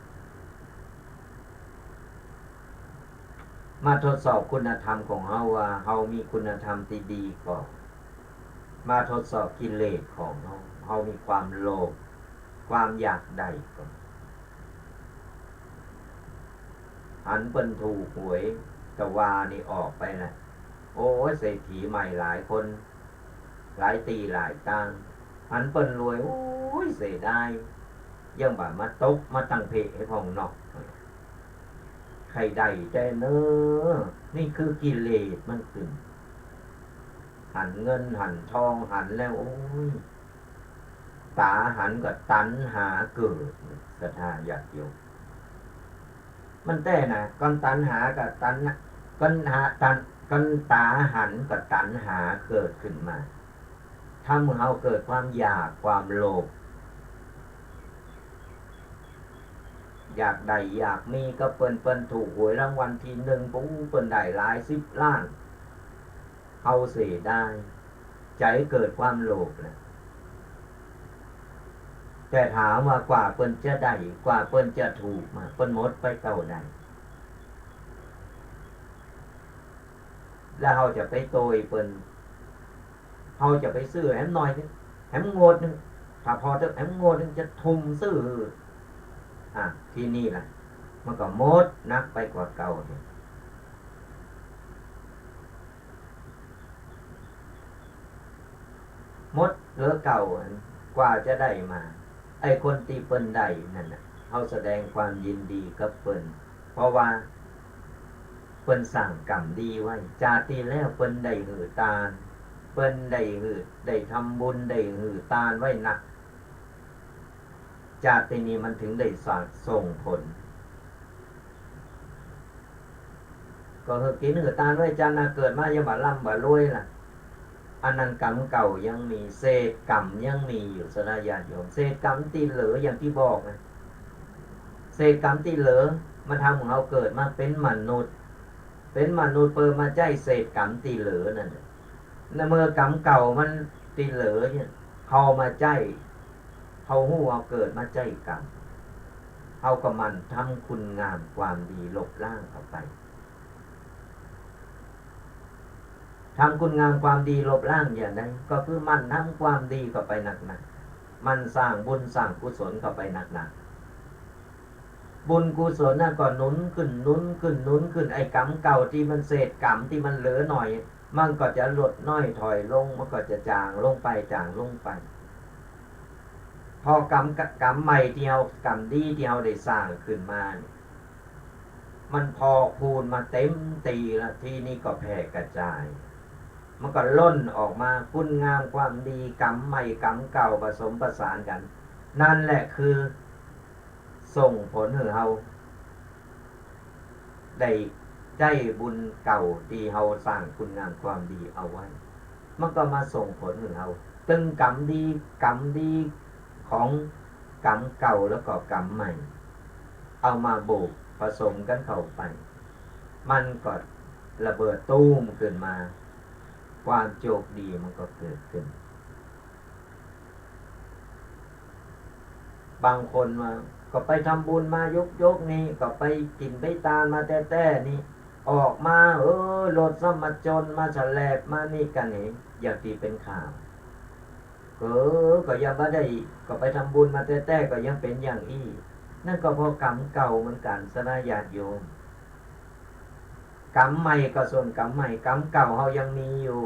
มาทดสอบคุณธรรมของเฮาว่า เฮามีคุณธรรมตี้ดีก่อ มาทดสอบกิเลสของเฮา เฮามีความโลภ ความอยากได้ก่อ หันเปิ้นถูกหวยตะวานี่ออกไปนะ โอ้ย เศรษฐีใหม่หลายคน หลายตี้หลายตาง หันเปิ้นรวย โอ้ย เสียดาย ยังบ่ามาตกมาตังเพะหื้อพ่องเนาะ ใค่ได้แต๊เน่อ นี่คือกิเลสมันขึ้น หันเงินหันทองหันแล้ว โอ้ย ต๋าหันก็ตัณหาเกิด ศรัทธาญาติโยม มันแต๊นะ ก่อนตัณหาก็ตัณหา ก่อนหา ตัณ- ก่อนต๋าหันก็ตัณหาเกิดขึ้นมา ทำหื้อเฮาเกิดความอยาก ความโลภ อยากได้อยากมีกับเปิ้น เปิ้นถูกหวยรางวัลตี้นึ่ง ปู๊ เปิ้นได้หลายสิบล้าน เฮาเสียดาย ใจ๋เกิดความโลภแล้ว แต่ถามว่ากว่าเปิ้นจะได้ กว่าเปิ้นจะถูกมา เปิ้นหมดไปเต้าใด แล้วเฮาจะไปโต้ยเปิ้น เฮาจะไปซื้อแหมหน่อยนึ่ง แหมงวดนึ่ง ถ้าผ่อเต๊อะ แหมงวดนึ่งจะทุ่มซื้อ อ่ะ ตี้นี่แหละ มันก็หมดหนักไปกว่าเก่าเนี่ย หมดเหลือเก่า อันกว่าจะได้มา ไอ้คนตี้เปิ้นได้นั่นน่ะ เฮาแสดงความยินดีกับเปิ้น เพราะว่าเปิ้นสร้างกรรมดีไว้ จาติตี้แล้วเปิ้นได้หื้อตาน เปิ้นได้หื้อ ได้ทำบุญ ได้หื้อตานไว้นัก จาติตี้นี้มันถึงได้ส่งผล ก็หื้อกิ๋นหื้อตานไว้ จาติหน้าเกิดมายังบ่าร่ำบ่ารวยล่ะ อันนั้นกรรมเก่ายังมี เศษกรรมยังมีอยู่ ศรัทธาญาติโยม เศษกรรมตี้เหลืออย่างตี้บอกนะ เศษกรรมตี้เหลือ มันทำหื้อเฮาเกิดมาเป๋นมนุษย์ เป๋นมนุษย์เปิ้นมาใจ๊เศษก๋รรมตี้เหลือนั่นแหละ ในเมื่อก๋รรมเก่ามันตี้เหลือเนี่ย เฮามาใจ๊ เฮาฮู้ เฮาเกิดมาใจ๊ก๋รรม เฮาก็หมั่นทำคุณงามความดีลบล้างเข้าไป ทำคุณงามความดีลบล้างอย่างใด ก็คือหมั่นทำความดีเข้าไปหนักๆ หมั่นสร้างบุญสร้างกุศลเข้าไปหนักๆ บุญกุศลนั่นก็หนุนขึ้น หนุนขึ้น หนุนขึ้น ไอ้ก๋รรมเก่าตี้มันเศษก๋รรมตี้มันเหลือหน่อย มันก็จะลดน้อยถอยลง มันก็จะจ๋างลงไป จ๋างลงไป พอก๋รรม ก๋รรมใหม่ตี้เฮา ก๋รรมดีตี้เฮาได้สร้างขึ้นมาเนี่ย มันพอกพูนมาเต็มตี้แล้ว ทีนี้ก็แผ่กระจาย มันก็ล้นออกมา คุณงามความดี ก๋รรมใหม่ก๋รรมเก่าผสมประสานกั๋น นั่นแหละคือส่งผลหื้อเฮาได้ใจ๊บุญเก่าตี้เฮาสร้างคุณงามความดีเอาไว้ มันก็มาส่งผลหื้อเฮา ตึงก๋รรมดี ก๋รรมดีของก๋รรมเก่าแล้วก็ก๋รรมใหม่ เอามาบวกผสมกั๋นเข้าไป มันก็ระเบิดตูมขึ้นมา ความโจคดีมันก็เกิดขึ้น บางคนว่า ก็ไปทำบุญมายกๆ นี่ ก็ไปกิ๋นไปตานมาแต๊ๆ นี่ ออกมา เออ รถซ้ำมาจน มาแฉลบ มานี่กั๋นนี่ อย่างตี้เป๋นข่าว เออ ก็ยังบ่ได้ ก็ไปทำบุญมาแต๊ๆ ก็ยังเป๋นอย่างอี้ นั่นก็เพราะก๋รรมเก่าเหมือนกั๋น ศรัทธาญาติโยม ก๋รรมใหม่ก็ส่วนก๋รรมใหม่ ก๋รรมเก่าเฮายังมีอยู่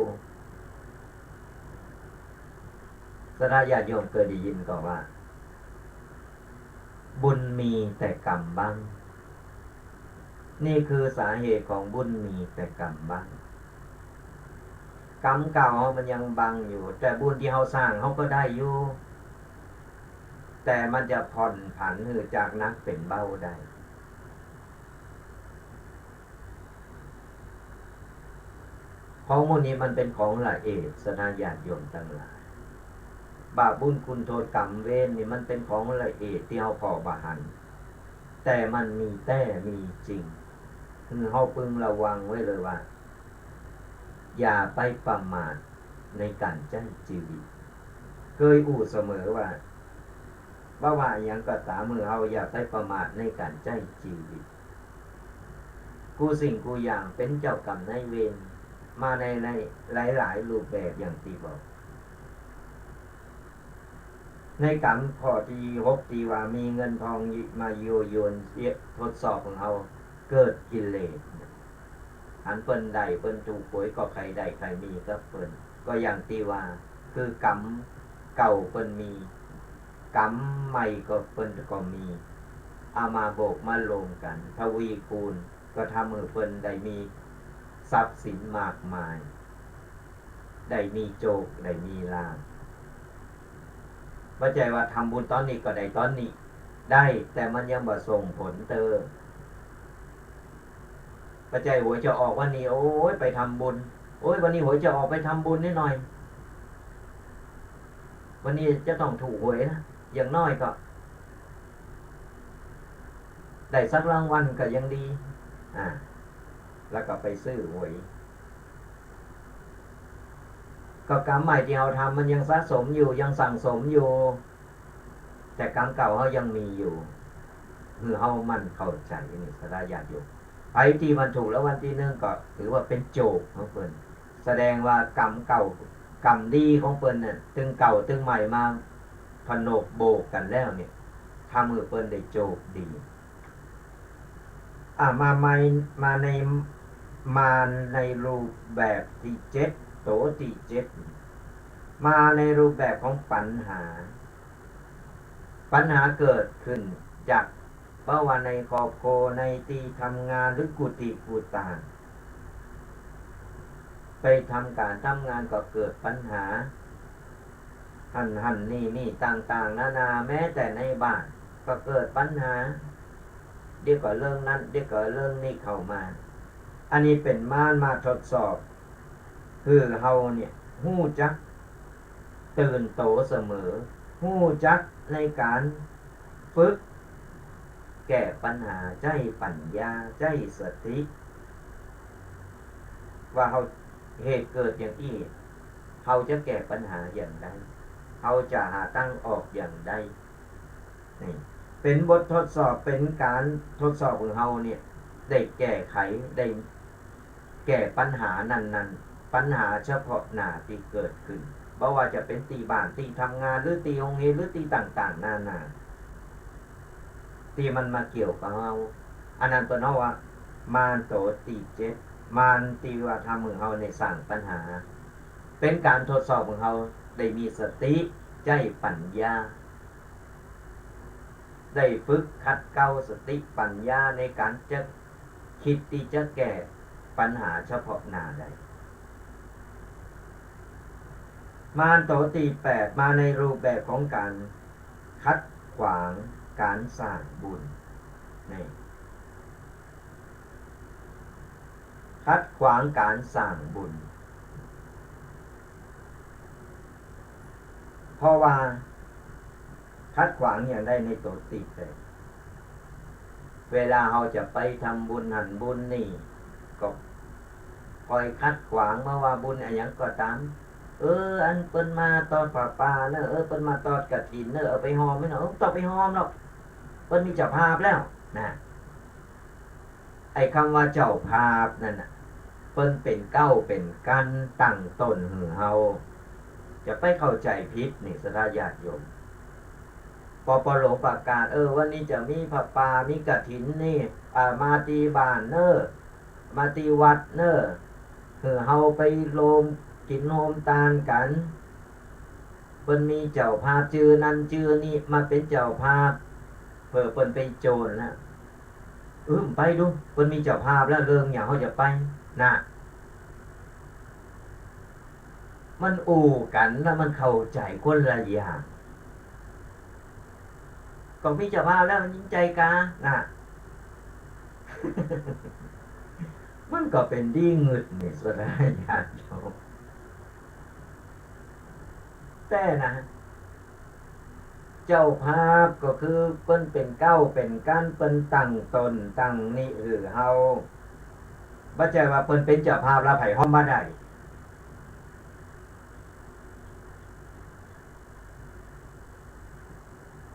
ศรัทธาญาติโยมเกยได้ยินก่อว่า บุญมีแต่ก๋รรมบัง นี่คือสาเหตุของบุญมีแต่ก๋รรมบัง ก๋รรมเก่าเฮามันยังบังอยู่ แต่บุญตี้เฮาสร้างเฮาก็ได้อยู่ แต่มันจะผ่อนผันหื้อจากหนักเป๋นเบาได้ ของหมู่นี้มันเป๋นของละเอียด ศรัทธาญาติโยมตังหลาย บาปบุญคุณโทษก๋รรมเวรนี่มันเป๋นของละเอียดตี้เฮาผ่อบ่หัน แต่มันมีแต๊มีจริง หื้อเฮาพึงระวังไว้เลยว่า อย่าไปประมาทในก๋านใจ๊จีวิต เกยอู้เสมอว่า บ่ว่าอะหยังก็ต๋าม หื้อเฮาอย่าไปประมาทในก๋านใจ๊จีวิต กู้สิ่งกู้อย่างเป๋นเจ้าก๋รรมนายเวร มาใน ในหลายๆ รูปแบบอย่างตี้บอก ในก๋รรมข้อตี้หกตี้ว่ามีเงินทองมายั่วยวน เยียะ ทดสอบของเฮา เกิดกิเลส อันเปิ้นได้เปิ้นถูกหวยก็ใค่ได้ใค่มีกับเปิ้น ก็อย่างตี้ว่า คือก๋รรมเก่าเปิ้นมี ก๋รรมใหม่ก็เปิ้นก็มี เอามาบวกมารวมกั๋น ทวีคูณ ก็ทำหื้อเปิ้นได้มีทรัพย์สินมากมาย ได้มีโจค ได้มีลาภ บ่ใจ้ว่าทำบุญต๋อนนี้ก็ได้ต๋อนนี้ ได้ แต่มันยังบ่ส่งผลเตื้อ บ่ใจ้หวยจะออกวันนี้ โอ๊ย ไปทำบุญ โอ๊ย วันนี้หวยจะออก ไปทำบุญนิดหน่อย วันนี้จะต้องถูกหวยนะ อย่างน้อยก็ ได้สักรางวัลก็ยังดี อ่า แล้วก็ไปซื้อหวย ก็ก๋รรมใหม่ตี้เฮาทำมันยังสะสมอยู่ ยังสั่งสมอยู่ แต่ก๋รรมเก่าเฮายังมีอยู่ หื้อเฮาหมั่นเข้าใจ๋นี่ ศรัทธาญาติโยม ใผตี้มันถูกรางวัลตี้นึ่งก็ถือว่าเป๋นโจคของเปิ้น แสดงว่าก๋รรมเก่า ก๋รรมดีของเปิ้นเนี่ย ตึงเก่าตึงใหม่มาผนวกบวกกั๋นแล้วเนี่ย ทำหื้อเปิ้นได้โจคดี อ่ะ มาใหม่ มาใน มาในรูปแบบตี้เจ็ด ตั๋วตี้เจ็ด มาในรูปแบบของปัญหา ปัญหาเกิดขึ้นจาก บ่ว่าในครอบครัว ในตี้ทำงาน หรือกู้ตี้กู้ตาง ไปทำก๋านทำงานก็เกิดปัญหา หั้นหั้นนี่นี่ ต่างๆ นานา แม้แต่ในบ้านก็เกิดปัญหา เดี๋ยวก็เรื่องนั้น เดี๋ยวก็เรื่องนี้เข้ามา อันนี้เป๋นมารมาทดสอบ หื้อเฮาเนี่ย ฮู้จัก ตื่นโตเสมอ ฮู้จักในก๋านฝึกแก้ปัญหา ใจ๊ปั๋ญญา ใจ๊สติ ว่าเฮา เหตุเกิดอย่างอี้ เฮาจะแก้ปัญหาอย่างใด เฮาจะหาตางออกอย่างใด นี่ เป๋นบททดสอบ เป๋นก๋านทดสอบของเฮาเนี่ย ได้แก้ไข ได้แก้ปัญหานั้นๆ ปัญหาเฉพาะหน้าตี้เกิดขึ้น บ่ว่าจะเป๋นตี้บ้าน ตี้ทำงาน หรือตี้โฮงเฮียน หรือตี้ต่างๆ นานา ตี้มันมาเกี่ยวกับเฮา อันนั้นเปิ้นฮ้องว่า มานโตตี้เจ็ด มานตี้ว่าทำหื้อเฮาเนี่ยสร้างปัญหา เป๋นก๋านทดสอบของเฮา ได้มีสติ ใจ๊ปัญญา ได้ฝึกขัดเกลาสติปัญญาในก๋านจะ คิดตี้จะแก้ปัญหาเฉพาะหน้าได้ มานโตตี้แปด มาในรูปแบบของก๋านขัดขวางก๋านสร้างบุญ นี่ ขัดขวางก๋านสร้างบุญ เพราะว่า ขัดขวางอย่างใดในโตตี้แปด เวลาเฮาจะไปทำบุญหั้นบุญนี่ ก็คอยขัดขวาง บ่ว่าบุญอะหยังก็ต๋าม เออ อันเปิ้นมาตอดผ้าป่าเน่อ เออ เปิ้นมาตอดกฐินเน่อ เอาไปฮอมไหมเนาะ เออ บ่ต้องไปฮอมหรอก เปิ้นมีเจ้าภาพแล้ว นะ ไอ้กำว่าเจ้าภาพนั้นน่ะ เปิ้นเป๋นเก๊าเป๋นกั๊นตั้งต้นหื้อเฮา จะไปเข้าใจ๋ผิดนี่ ศรัทธาญาติโยม ปอปอหลวงประกาศ เออ วันนี้จะมีผ้าป่า มีกฐินนี่ อ่า มาตี้บ้านเน่อ มาตี้วัดเน่อ หื้อเฮาไปโฮมกิ๋นโฮมตานกั๋น เปิ้นมีเจ้าภาพจื้อนั้นจื้อนี้มาเป๋นเจ้าภาพ เผื่อเปิ้นไปโจรนะ เออ ไปดู เปิ้นมีเจ้าภาพแล้ว เรื่องหยังเฮาจะไป นะ มันอู้กั๋นแล้วมันเข้าใจ๋คนละอย่าง ก็มีเจ้าภาพแล้วมันยิ่งใจ๋กา นะ มันก็เป๋นดีงึดนี่ ศรัทธาญาติโยม แต่นะ เจ้าภาพก็คือเปิ้นเป๋นเก๊าเป๋นกั๊น เปิ้นตั้งต้นตั้งนี่หื้อเฮา บ่ใจ้ว่าเปิ้นเป๋นเจ้าภาพแล้วใผฮอมบ่ได้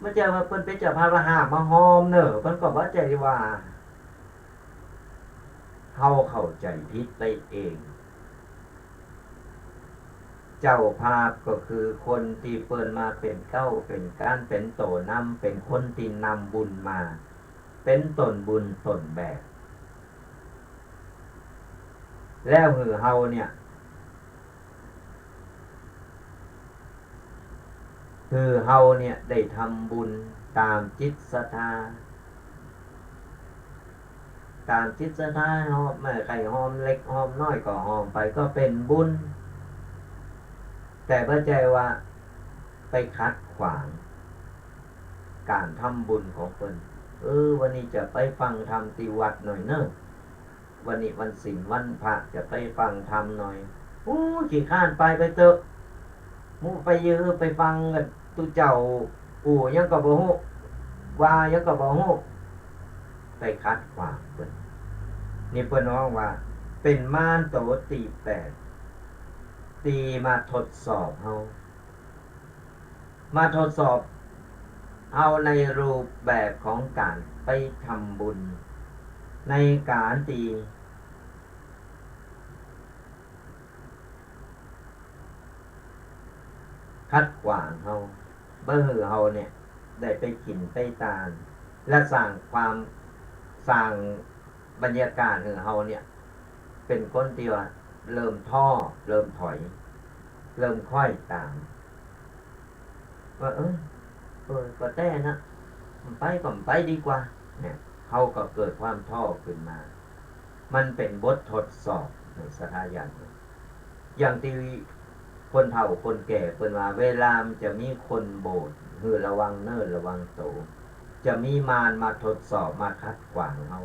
บ่ใจ้ว่าเปิ้นเป๋นเจ้าภาพแล้วห้ามมาฮอมเน่อ เปิ้นก็บ่ใจ้ว่า เฮาเข้าใจ๋ผิดไปเอง เจ้าภาพก็คือคนตี้เปิ้นมาเป๋นเก๊าเป๋นกั๊น เป๋นโตนำ เป๋นคนตี้นำบุญมา เป๋นต้นบุญต้นแบบ แล้วหื้อเฮาเนี่ย หื้อเฮาเนี่ยได้ทำบุญต๋ามจิตศรัทธา ต๋ามจิตศรัทธา ฮอม ใผฮอมเล็กฮอมน้อยก็ฮอมไป ก็เป๋นบุญ แต่บ่ใจ้ว่าไปขัดขวางก๋านทำบุญของเปิ้น เออ วันนี้จะไปฟังธรรมตี้วัดหน่อยเน่อ วันนี้วันศีลวันพระจะไปฟังธรรมหน่อย โอ้ ขี้คร้านไป ไปเต๊อะ หมู่ไปเยียะ ไปฟังกั๋น ตุ๊เจ้าอู้หยังก็บ่ฮู้ ว่าหยังก็บ่ฮู้ ไปขัดขวางเปิ้น นี่เปิ้นฮ้องว่าเป๋นมารโตตี้แปด ตี้มาทดสอบเฮา มาทดสอบเฮาในรูปแบบของก๋านไปทำบุญ ในก๋านตี้ขัดขวางเฮา บ่หื้อเฮาเนี่ยได้ไปกิ๋นไปตาน และสร้างความ สร้างบรรยากาศหื้อเฮาเนี่ย เป๋นคนตี้ว่าเริ่มท้อ เริ่มถอย เริ่มคล้อยต๋าม ว่า เออ เออ ก็แต๊นะ บ่ไปก็บ่ไปดีกว่า เนี่ย เฮาก็เกิดความท้อขึ้นมา มันเป๋นบททดสอบ นี่ศรัทธาญาติโยม อย่างตี้คนเฒ่าคนแก่เปิ้นว่า เวลามันจะมีคนโบสถ์ หื้อระวังเน่อ ระวังโต จะมีมารมาทดสอบ มาขัดขวางเฮา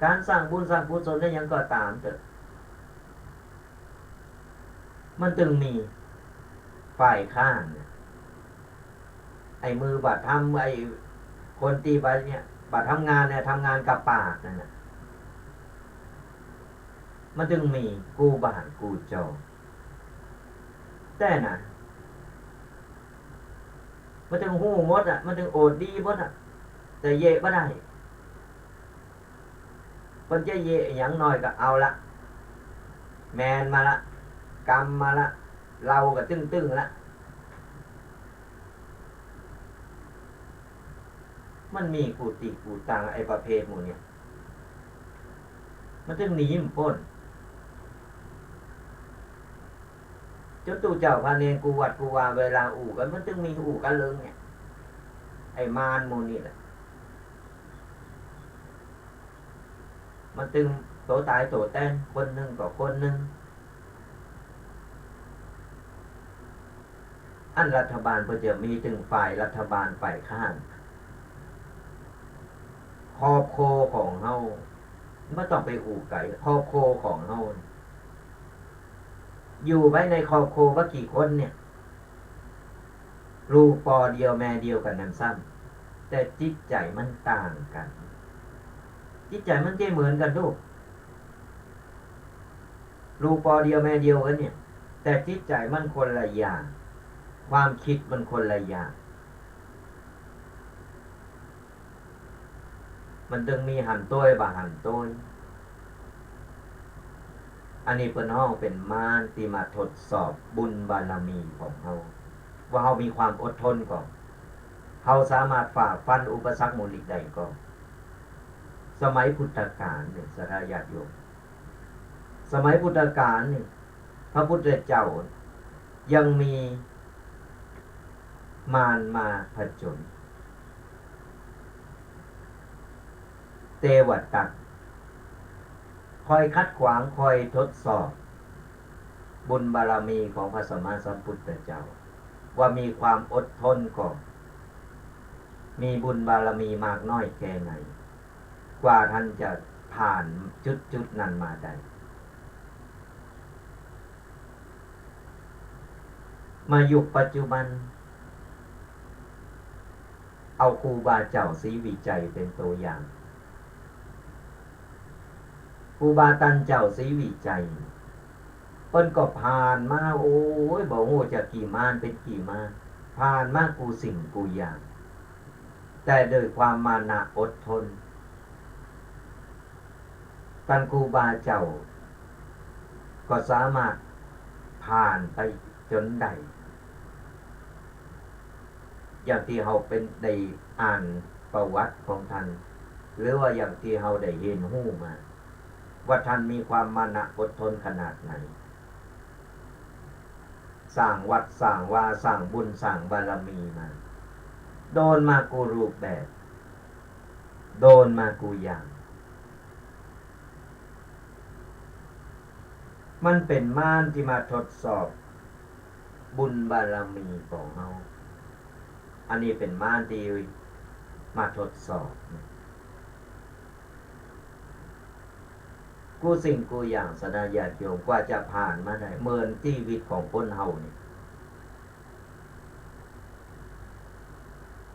ก๋านสร้างบุญสร้างกุศลอะหยังก็ต๋ามเต๊อะ มันตึงมีฝ่ายค้านเนี่ย ไอ้มือบ่าทำ ไอ้คนตี้บ่าเนี่ย บ่าทำงานเนี่ย ทำงานกับปากนั่นน่ะ มันตึงมีกู้บ้านกู้จอง แต่นะ มันตึงฮู้หมดอะ มันตึงโอษดีหมดอะ แต่เยะบ่ได้ เปิ้นจะเยะอะหยังน้อยก็เอาละ แมนมาละ กำมาละ เฮาก็ตึงๆ ละ มันมีกู้ตี้กู้ตาง ไอ้ประเภทหมู่เนี่ย มันตึงหนีบ่ป๊น จนตุ๊เจ้าพระเณรกู้วัดกู้วา เวลาอู้กั๋น มันตึงมีอู้กั๋นเลิงเนี่ย ไอ้มารหมู่นี่แหละ มันตึงโตต๋ายโตแตน คนนึ่งก็คนนึ่ง อันรัฐบาลเปิ้นจะมีตึงฝ่ายรัฐบาลฝ่ายค้าน ครอบครัวของเฮา บ่ต้องไปอู้ไก๋ ครอบครัวของเฮา อยู่ไว้ในครอบครัวบ่ากี่คนเนี่ย ลูกปอเดียวแม่เดียวกั๋นนั้นซ้ำ แต่จิตใจ๋มันต่างกั๋น จิตใจ๋มันจะเหมือนกั๋นลูก ลูกปอเดียวแม่เดียวกั๋นเนี่ย แต่จิตใจ๋มันคนละอย่าง ความกึ๊ดมันคนละอย่าง มันตึงมีหันโต้ยบ่หันโต้ย อันนี้เปิ้นฮ้องเป๋นมารตี้มาทดสอบบุญบารมีของเฮา ว่าเฮามีความอดทนก่อ เฮาสามารถฝ่าฟันอุปสรรคหมู่นี้ได้ก่อ สมัยพุทธกาลเนี่ย ศรัทธาญาติโยม สมัยพุทธกาลนี่ พระพุทธเจ้ายังมีมารมาผจญ เทวทัต คอยขัดขวาง คอยทดสอบบุญบารมีของพระสัมมาสัมพุทธเจ้า ว่ามีความอดทนก่อ มีบุญบารมีมากน้อยแค่ไหน กว่าต้านจะผ่านจุดๆ นั้นมาได้ มายุคปัจจุบัน เอาครูบาเจ้าศรีวิชัยเป๋นตั๋วอย่าง ครูบาต้านเจ้าศรีวิชัย เปิ้นก็ผ่านมา โอ้ย บ่ฮู้จักกี่มารเป๋นกี่มาร ผ่านมากู้สิ่งกู้อย่าง แต่ด้วยความมานะอดทน ต้านครูบาเจ้าก็สามารถผ่านไปจ๋นได้ อย่างตี้เฮาเป๋นได้อ่านประวัติของต้าน หรือว่าอย่างตี้เฮาได้เห็นฮู้มา ว่าต้านมีความมานะอดทนขนาดไหน สร้างวัดสร้างวา สร้างบุญสร้างบารมีมา โดนมากู้รูปแบบ โดนมากู้อย่าง มันเป๋นมารตี้มาทดสอบบุญบารมีของเฮา อันนี้เป๋นมารตี้มาทดสอบ กู้สิ่งกู้อย่าง ศรัทธาญาติโยม กว่าจะผ่านมาได้ เหมือนจีวิตของคนเฮานี่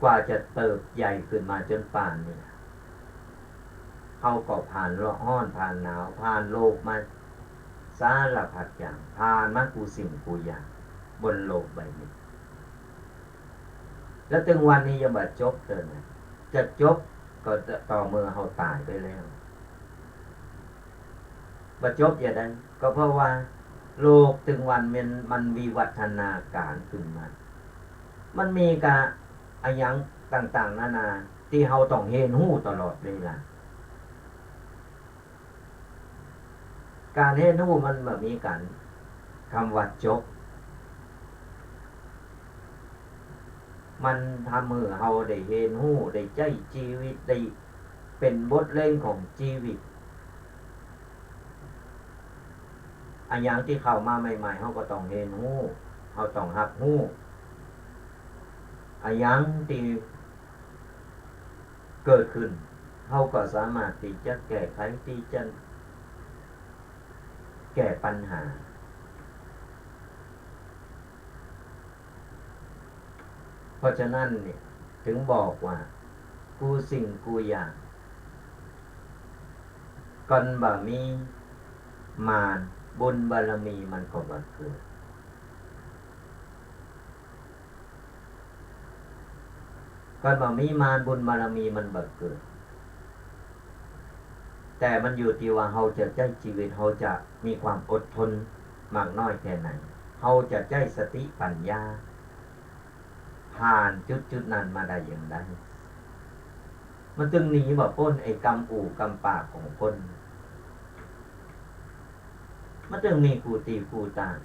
กว่าจะเติบใหญ่ขึ้นมาจ๋นป่านนี้ เฮาก็ผ่านร้อนผ่านหนาว ผ่านโรคมาสารพัดอย่าง ผ่านมากู้สิ่งกู้อย่างบนโลกใบนี้ แล้วเถิงวันนี้ยังบ่จบเตื้อนะ จะจบก็ต่อเมื่อเฮาต๋ายไปแล้ว บ่จบจะใด ก็เพราะว่าโลกเถิงวันมัน มันวิวัฒนาการขึ้นมา มันมีกะอะหยังต่างๆ นานา ตี้เฮาต้องเฮียนฮู้ตลอดเวลา ก๋านเฮียนฮู้มันบ่มีก๋าน กำว่าจบ มันทำหื้อเฮาได้เฮียนฮู้ ได้ใจ๊จีวิต ได้เป๋นบทเรียนของจีวิต อะหยังตี้เข้ามาใหม่ๆ เฮาก็ต้องเฮียนฮู้ เฮาต้องฮับฮู้ อะหยังตี้เกิดขึ้น เฮาก็สามารถตี้จะแก้ไข ตี้จะแก้ปัญหา เพราะฉะนั้นเนี่ย เถิงบอกว่า กู้สิ่งกู้อย่าง ก่อนบ่มี มาร บุญบารมีมันก็บ่เกิด คันบ่มีมาร บุญบารมีมันบ่เกิด แต่มันอยู่ตี้ว่าเฮาจะใจ๊จีวิต เฮาจะมีความอดทนมากน้อยแค่ไหน เฮาจะใจ๊สติปัญญา ผ่านจุดๆ นั้นมาได้อย่างใด มันจึงหนีบ่ป๊นไอ้กำอู้กำปากของคน มันจึงมีกู้ตี้กู้ตาง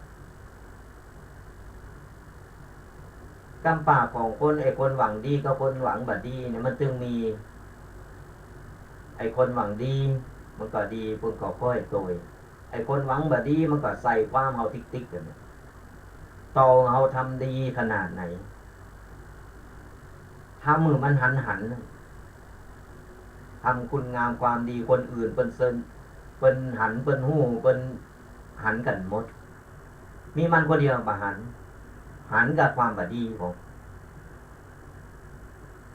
กำปากของคน ไอ้คนหวังดีกับคนหวังบ่ดีเนี่ย มันจึงมี ไอ้คนหวังดีมันก็ดี เปิ้นก็ค่อยโตย ไอ้คนหวังบ่ดีมันก็ใส่ความเฮาติ๊กๆ อยู่เนี่ย ต่อเฮาทำดีขนาดไหน ทำหื้อมันหันๆ ทำคุณงามความดี คนอื่นเปิ้นเซิน เปิ้นหัน เปิ้นฮู้ เปิ้นหันกั๋นหมด มีมันคนเดียวบ่หัน หันกับความบ่ดีของ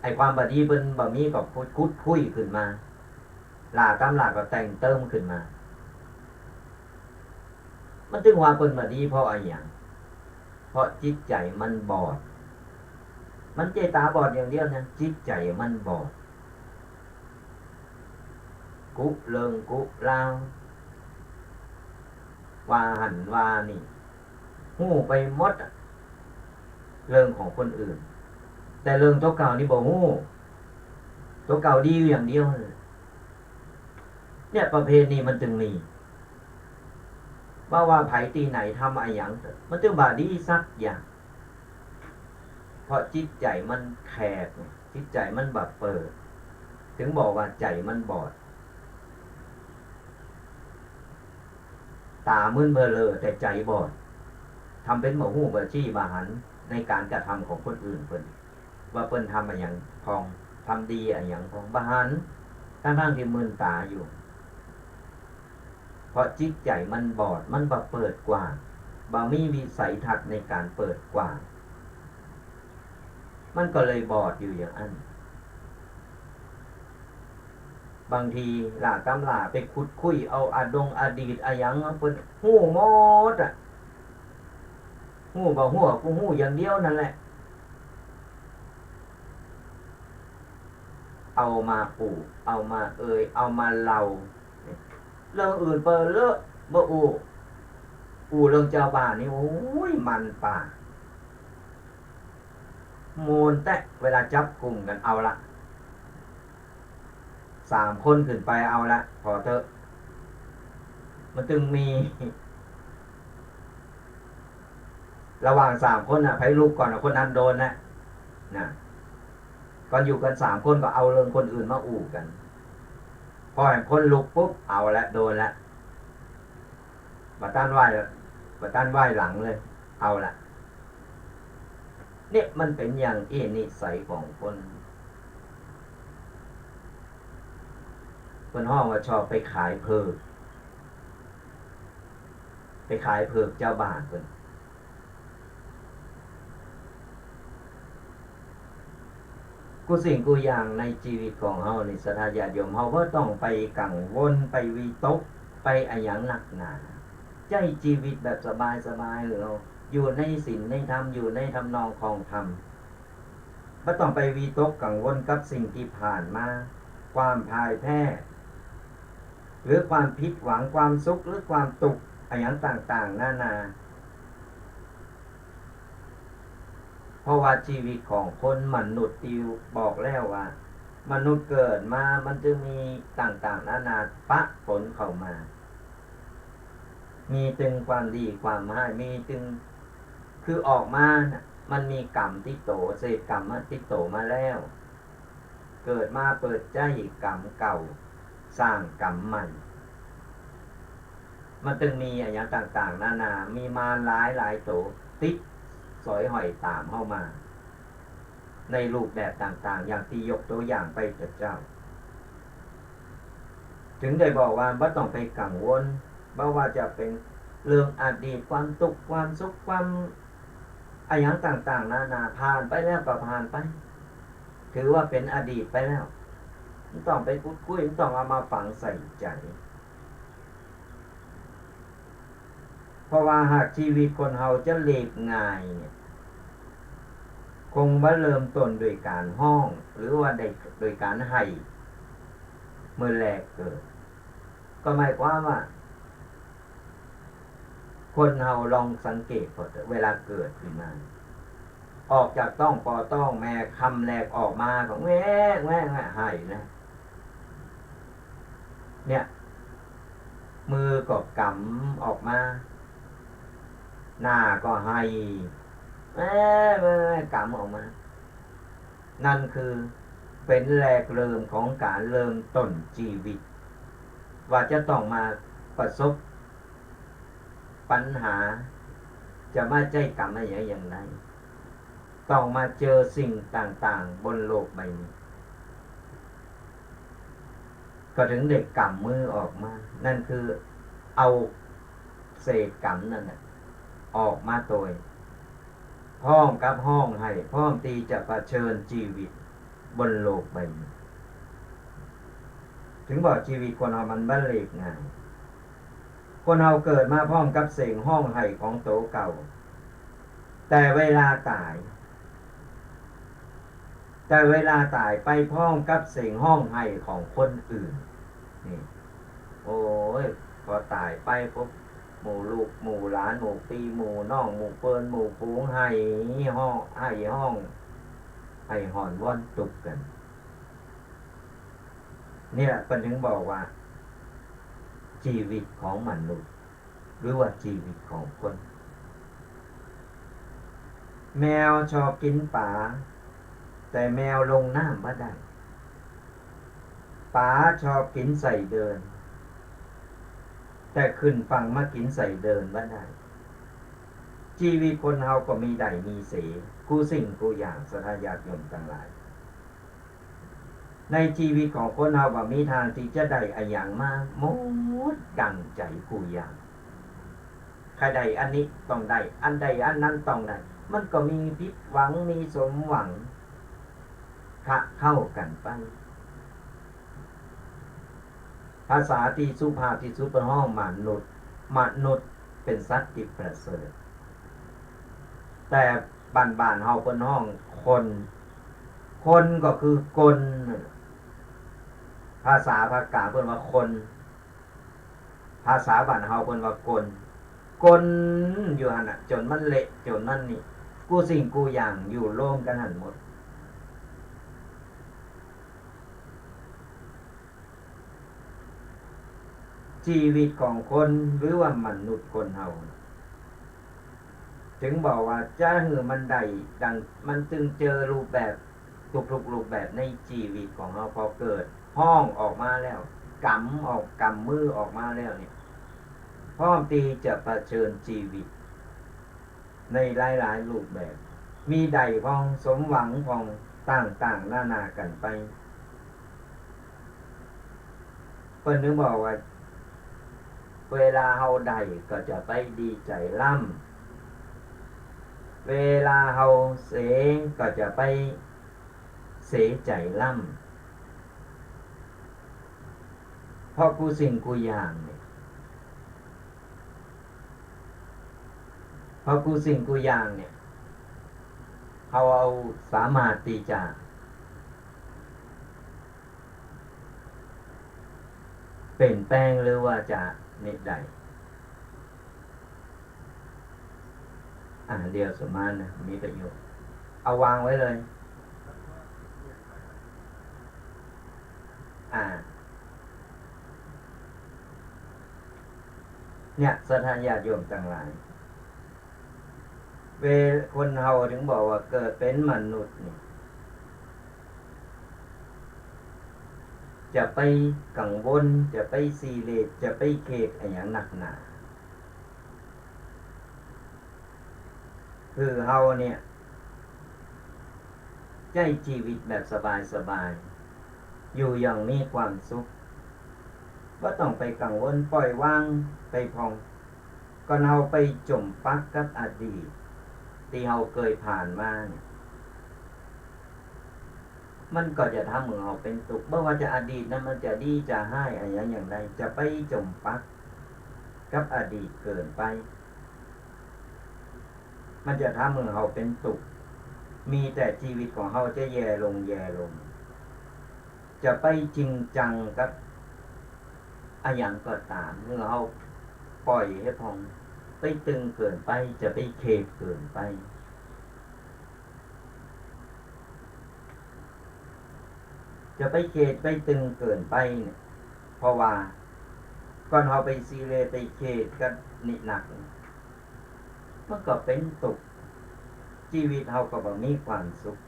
ไอ้ความบ่ดีเปิ้นบ่มีก็ขุด ขุดคุ้ยขึ้นมา หล่าต๋ำหล่าก็แต่งเติมขึ้นมา มันจึงว่าเปิ้นบ่ดีเพราะอะหยัง เพราะจิตใจ๋มันบอด มันบ่ใจ้ต๋าบอดอย่างเดียวนะ จิตใจ๋มันบอด กุเรื่องกุราว ว่าหั้นว่านี่ ฮู้ไปหมดอะ เรื่องของคนอื่น แต่เรื่องตั๋วเก่านี่บ่ฮู้ ตั๋วเก่าดีอยู่อย่างเดียว เนี่ย ประเภทนี้มันจึงมี บ่ว่าใผตี้ไหนทำอะหยัง มันจึงบ่ดีสักอย่าง เพราะจิตใจ๋มันแขกไง จิตใจ๋มันบ่เปิด จึงบอกว่าใจ๋มันบอด ต๋ามึนเบ้อเร่อ แต่ใจ๋บอด ทำเป๋นบ่ฮู้บ่จี้บ่หันในก๋านกระทำของคนอื่นเปิ้น ว่าเปิ้นทำอะหยังพ่อง ทำดีอะหยังพ่อง บ่หัน ตังๆ ตี้มึนต๋าอยู่ เพราะจิตใจ๋มันบอด มันบ่เปิดกว้าง บ่มีวิสัยทัศน์ในก๋านเปิดกว้าง มันก็เลยบอดอยู่อย่างอั้น บางทีหล่าต๋ำหล่าไปขุดคุ้ยเอาอดงอดีตอะหยัง เปิ้นฮู้หมดอะ ฮู้บ่ฮู้ กูฮู้อย่างเดียวนั่นแหละ เอามาอู้ เอามาเอ่ย เอามาเล่า เรื่องอื่นเปิ้นเลอะบ่อู้ อู้เรื่องจาวบ้านนี่ โอ้ย มันป่า ม่วนแต๊ เวลาจับกุมกั๋น เอาละ สามคนขึ้นไป เอาละ ผ่อเต๊อะ มันจึงมี ระหว่างสามคนน่ะ ใผลุกก่อนน่ะ คนนั้นโดนนะ นะ ก่อนอยู่กั๋นสามคนก็เอาเรื่องคนอื่นมาอู้กั๋น พอแหมคนลุกปุ๊บ เอาละ โดนละ บ่ตันไหว้ บ่ตันไหว้หลังเลย เอาละ เนี่ย มันเป๋นอย่างอี้ นิสัยของคน เปิ้นฮ้องว่าชอบไปขายเผิก ไปขายเผิกจาวบ้านเปิ้น กู้สิ่งกู้อย่างในจีวิตของเฮานี่ ศรัทธาญาติโยม เฮาบ่ต้องไปกังวล ไปวิตก ไปอะหยังนักหนา ใจ๊จีวิตแบบสบายๆ หื้อเฮาอยู่ในศีลในธรรม อยู่ในทำนองครองธรรม บ่ต้องไปวิตกกังวลกับสิ่งตี้ผ่านมา ความพ่ายแพ้ หรือความผิดหวัง ความสุข หรือความตุ๊กข์ อะหยังต่างๆ นานา เพราะว่าจีวิตของคนมนุษย์ตี้บอกแล้วว่า มนุษย์เกิดมา มันจะมีต่างๆ นานาปะปนเข้ามา มีตึงความดีความฮ้าย มีตึง คือออกมาน่ะ มันมีก๋รรมติดโต เศษก๋รรมอะติดโตมาแล้ว เกิดมาเปิดใจ๊ก๋รรมเก่า สร้างก๋รรมใหม่ มันตึงมีอะหยังต่างๆ นานา มีมารหลายๆ โต ติดสอยห้อยต๋ามเฮามา ในรูปแบบต่างๆ อย่างตี้ยกตั๋วอย่างไปเต๊อะเจ้า จึงได้บอกว่าบ่ต้องไปกังวล บ่ว่าจะเป๋นเรื่องอดีต ความตุ๊กข์ ความสุข ความ อะหยังต่างๆ นานา ผ่านไปแล้วก็ผ่านไป ถือว่าเป๋นอดีตไปแล้ว บ่ต้องไปขุดคุ้ย บ่ต้องเอามาฝังใส่ใจ๋ เ เพราะว่าหากจีวิตคนเฮาจะเรียบง่ายเนี่ย คงบ่เริ่มต้นด้วยก๋านฮ้อง หรือว่าได้ ด้วยก๋านไห้ เมื่อแรกเกิด ก็หมายความว่า คนเฮาลองสังเกตก่อนเถอะ เวลาเกิดขึ้นมา ออกจากต๊องป้อต๊องแม่ คำแรกออกมาก็แวะ แวะ แวะ ไห้นะ เนี่ย มือก็กำออกมา หน้าก็ไห้ แวะ แวะ แวะ กำออกมา นั่นคือเป๋นแรกเริ่มของก๋านเริ่มต้นจีวิต ว่าจะต้องมาประสบปัญหา จะมาใจ๊กรรมอะหยังอย่างใด ต้องมาเจอสิ่งต่างๆ บนโลกใบนี้ ก็ถึงได้กำมือออกมา นั่นคือเอาเศษกรรมนั่นน่ะออกมาโตย พร้อมกับฮ้องไห้ พร้อมตี้จะเผชิญจีวิตบนโลกใบนี้ ถึงบอกจีวิตคนเฮามันบ่เรียบง่าย คนเฮาเกิดมาพร้อมกับเสียงฮ้องไห้ของโตเก่า แต่เวลาต๋าย แต่เวลาต๋ายไปพร้อมกับเสียงฮ้องไห้ของคนอื่น นี่ โอ้ย พอต๋ายไปปุ๊บ หมู่ลูก หมู่หลาน หมู่ปี้ หมู่น้อง หมู่เปิ้น หมู่ฝูง ไห้ฮ้อง ไห้ฮ้อง ไห้ฮ้อนวอนตุ๊กกั๋น นี่แหละ เปิ้นถึงบอกว่า จีวิตของมนุษย์ หรือว่าจีวิตของคน แมวชอบกิ๋นป๋า แต่แมวลงน้ำบ่ได้ ป๋าชอบกิ๋นไส้เดือน แต่ขึ้นฝั่งมากิ๋นไส้เดือนบ่ได้ จีวิตคนเฮาก็มีได้มีเสีย กู้สิ่งกู้อย่าง ศรัทธาญาติโยมตังหลาย ในจีวิตของคนเฮาบ่มีทางตี้จะได้อะหยังมาหมดดั่งใจ๋กู้อย่าง ใค่ได้อันนี้ต้องได้ อันใดอันนั้นต้องได้ มันก็มีผิดหวัง มีสมหวัง คะเข้ากั๋นไป ภาษาตี้สุภาพตี้สุดเปิ้นฮ้องมนุษย์ มนุษย์เป๋นสัตว์ตี้ประเสริฐ แต่บ้านๆ เฮาเปิ้นฮ้องคน คนก็คือคน ภาษาภาคกลางเปิ้นว่าคน ภาษาบ้านเฮาเปิ้นว่าคน คนอยู่หั้นน่ะ จ๋นมันเละ จ๋นมันนี่ กู้สิ่งกู้อย่างอยู่รวมกั๋นหั้นหมด จีวิตของคนหรือว่ามนุษย์คนเฮา ถึงบอกว่าจะหื้อมันได้ดั่ง มันจึงเจอรูปแบบ ทุกๆ รูปแบบในจีวิตของเฮา พอเกิดฮ้องออกมาแล้ว กำออก กำมือออกมาแล้วเนี่ย พร้อมตี้จะเผชิญจีวิต ในหลายๆ รูปแบบ มีได้พ่อง สมหวังพ่อง ต่างๆ นานากั๋นไป เปิ้นถึงบอกว่า เวลาเฮาได้ก็จะไปดีใจ๋ล้ำ เวลาเฮาเสียก็จะไปเสียใจ๋ล้ำ เพราะกู้สิ่งกู้อย่างเนี่ย เพราะกู้สิ่งกู้อย่างเนี่ย เฮาเอาสามารถตี้จะเปลี่ยนแปลงหรือว่าจะนี่ได้ อ่า เดี๋ยวสมานนะ มีประโยชน์ เอาวางไว้เลย อ่า เนี่ย ศรัทธาญาติโยมตังหลาย เว- คนเฮาถึงบอกว่าเกิดเป๋นมนุษย์นี่ จะไปกังวล จะไปซีเรียส จะไปเครียดอะหยังนักหนา คือเฮาเนี่ย ใจ๊จีวิตแบบสบายๆ อยู่อย่างมีความสุข บ่ต้องไปกังวล ปล่อยวางไปพ่อง ก่อนเฮาไปจ๋มปักกับอดีตตี้เฮาเกยผ่านมาเนี่ย มันก็จะทำหื้อเฮาเป๋นตุ๊กข์ บ่ว่าจะอดีตนั้นมันจะดีจะฮ้ายอะหยังอย่างใด จะไปจ๋มปักกับอดีตเกินไป มันจะทำหื้อเฮาเป๋นตุ๊กข์ มีแต่จีวิตของเฮาจะแย่ลง แย่ลง จะไปจริงจังกับอะหยังก็ต๋าม หื้อเฮาป่อยหื้อผ่อง ไปตึงเกินไป จะไปเขดเกินไป จะไปเขดไปตึงเกินไปเนี่ย เพราะว่าก่อนเฮาไปซีเรย์ไปเขดกั๋นนี่นัก มันก็เป๋นตุ๊กข์ จีวิตเฮาก็บ่มีความสุข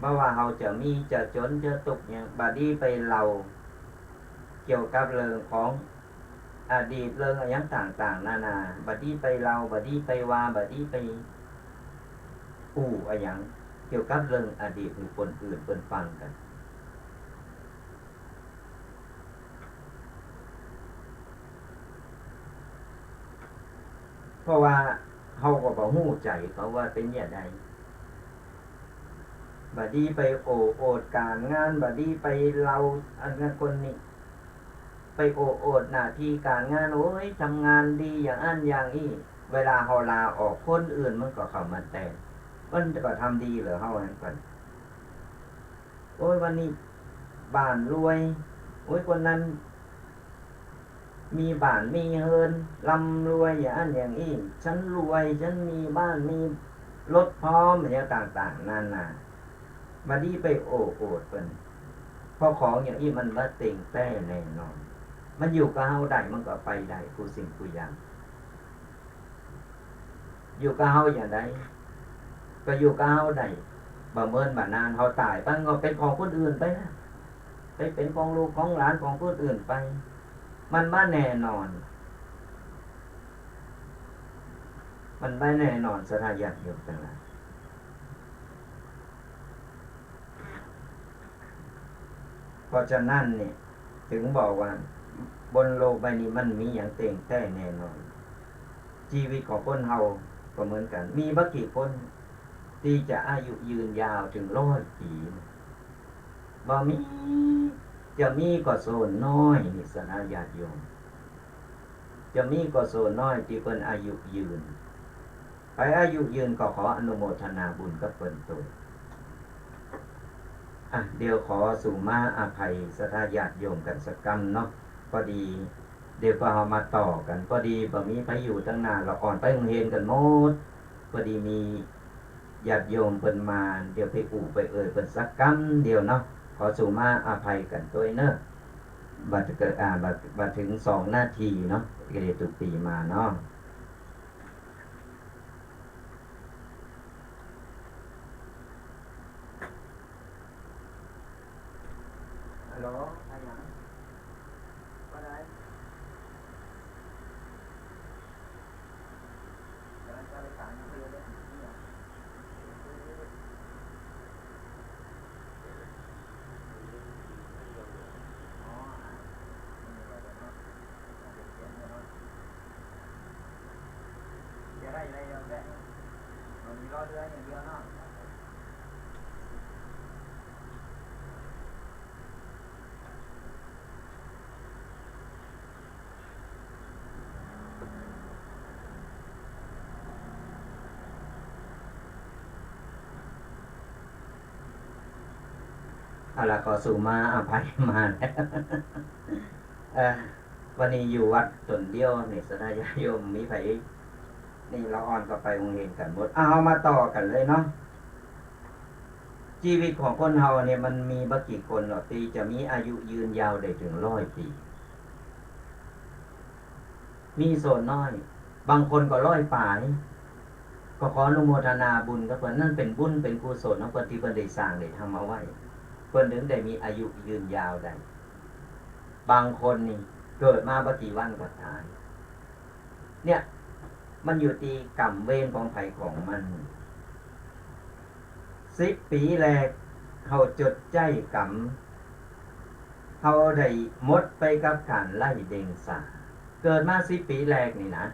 บ่ว่าเฮาจะมีจะจ๋นจะตุ๊กข์หยัง บ่ดีไปเล่าเกี่ยวกับเรื่องของ อดีตเรื่องอะหยังต่างๆ นานา บ่ดีไปเล่า บ่ดีไปว่า บ่ดีไปอู้อะหยังเกี่ยวกับเรื่องอดีตหื้อคนอื่นเปิ้นฟังกั๋น เพราะว่าเฮาก็บ่ฮู้ใจ๋เขาว่าเป๋นจะใด บ่ดีไปโอ้อวดก๋านงาน บ่ดีไปเล่าอันนั้นคนนี้ ไปโอ้อวดหน้าตี้ก๋านงาน โอ๊ย ทำงานดีอย่างอั้นอย่างอี้ เวลาเฮาลาออก คนอื่นมันก็เข้ามาแตน มันก็ทำดีเหลือเฮาหั้นก่อน โอ๊ย วันนี้บ้านรวย โอ๊ย คนนั้นมีบ้านมีเฮือน ร่ำรวยอย่างอั้นอย่างอี้ ฉันรวย ฉันมีบ้านมีรถพร้อม อะหยังต่างๆ นานา บ่ดีไปโอ้อวดเปิ้น เพราะของอย่างอี้มันบ่เต็งแต๊แน่นอน มันอยู่กับเฮาได้ มันก็ไปได้กู้สิ่งกู้อย่าง อยู่กับเฮาอย่างใด ก็อยู่กับเฮาได้ บ่เมินบ่นาน เฮาต๋ายไปก็เป๋นของคนอื่นไปนะ ไปเป๋นของลูกของหลานของคนอื่นไป มันบ่แน่นอน มันบ่แน่นอน ศรัทธาญาติโยมตังหลาย เพราะฉะนั้นนี่ จึงบอกว่าบนโลกใบนี้มันมีหยังเต็งแต๊แน่นอน จีวิตของคนเฮาก็เหมือนกั๋น มีบ่กี่คนตี้จะอายุยืนยาวเถิงร้อยปี๋ บ่มี จะมีก็ส่วนน้อยนี่ ศรัทธาญาติโยม จะมีก็ส่วนน้อยตี้เปิ้นอายุยืน ใผอายุยืนก็ขออนุโมทนาบุญกับเปิ้นตวย อ่ะ เดี๋ยวขอสูมาอภัยศรัทธาญาติโยมกั๋นสักกำเนาะ พอดี เดี๋ยวก็เฮามาต่อกั๋น พอดีบ่มีใผอยู่ตังหน้า ละอ่อนไปโฮงเฮียนกั๋นหมด พอดีมีญาติโยมเปิ้นมา เดี๋ยวไปอู้ไปเอ่ยเปิ้นสักกำเดียวเนาะ ขอสูมาอภัยกั๋นตวยเนาะ บ่าเกิน อ่า บ่า บ่าเถิงสองนาทีเนาะ ก็ได้ตุ๊กปี๋มาเนาะ ฮัลโหล ใผยัง ว่าใด กำลังจะไปถามเพื่อนเรื่องนี้อะ อ๋อ อ่ะ มันมีอะไรกันเนาะ จะได้อะไรเราแค่นี้ มันมีล้อเรืออย่างเดียวเนาะ เอาละ ขอสูมาอภัยมาแล้ว เอ่อ วันนี้อยู่วัดต๋นเดียวนี่ ศรัทธาญาติโยมมีใผ นี่ละอ่อนก็ไปโฮงเฮียนกั๋นหมด อ่ะ เฮามาต่อกั๋นเลยเนาะ จีวิตของคนเฮาเนี่ยมันมีบ่กี่คนหรอกตี้จะมีอายุยืนยาวได้เถิงร้อยปี๋ มีส่วนน้อย บางคนก็ร้อยป๋าย ก็ขออนุโมทนาบุญกับเปิ้น นั่นเป๋นบุญเป๋นกุศลของเปิ้นตี้เปิ้นได้สร้างได้ทำเอาไว้ เปิ้นเถิงได้มีอายุยืนยาวได้ บางคนนี่เกิดมาบ่กี่วันก็ต๋าย เนี่ย มันอยู่ตี้ก๋รรมเวรของใผของมัน สิบปี๋แรก เฮาจดใจ๊ก๋รรม เฮาได้หมดไปกับก๋านไล่เดียงสา เกิดมาสิบปี๋แรกนี่นะ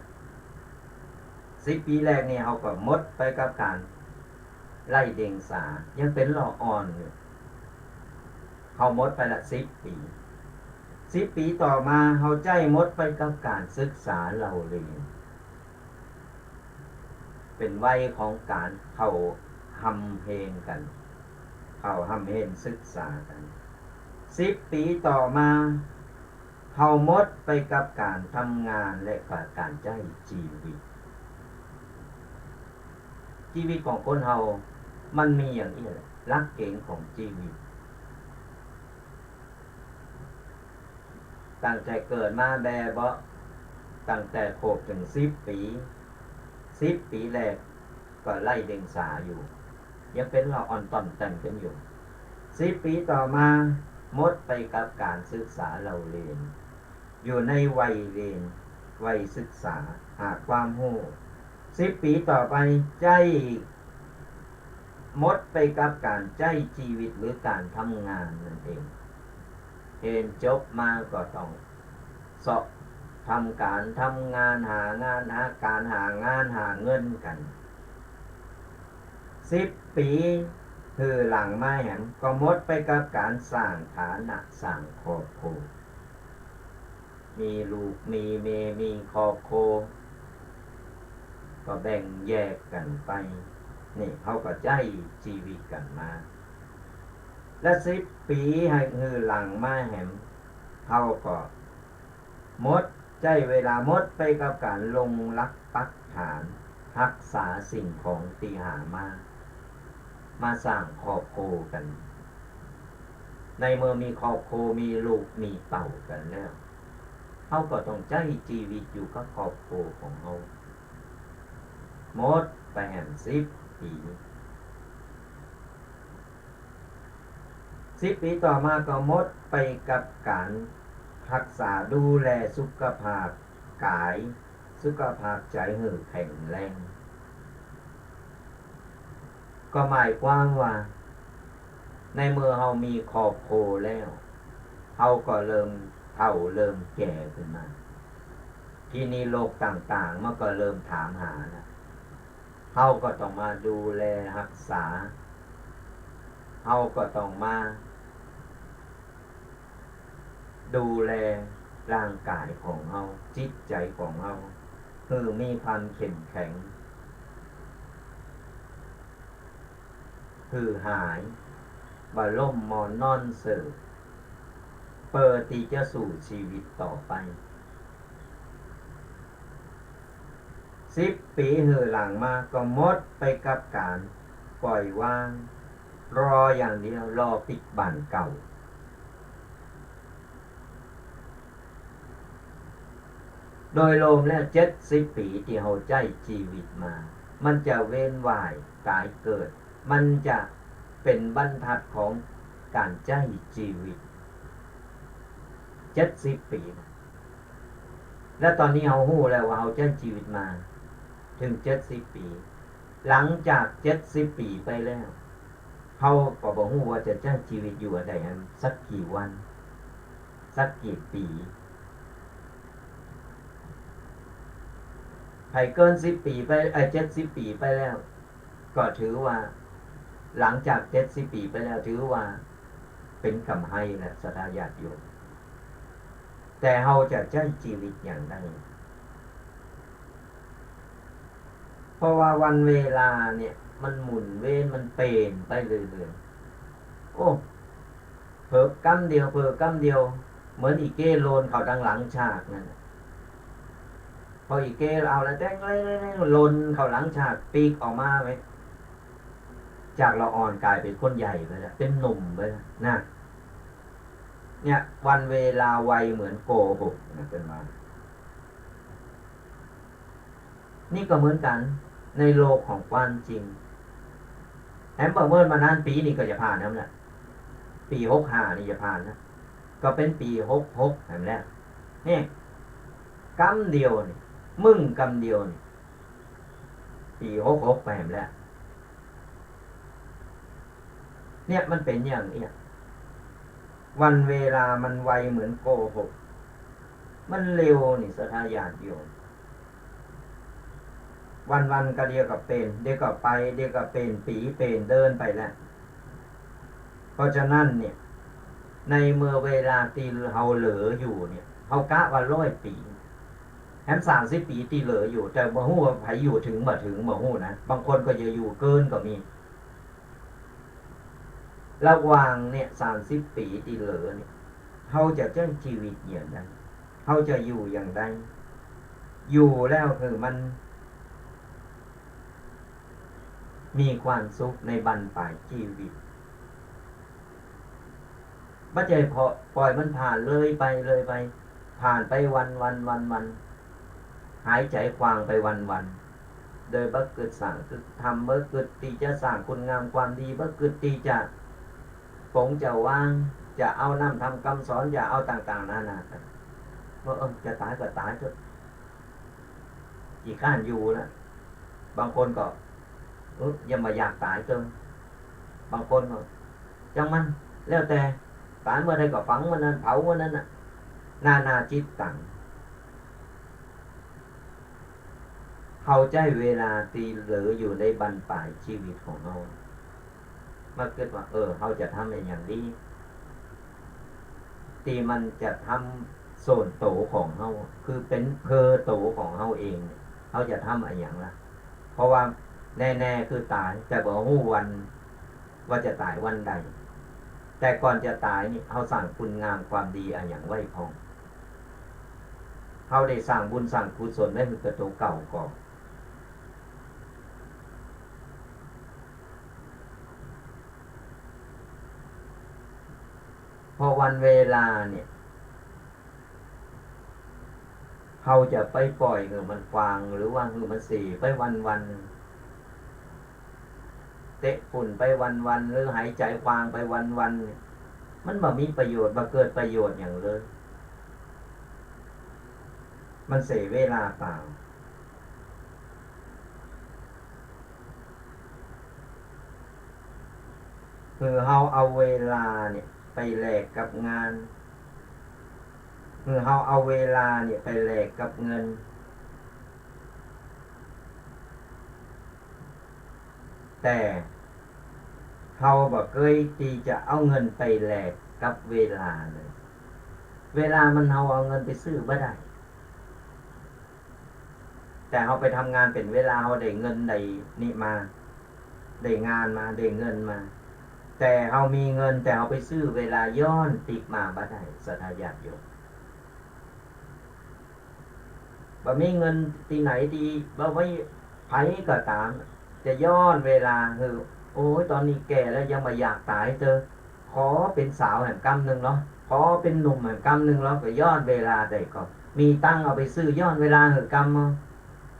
สิบปี๋แรกนี่เฮาก็หมดไปกับก๋านไล่เดียงสา ยังเป๋นละอ่อนอยู่ เฮาหมดไปละสิบปี๋ สิบปี๋ต่อมา เฮาใจ๊หมดไปกับก๋านศึกษาเล่าเรียน เป๋นวัยของก๋านเข้าฮ่ำเฮนกั๋น เข้าฮ่ำเฮนศึกษากั๋น สิบปี๋ต่อมา เฮาหมดไปกับก๋านทำงานและกับก๋านใจ๊จีวิต จีวิตของคนเฮา มันมีอย่างอี้แหละ หลักเก๋ณฑ์ของจีวิต ตั้งแต่เกิดมาแบ่เบาะ ตั้งแต่ขวบเถิงสิบปี๋ สิบปี๋แรกก็ไร้เดียงสาอยู่ ยังเป๋นละอ่อนต่อนแตนกั๋นอยู่ สิบปี๋ต่อมา หมดไปกับก๋านศึกษาเล่าเรียน อยู่ในวัยเรียน วัยศึกษา หาความฮู้ สิบปี๋ต่อไป ใจ๊ หมดไปกับก๋านใจ๊จีวิตหรือก๋านทำงานนั่นเอง เฮียนจบมาก็ต้องเซาะทำก๋านทำงาน หางานหาก๋าน หางานหาเงินกั๋น สิบปี๋หื้อหลังมาแหม ก็หมดไปกับก๋านสร้างฐานะ สร้างครอบครัว มีลูก มีเมีย มีครอบครัว ก็แบ่งแยกกั๋นไป นี่ เฮาก็ใจ๊จีวิตกั๋นมา และสิบปี๋หื้อหลังมาแหม เฮาก็หมด ใจ๊เวลาหมดไปกับก๋านลงหลักปักฐาน ฮักษาสิ่งของตี้หามา มาสร้างครอบครัวกั๋น ในเมื่อมีครอบครัว มีลูก มีเต้ากั๋นแล้ว เฮาก็ต้องใจ๊จีวิตอยู่กับครอบครัวของเฮา หมดไปแหมสิบปี๋ สิบปี๋ต่อมาก็หมดไปกับก๋านฮักษาดูแลสุขภาพก๋าย สุขภาพใจ๋หื้อแข็งแรง ก็หมายความว่า ในเมื่อเฮามีครอบครัวแล้ว เฮาก็เริ่มเฒ่าเริ่มแก่ขึ้นมา ทีนี้โรคต่างๆ มันก็เริ่มถามหาละ เฮาก็ต้องมาดูแลฮักษา เฮาก็ต้องมา ดูแลร่างก๋ายของเฮา จิตใจ๋ของเฮา หื้อมีความเข้มแข็ง หื้อหายบ่ล้มหมอนนอนเซอ เปิดตี้จะสู้จีวิตต่อไป สิบปี๋หื้อหลังมาก็หมดไปกับก๋านป่อยวาง รออย่างเดียว รอปิ๊กบ้านเก่า โดยรวมแล้วเจ็ดสิบปี๋ตี้เฮาใจ๊จีวิตมา มันจะเวียนว่ายต๋ายเกิด มันจะเป๋นบรรทัดของก๋านใจ๊จีวิต เจ็ดสิบปี๋นะ และต๋อนนี้เฮาฮู้แล้วว่าเฮาใจ๊จีวิตมาเถิงเจ็ดสิบปี๋ หลังจากเจ็ดสิบปี๋ไปแล้ว เฮาก็บ่ฮู้ว่าจะใจ๊จีวิตอยู่อันใดหั้น สักกี่วัน สักกี่ปี๋ ใผเกินสิบปี๋ไป เอ่อ เจ็ดสิบปี๋ไปแล้ว ก็ถือว่า หลังจากเจ็ดสิบปี๋ไปแล้ว ถือว่าเป๋นก๋ำไฮแหละ ศรัทธาญาติโยม แต่เฮาจะใจ๊จีวิตอย่างใด เพราะว่าวันเวลาเนี่ย มันหมุนเวียน มันเปลี่ยนไปเรื่อยๆ โอ้ เผลอกำเดียว เผลอกำเดียว เหมือนอี่เก้หล่นเข้าตังหลังฉากนั่นน่ะ พออี่เก้เอาละแต๊ง หล่นเข้าหลังฉาก ปิ๊กออกมาเว้ย จากละอ่อนก๋ายเป๋นคนใหญ่ไปแล้ว เป๋นหนุ่มไปแล้วนะ เนี่ย วันเวลาไวเหมือนโกหกนะ เปิ้นว่า นี่ก็เหมือนกั๋น ในโลกของความจริง แหมประเมินมานาน ปี๋นี้ก็จะผ่านแล้วแหละ ปี๋หกห้านี่จะผ่านแล้ว ก็เป๋นปี๋หกหกแหมแล้ว เนี่ย กำเดียวนี่ มึ่งกำเดียวนี่ ปี๋หกหกไปแหมแล้ว เนี่ย มันเป๋นอย่างเนี้ย วันเวลามันไวเหมือนโกหก มันเร็วนี่ ศรัทธาญาติโยม วันๆ ก็เดี๋ยวก็เป๋น เดี๋ยวก็ไป เดี๋ยวก็เป๋นปี๋ เป๋นเดือนไปแล้ว เพราะฉะนั้นเนี่ย ในเมื่อเวลาตี้เฮาเหลืออยู่เนี่ย เฮากะว่าร้อยปี๋ แหมสามสิบปี๋ตี้เหลืออยู่ แต่บ่ฮู้ว่าใผอยู่เถิงบ่เถิงบ่ฮู้นะ บางคนก็จะอยู่เกินก็มี ระหว่างเนี่ย สามสิบปี๋ตี้เหลือเนี่ย เฮาจะใจ๊จีวิตอย่างใด เฮาจะอยู่อย่างใด อยู่แล้วหื้อมันมีความสุขในบั้นป๋ายจีวิต บ่ใจ้ปล่อยมันผ่านเลยไป เลยไป ผ่านไปวันๆ วันๆ หายใจ๋ควางไปวันๆ โดยบ่กึ๊ดสร้างกึ๊ดทำ บ่กึ๊ดตี้จะสร้างคุณงามความดี บ่กึ๊ดตี้จะป๋งจะวาง จะเอานำธรรมกำสอน จะเอาต่างๆ นานาไป ว่า เออ จะต๋ายก็ต๋ายเต๊อะ ขี้คร้านอยู่แล้ว บางคนก็ เออ ยังบ่อยากต๋ายเต๊อะ บางคนก็ จังมัน แล้วแต่ ต๋ายเมื่อใดก็ฝังเมื่อนั้น เผาเมื่อนั้นน่ะ นานาจิตตัง เฮาใจ๊เวลาตี้เหลืออยู่ในบั้นป๋ายจีวิตของเฮา มากึ๊ดว่า เออ เฮาจะทำอะหยังดี ตี้มันจะทำส่วนตั๋วของเฮา คือเป๋นเภอตั๋วของเฮาเอง เฮาจะทำอะหยังล่ะ เพราะว่าแน่ๆ คือต๋าย แต่บ่ฮู้วันว่าจะต๋ายวันใด แต่ก่อนจะต๋ายนี่ เฮาสร้างคุณงามความดีอะหยังไว้พ่อง เฮาได้สร้างบุญสร้างกุศลไว้หื้อกับตั๋วเก่าก่อ พอวันเวลาเนี่ย เฮาจะไปปล่อยหื้อมันควาง หรือว่าหื้อมันเสียไปวันๆ เตะฝุ่นไปวันๆ หรือหายใจ๋ควางไปวันๆ เนี่ย มันบ่มีประโยชน์ บ่เกิดประโยชน์หยังเลย มันเสียเวลาเปล่า คือเฮาเอาเวลาเนี่ยไปแลกกับงาน คือเฮาเอาเวลาเนี่ยไปแลกกับเงิน แต่เฮาบ่เกยตี้จะเอาเงินไปแลกกับเวลาเลย เวลามันเฮาเอาเงินไปซื้อบ่ได้ แต่เฮาไปทำงานเป๋นเวลา เฮาได้เงินได้นี่มา ได้งานมา ได้เงินมา แต่เฮามีเงิน แต่เฮาไปซื้อเวลาย้อนติดมาบ่ได้ ศรัทธาญาติโยม บ่มีเงินตี้ไหนตี้ บ่มีใผก็ต๋าม จะย้อนเวลาหื้อ โอ้ย ต๋อนนี้แก่แล้วยังบ่อยากต๋ายเต๊อะ ขอเป๋นสาวแหมกำนึ่งเนาะ ขอเป๋นหนุ่มแหมกำนึ่งเนาะ ก็ย้อนเวลาได้ก่อ มีตังค์เอาไปซื้อย้อนเวลาหื้อกำเนาะ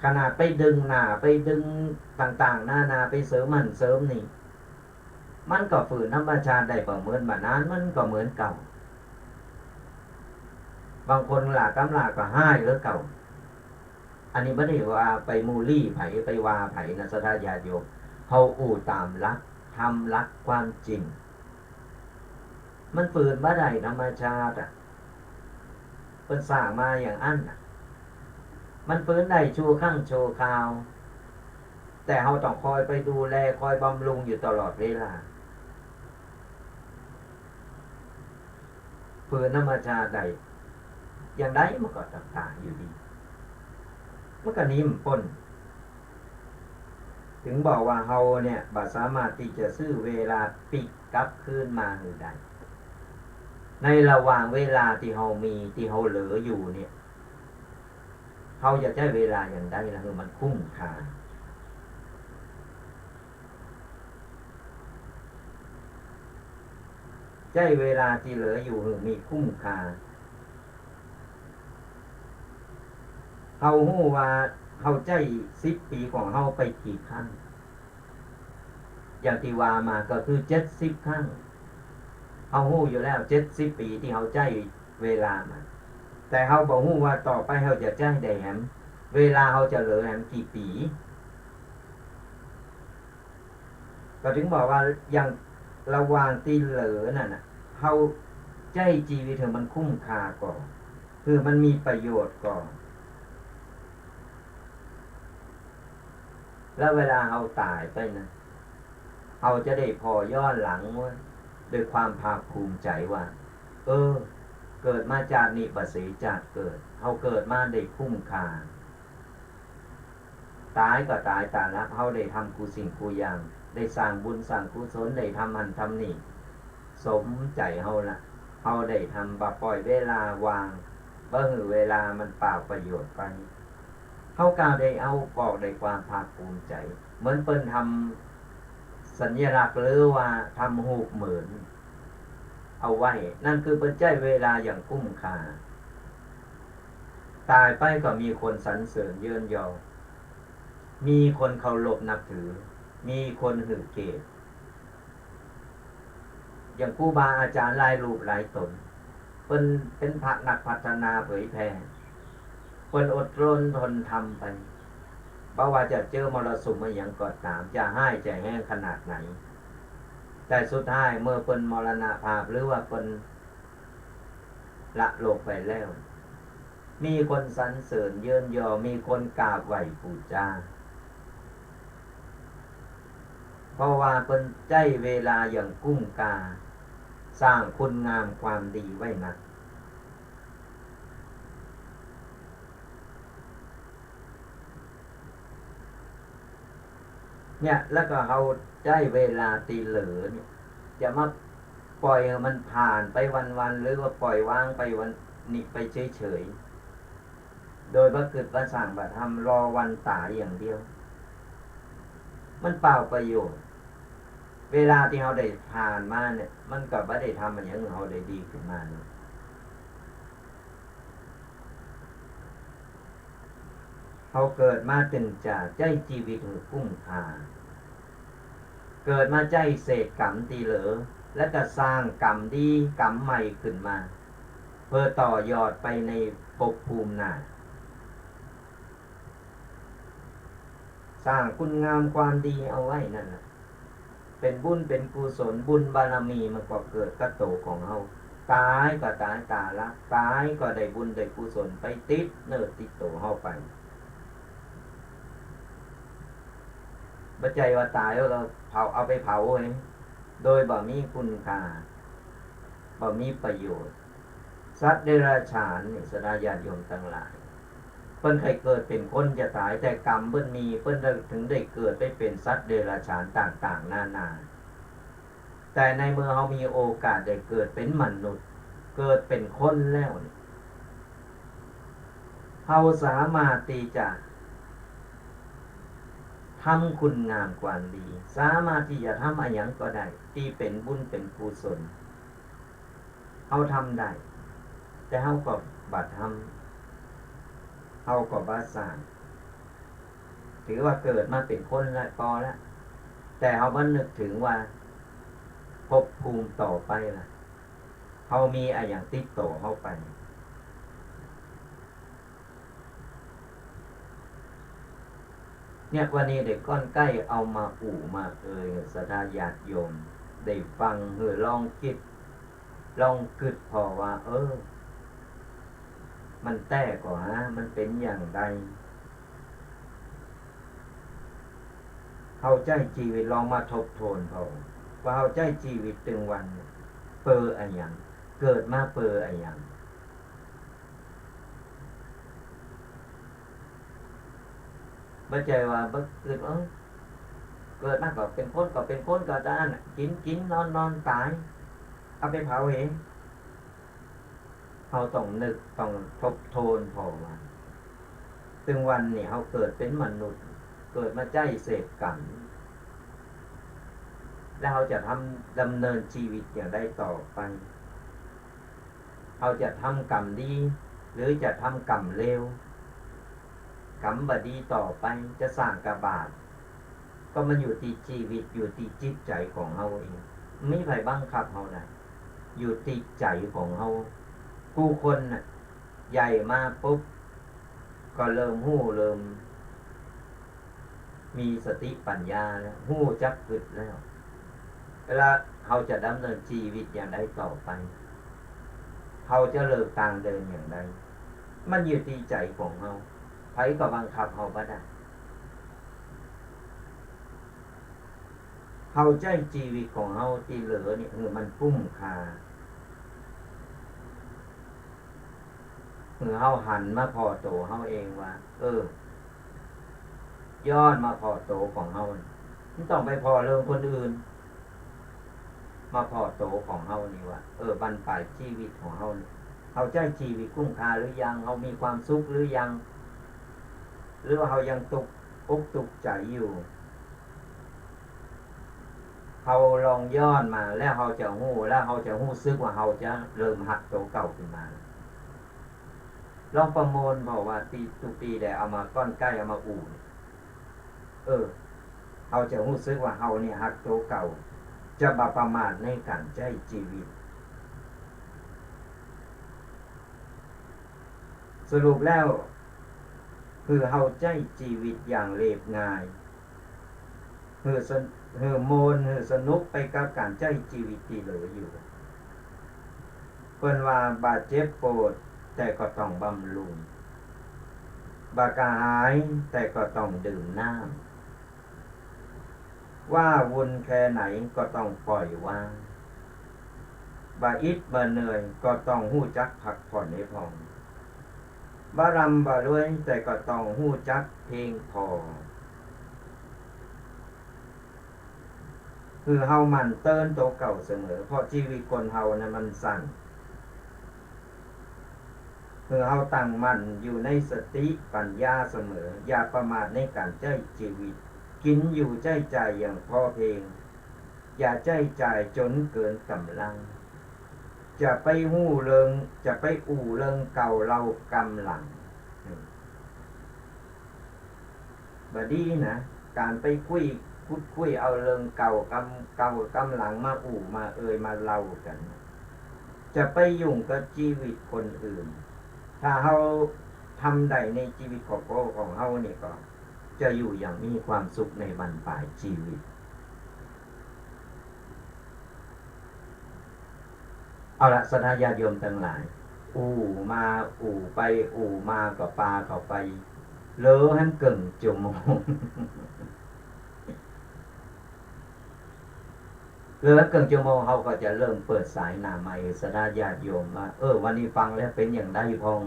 ขนาดไปดึงหน้า ไปดึงต่างๆ นานา ไปเสริมหั้นเสริมนี่ มันก็ฝืนธรรมชาติได้ บ่เหมือนบ่านาน มันก็เหมือนเก่า บางคนหลากกำหลากก็ฮ้ายเหลือเก่า อันนี้บ่ได้ว่าไปบูลลี่ใผ ไปว่าใผนะ ศรัทธาญาติโยม เฮาอู้ต๋ามหลักธรรม หลักความจริง มันฝืนบ่ได้ธรรมชาติอะ เปิ้นสร้างมาอย่างอั้นน่ะ มันฝืนได้ชั่วครั้งชั่วคราว แต่เฮาต้องคอยไปดูแล คอยบำรุงอยู่ตลอดเวลา ฝืนธรรมชาติได้ อย่างใดมันก็ต้องต๋ายอยู่ดี มันก็หนีบ่ป๊น ถึงบอกว่าเฮาเนี่ยบ่สามารถตี้จะซื้อเวลาปิ๊กกลับคืนมาหื้อได้ ในระหว่างเวลาตี้เฮามี ตี้เฮาเหลืออยู่เนี่ย เฮาจะใจ๊เวลาอย่างใดล่ะหื้อมันคุ้มค่า ใจ๊เวลาตี้เหลืออยู่หื้อมีคุ้มค่า เฮาฮู้ว่าเฮาใจ๊สิบปี๋ของเฮาไปกี่ครั้ง อย่างตี้ว่ามาก็คือเจ็ดสิบครั้ง เฮาฮู้อยู่แล้ว เจ็ดสิบปี๋ตี้เฮาใจ๊เวลามา แต่เฮาบ่ฮู้ว่าต่อไปเฮาจะใจ๊ได้แหม เวลาเฮาจะเหลือแหมกี่ปี๋ ก็ถึงบอกว่าอย่างระหว่างตี้เหลือนั่นน่ะ เฮาใจ๊จีวิตหื้อมันคุ้มค่าก่อ หื้อมันมีประโยชน์ก่อ แล้วเวลาเฮาต๋ายไปนะ เฮาจะได้ผ่อย้อนหลังไว้ด้วยความภาคภูมิใจ๋ว่า เออ เกิดมาจาตินี้บ่เสียจาติเกิด เฮาเกิดมาได้คุ้มค่า ต๋ายก็ต๋ายต๋าละ เฮาได้ทำกู้สิ่งกู้อย่าง ได้สร้างบุญสร้างกุศล ได้ทำหั้นทำนี่ สมใจ๋เฮาละ เฮาได้ทำ บ่ป่อยเวลาว่าง บ่หื้อเวลามันเปล่าประโยชน์ไป เฮาก็ได้เอาบอกได้ความภาคภูมิใจ๋ เหมือนเปิ้นทำสัญลักษณ์หรือว่าทำฮูปเหมือนเอาไว้ นั่นคือเปิ้นใจ๊เวลาอย่างคุ้มค่า ต๋ายไปก็มีคนสรรเสริญเยินยอ มีคนเคารพนับถือ มีคนหื้อเกียรติ อย่างครูบาอาจ๋ารย์หลายรูปหลายต๋น เปิ้นเป๋นพระนักพัฒนาเผยแผ่ เปิ้นอดรนทนทำไป บ่ว่าจะเจอมรสุมอะหยังก็ต๋าม จะฮ้ายจะแฮงขนาดไหน แต่สุดท้ายเมื่อเปิ้นมรณภาพหรือว่าเปิ้นละโลกไปแล้ว มีคนสรรเสริญเยินยอ มีคนกราบไหว้ปู๋จา เพราะว่าเปิ้นใจ๊เวลาอย่างกุ้มกา สร้างคุณงามความดีไว้นัก เนี่ย แล้วก็เฮาใจ๊เวลาตี้เหลือเนี่ย จะมาป่อยหื้อมันผ่านไปวันๆ หรือว่าป่อยวางไปวันนี้ไปเฉยๆ โดยบ่กึ๊ดบ่สร้างบ่ทำ รอวันต๋ายอย่างเดียว มันเปล่าประโยชน์ เวลาตี้เฮาได้ผ่านมาเนี่ย มันก็บ่ได้ทำอะหยังหื้อเฮาได้ดีขึ้นมาเลย เฮาเกิดมาตึงจะใจ๊จีวิตหื้อกุ้มค่า เกิดมาใจ๊เศษก๋รรมตี้เหลือ แล้วก็สร้างก๋รรมดีก๋รรมใหม่ขึ้นมา เพื่อต่อยอดไปในภพภูมิหน้า สร้างคุณงามความดีเอาไว้นั่นน่ะ เป๋นบุญเป๋นกุศล บุญบารมีมันก็เกิดกับตั๋วของเฮา ต๋ายก็ต๋ายต๋าละ ต๋ายก็ได้บุญได้กุศลไปติดเนื้อติดตั๋วเฮาไป บ่ใจ้ว่าต๋ายแล้วก็เผา เอาไปเผาไว้ โดยบ่มีคุณค่า บ่มีประโยชน์ สัตว์เดรัจฉานนี่ ศรัทธาญาติโยมตังหลาย เปิ้นใค่เกิดเป๋นคนจะต๋าย แต่ก๋รรมเปิ้นมี เปิ้นได้ เถิงได้เกิดไปเป๋นสัตว์เดรัจฉานต่างๆ นานา แต่ในเมื่อเฮามีโอกาสได้เกิดเป๋นมนุษย์ เกิดเป๋นคนแล้วนี่ เฮาสามารถตี้จะทำคุณงามความดี สามารถตี้จะทำอะหยังก็ได้ ตี้เป๋นบุญเป๋นกุศล เฮาทำได้ แต่เฮาก็บ่ทำ เฮาก็บ่สร้าง ถือว่าเกิดมาเป๋นคนละ ปอละ แต่เฮาบ่นึกเถิงว่าภพภูมิต่อไปล่ะ เฮามีอะหยังติดตั๋วเฮาไป เนี่ย วันนี้ได้ก้อนใก้เอามาอู้มาเอ่ย ศรัทธาญาติโยมได้ฟัง หื้อลองกึ๊ด ลองกึ๊ดผ่อว่า เออ มันแต๊ก่อฮะ มันเป๋นอย่างใด เฮาใจ๊จีวิต ลองมาทบทวนผ่อ ว่าเฮาใจ๊จีวิตตึงวันเนี่ย เปื้ออะหยัง เกิดมาเปื้ออะหยัง บ่ใจ้ว่าบ่กึ๊ด เออ เกิดมาก็เป๋นคน ก็เป๋นคน ก็จะอั้นน่ะ กิ๋น กิ๋น นอน นอน ต๋าย เอาไปเผาเหย เฮาต้องนึก ต้องทบทวนผ่อว่า ตึงวันนี้เฮาเกิดเป๋นมนุษย์ เกิดมาใจ๊เสพก๋รรม แล้วเฮาจะทำ ดำเนินจีวิตอย่างใดต่อไป เฮาจะทำก๋รรมดี หรือจะทำก๋รรมเลว ก๋รรมบ่ดีต่อไป จะสร้างกะบาป ก็มันอยู่ตี้จีวิต อยู่ตี้จิตใจ๋ของเฮาเอง บ่มีใผบังคับเฮาได้ อยู่ตี้ใจ๋ของเฮา กู้คนน่ะ ใหญ่มาปุ๊บ ก็เริ่มฮู้ เริ่มมีสติปัญญาแล้ว ฮู้จักกึ๊ดแล้ว เวลาเฮาจะดำเนินจีวิตอย่างใดต่อไป เฮาจะเลือกตางเดินอย่างใด มันอยู่ตี้ใจ๋ของเฮา ใผก็บังคับเฮาบ่ได้ เฮาใจ๊จีวิตของเฮาตี้เหลือนี่ หื้อมันกุ้มค่า หื้อเฮาหันมาผ่อตั๋วเฮาเองว่า เออ ย้อนมาผ่อตั๋วของเฮา บ่ต้องไปผ่อเรื่องคนอื่น มาผ่อตั๋วของเฮานี่ว่า เออ บั้นปลายจีวิตของเฮานี่ เฮาใจ๊จีวิตคุ้มค่าหรือยัง เฮามีความสุขหรือยัง หรือว่าเฮายังตุ๊กอกตุ๊กใจ๋อยู่ เฮาลองย้อนมา แล้วเฮาจะฮู้ แล้วเฮาจะฮู้สึกว่าเฮาจะเริ่มฮักตั๋วเก่าขึ้นมา ลองประเมินเบิ่งว่าตี้ ตุ๊ปีได้เอามาก้อนใก้เอามาอู้ เออ เฮาจะฮู้สึกว่าเฮานี่ฮักตั๋วเก่า จะบ่ประมาทในก๋านใจ๊จีวิต สรุปแล้ว คือเฮาใจ๊จีวิตอย่างเรียบง่าย หื้อสน- หื้อม่วน หื้อสนุกไปกับก๋านใจ๊จีวิตตี้เหลืออยู่ เปิ้นว่าบ่าเจ็บปวดแต่ก็ต้องบำรุง บ่ากระหายแต่ก็ต้องดื่มน้ำ ว้าวุ่นแค่ไหนก็ต้องปล่อยวาง บ่าอิดบ่าเหนื่อยก็ต้องฮู้จักพักผ่อนให้พ่อง บ่าร่ำบ่ารวยแต่ก็ต้องฮู้จักเพียงพอ คือเฮาหมั่นเตื๋อนตั๋วเก่าเสมอ เพราะจีวิตคนเฮานั้นมันสั้น คือเฮาตั้งมั่นอยู่ในสติปัญญาเสมอ อย่าประมาทในก๋านใจ๊จีวิต กิ๋นอยู่ใจ๊จ่ายอย่างพอเพียง อย่าใจ๊จ่ายจ๋นเกินก๋ำลัง จะไปอู้เรื่อง จะไปอู้เรื่องเก่าเล่ากำหลัง บ่ดีนะ ก๋านไปคุย ขุดคุยเอาเรื่องเก่ากำ เก่ากำหลังมาอู้มาเอ่ยมาเล่ากั๋น จะไปยุ่งกับจีวิตคนอื่น ถ้าเฮาทำได้ในจีวิตของ ของเฮานี่ก็ จะอยู่อย่างมีความสุขในบั้นปลายจีวิต เอาละ ศรัทธาญาติโยมตังหลาย อู้มาอู้ไป อู้มาก็ปาเข้าไป เหลือหั้นเกิ่งจั่วโมง เหลือเกิ่งจั่วโมง เฮาก็จะเริ่มเปิดสายหน้าไมค์ ศรัทธาญาติโยมว่า เออ วันนี้ฟังแล้วเป๋นอย่างใดพ่อง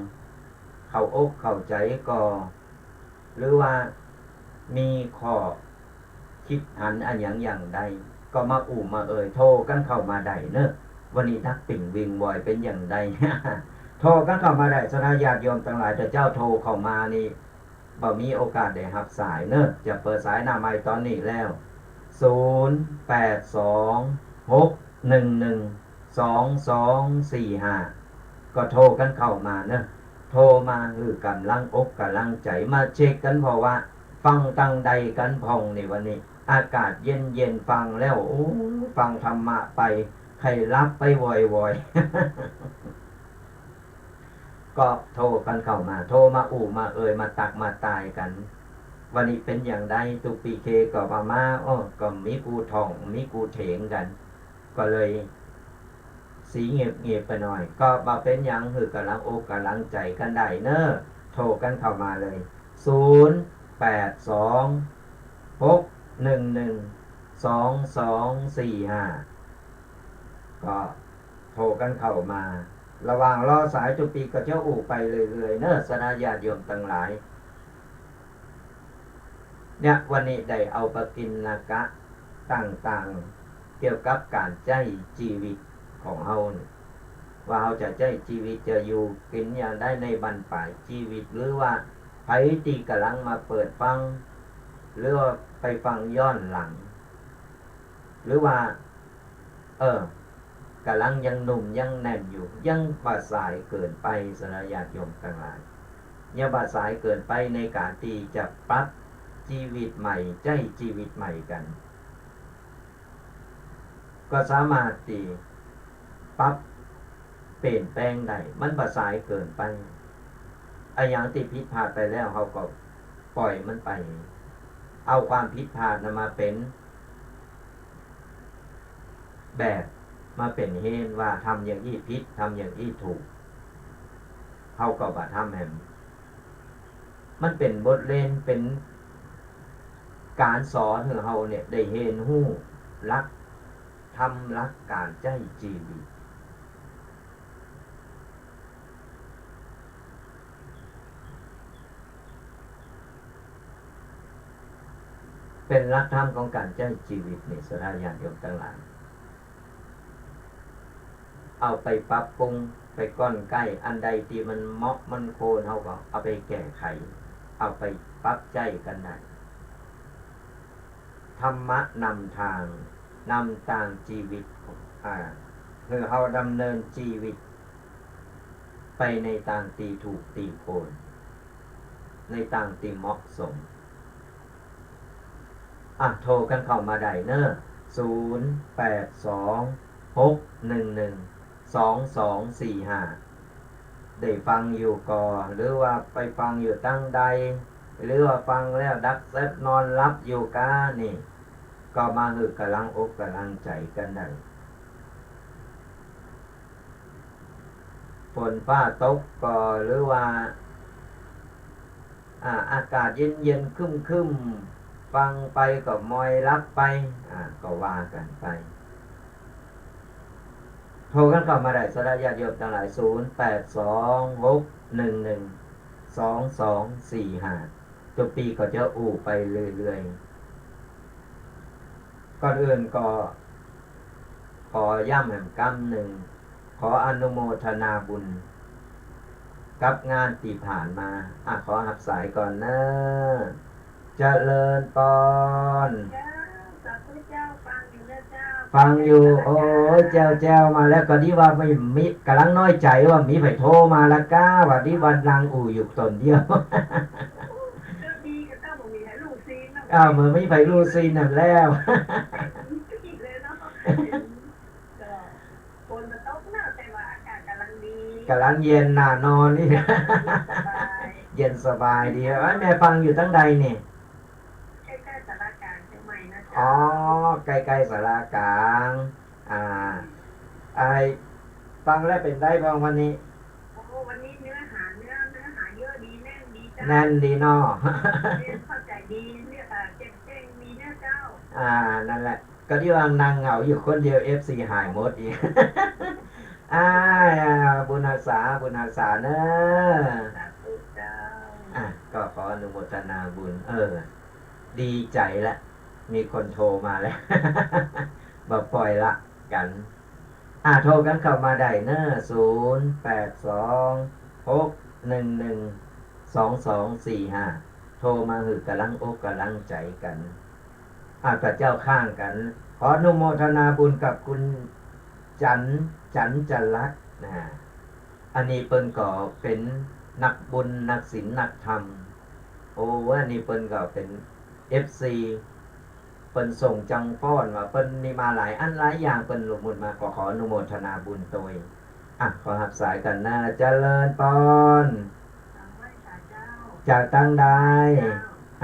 เข้าอกเข้าใจ๋ก่อ หรือว่ามีข้อ กึ๊ดหันอะหยังอย่างใด ก็มาอู้มาเอ่ย โทรกั๋นเข้ามาได้เนาะ วันนี้นักปิ่งวิ่งวอยเป๋นอย่างใด โทรกั๋นเข้ามาได้ ศรัทธาญาติโยมตังหลาย ถ้าเจ้าโทรเข้ามานี่ บ่มีโอกาสได้ฮับสายเนาะ จะเปิดสายหน้าไมค์ต๋อนนี้แล้ว ศูนย์ แปด สอง หก หนึ่ง หนึ่ง สอง สอง สี่ ห้า ก็โทรกั๋นเข้ามาเนาะ โทรมาหื้อก๋ำลังอกก๋ำลังใจ๋ มาเช็คกั๋น เพราะว่าฟังตังใดกั๋นพ่องนี่ วันนี้อากาศเย็นๆ ฟังแล้ว โอ้ ฟังธรรมะไป ใค่หลับไปวอยๆ ก็โทรกั๋นเข้ามา โทรมาอู้มาเอ่ย มาตักมาตายกั๋น วันนี้เป๋นอย่างใด ตุ๊ปีเคก็บ่มา อ้อ ก็มีกู้ถ่อง มีกู้เถียงกั๋น ก็เลย สีเงียบๆ ไปหน่อย ก็บ่เป๋นหยัง หื้อก๋ำลังอกก๋ำลังใจ๋กั๋นได้เนาะ โทรกั๋นเข้ามาเลย ศูนย์ แปด สอง หก หนึ่ง หนึ่ง สอง สอง สี่ ห้า ก็โทรกั๋นเข้ามา ระหว่างรอสายตุ๊ปีก็จะอู้ไปเรื่อยๆ เนาะ ศรัทธาญาติโยมตังหลาย เนี่ย วันนี้ได้เอาปกิณกะต่างๆ เกี่ยวกับก๋านใจ๊จีวิตของเฮานี่ ว่าเฮาจะใจ๊จีวิต จะอยู่กิ๋นอย่างใดในบั้นปลายจีวิต หรือว่าใผตี้ก่ำลังมาเปิดฟัง หรือว่าไปฟังย้อนหลัง หรือว่า เออ ก่ำลังยังหนุ่มยังแน่นอยู่ ยังบ่สายเกินไป ศรัทธาญาติโยมตังหลาย ยังบ่สายเกินไปในก๋านตี้จะปรับจีวิตใหม่ ใจ๊จีวิตใหม่กั๋น ก็สามารถตี้ปรับเปลี่ยนแปลงได้ มันบ่สายเกินไป อะหยังตี้ผิดพลาดไปแล้ว เฮาก็ปล่อยมันไป เอาความผิดพลาดนั้นมาเป๋น แบบ มาเป๋นเหตุว่าทำอย่างอี้ผิด ทำอย่างอี้ถูก เฮาก็บ่ทำแหม มันเป๋นบทเรียน เป๋นก๋านสอนหื้อเฮาเนี่ยได้เฮียนฮู้หลักธรรม หลักก๋านใจ๊จีวิต เป๋นหลักธรรมของก๋านใจ๊จีวิตนี่ ศรัทธาญาติโยมตังหลาย เอาไปปรับปรุง ไปก้อนไก้ อันใดตี้มันเหมาะมันควร เฮาก็เอาไปแก้ไข เอาไปปรับใจ๊กั๋นได้ ธรรมะนำตาง นำตางจีวิต อ่า หื้อเฮาดำเนินจีวิต ไปในตางตี้ถูกตี้ควร ในตางตี้เหมาะสม อ่ะ โทรกั๋นเข้ามาได้เน่อ ศูนย์ แปด สอง หก หนึ่ง หนึ่ง สอง สอง สี่ ห้า ได้ฟังอยู่ก่อ หรือว่าไปฟังอยู่ตังใด หรือว่าฟังแล้วดับแซบนอนหลับอยู่ก้านี่ ก็มาหื้อก๋ำลังอกก๋ำลังใจ๋กั๋นได้ ฝนฟ้าตกก่อ หรือว่า อ่า อากาศเย็นๆ ครึ้มๆ ฟังไปก็มอยหลับไป อ่า ก็ว่ากั๋นไป โทรกั๋นเข้ามาได้ ศรัทธาญาติโยมตังหลาย ศูนย์ แปด สอง หก หนึ่ง หนึ่ง สอง สอง สี่ ห้า ตุ๊กปี้ก็จะอู้ไปเรื่อยๆ ก่อนอื่นก็ขอย้ำแหมกำนึ่ง ขออนุโมทนาบุญกับงานตี้ผ่านมา อ่ะ ขอฮับสายก่อนเน่อ เจริญปอน เจ้า สาธุเจ้า ฟังอยู่เน่อเจ้า ฟังอยู่ โอ้ย แจ้วๆ มาแล้ว ก็ดีว่าไม่มี ก๋ำลังน้อยใจ๋ว่ามีใผโทรมาละก้า ว่าดีว่านั่งอู้อยู่ต๋นเดียว ก็ดีกับเจ้า บ่มีใผฮู้ซี้นำ อ้าว บ่มีใผฮู้ซี้นำแล้ว อีกเลยเนาะ ก็ ฝนบ่ตกเนาะ แต่ว่าอากาศก๋ำลังดี ก๋ำลังเย็นน่านอนนี่ สบาย เย็นสบายดี เอ้ย แม่ฟังอยู่ตังใดนี่ ใก้ๆ ศาลากลางเจียงใหม่นะเจ้า อ๋อ ใก้ๆ ศาลากลาง อ่า ไอ้ ฟังแล้วเป๋นใดบ้างวันนี้ โอ้ วันนี้เนื้อหา เนื้อ เนื้อหาเยอะดี แน่นดีเจ้า แน่นดีเนาะ เรียนเข้าใจ๋ดี เรียก เอ่อ แจ้งๆ ดีเน่อเจ้า อ่า นั่นแหละ ก็ดีว่านั่งเหงาอยู่คนเดียว เอฟซี หายหมดอีก อ่า บุญฮักษา บุญฮักษาเน่อ สาธุเจ้า อ่ะ ก็ขออนุโมทนาบุญ เออ ดีใจ๋ละ มีคนโทรมาแล้ว บ่ปล่อยละกั๋น อ่ะ โทรกั๋นเข้ามาได้เน่อ ศูนย์ แปด สอง หก หนึ่ง หนึ่ง สอง สอง สี่ ห้า โทรมาหื้อก๋ำลังอกก๋ำลังใจ๋กั๋น อ่ะ ก็เจ้าข้างกั๋น ขออนุโมทนาบุญกับคุณจันทร์ จันทร์จรัตน์นะ อันนี้เปิ้นก็เป๋นนักบุญ นักศีล นักธรรม โอ้ อันนี้เปิ้นก็เป๋น เอฟซี เปิ้นส่งจังฟ้อนว่าเปิ้นนี่มาหลายอันหลายอย่าง เปิ้นหลุมหมุนมา ก็ขออนุโมทนาบุญตวย อ่ะ ขอฮับสายกั๋นนะ เจริญปอน จากตังใด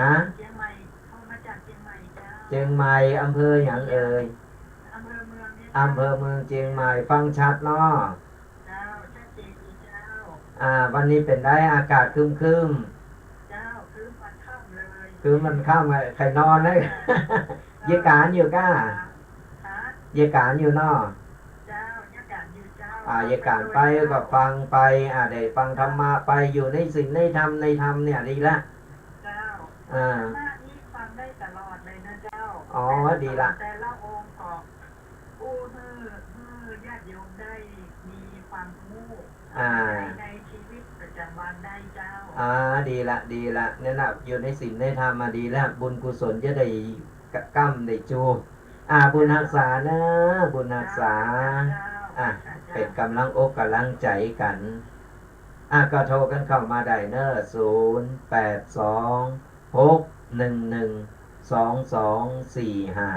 ฮะ เจียงใหม่ โทรมาจากเจียงใหม่เจ้า เจียงใหม่ อำเภอหยังเอ่ย อำเภอเมืองเนี่ย อำเภอเมืองเจียงใหม่ ฟังชัดเนาะ เจ้า ชัดเจนดีเจ้า อ่า วันนี้เป๋นใด อากาศครึ้มๆ เจ้า ครึ้มวันค่ำเลย ครึ้มวันค่ำ ใค่นอนเลย เยียะก๋านอยู่ก้า ฮะ เยียะก๋านอยู่เนาะ เจ้า เยียะก๋านอยู่เจ้า อ่า เยียะก๋านไปก็ฟังไป อ่า ได้ฟังธรรมะไป อยู่ในศีลในธรรม ในธรรมเนี่ยดีละ เจ้า อ่า ธรรมะนี่ฟังได้ตลอดเลยนะเจ้า อ๋อ แต่ละ ดีละ แต่ละองค์ก็ อู้หื้อ หื้อญาติโยมได้มีความฮู้ อ่า ใช้ในชีวิตประจำวันได้เจ้า อ่า ดีละ ดีละ เนี่ยนะ อยู่ในศีลในธรรมมาดีละ บุญกุศลจะได้กะ ก้ำได้จู อ่า บุญฮักษาเน่อ บุญฮักษา เจ้า อ่ะ เจ้า เป๋นก๋ำลังอกก๋ำลังใจ๋กั๋น อ่ะ ก็โทรกั๋นเข้ามาได้เน่อ ศูนย์ แปด สอง หก หนึ่ง หนึ่ง สอง สอง สี่ ห้า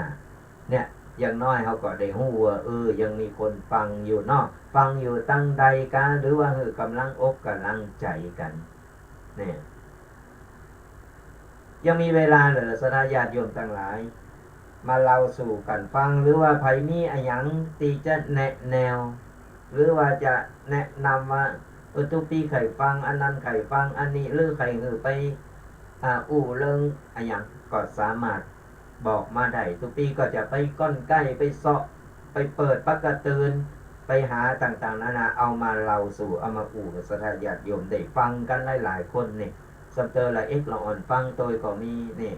เนี่ย อย่างน้อยเฮาก็ได้ฮู้ว่า เออ ยังมีคนฟังอยู่เนาะ ฟังอยู่ตังใดกา หรือว่าหื้อก๋ำลังอกก๋ำลังใจ๋กั๋น เนี่ย ยังมีเวลาเหลือ ศรัทธาญาติโยมตังหลาย มาเล่าสู่กั๋นฟัง หรือว่าใผมีอะหยังตี้จะแนะแนว หรือว่าจะแนะนำว่า เออ ตุ๊ปี้ใค่ฟังอันนั้น ใค่ฟังอันนี้ หรือใค่หื้อไป อ่า อู้เรื่องอะหยัง ก็สามารถบอกมาได้ ตุ๊ปี้ก็จะไปก้อนไก้ ไปเซาะ ไปเปิดปากกาตื่น ไปหาต่างๆ นานา เอามาเล่าสู่ เอามาอู้ ศรัทธาญาติโยมได้ฟังกั๋นหลายๆ คนนี่ สำเตอละเอ็กละอ่อนฟังตวยก็มีนี่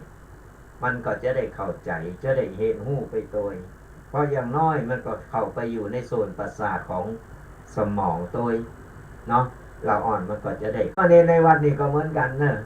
มันก็จะได้เข้าใจ๋ จะได้เห็นฮู้ไปตวย เพราะอย่างน้อยมันก็เข้าไปอยู่ในส่วนประสาทของสมองตวยเนาะ เหล่าอ่อนมันก็จะได้ ก็ใน ในวัดนี้ก็เหมือนกั๋นเนาะ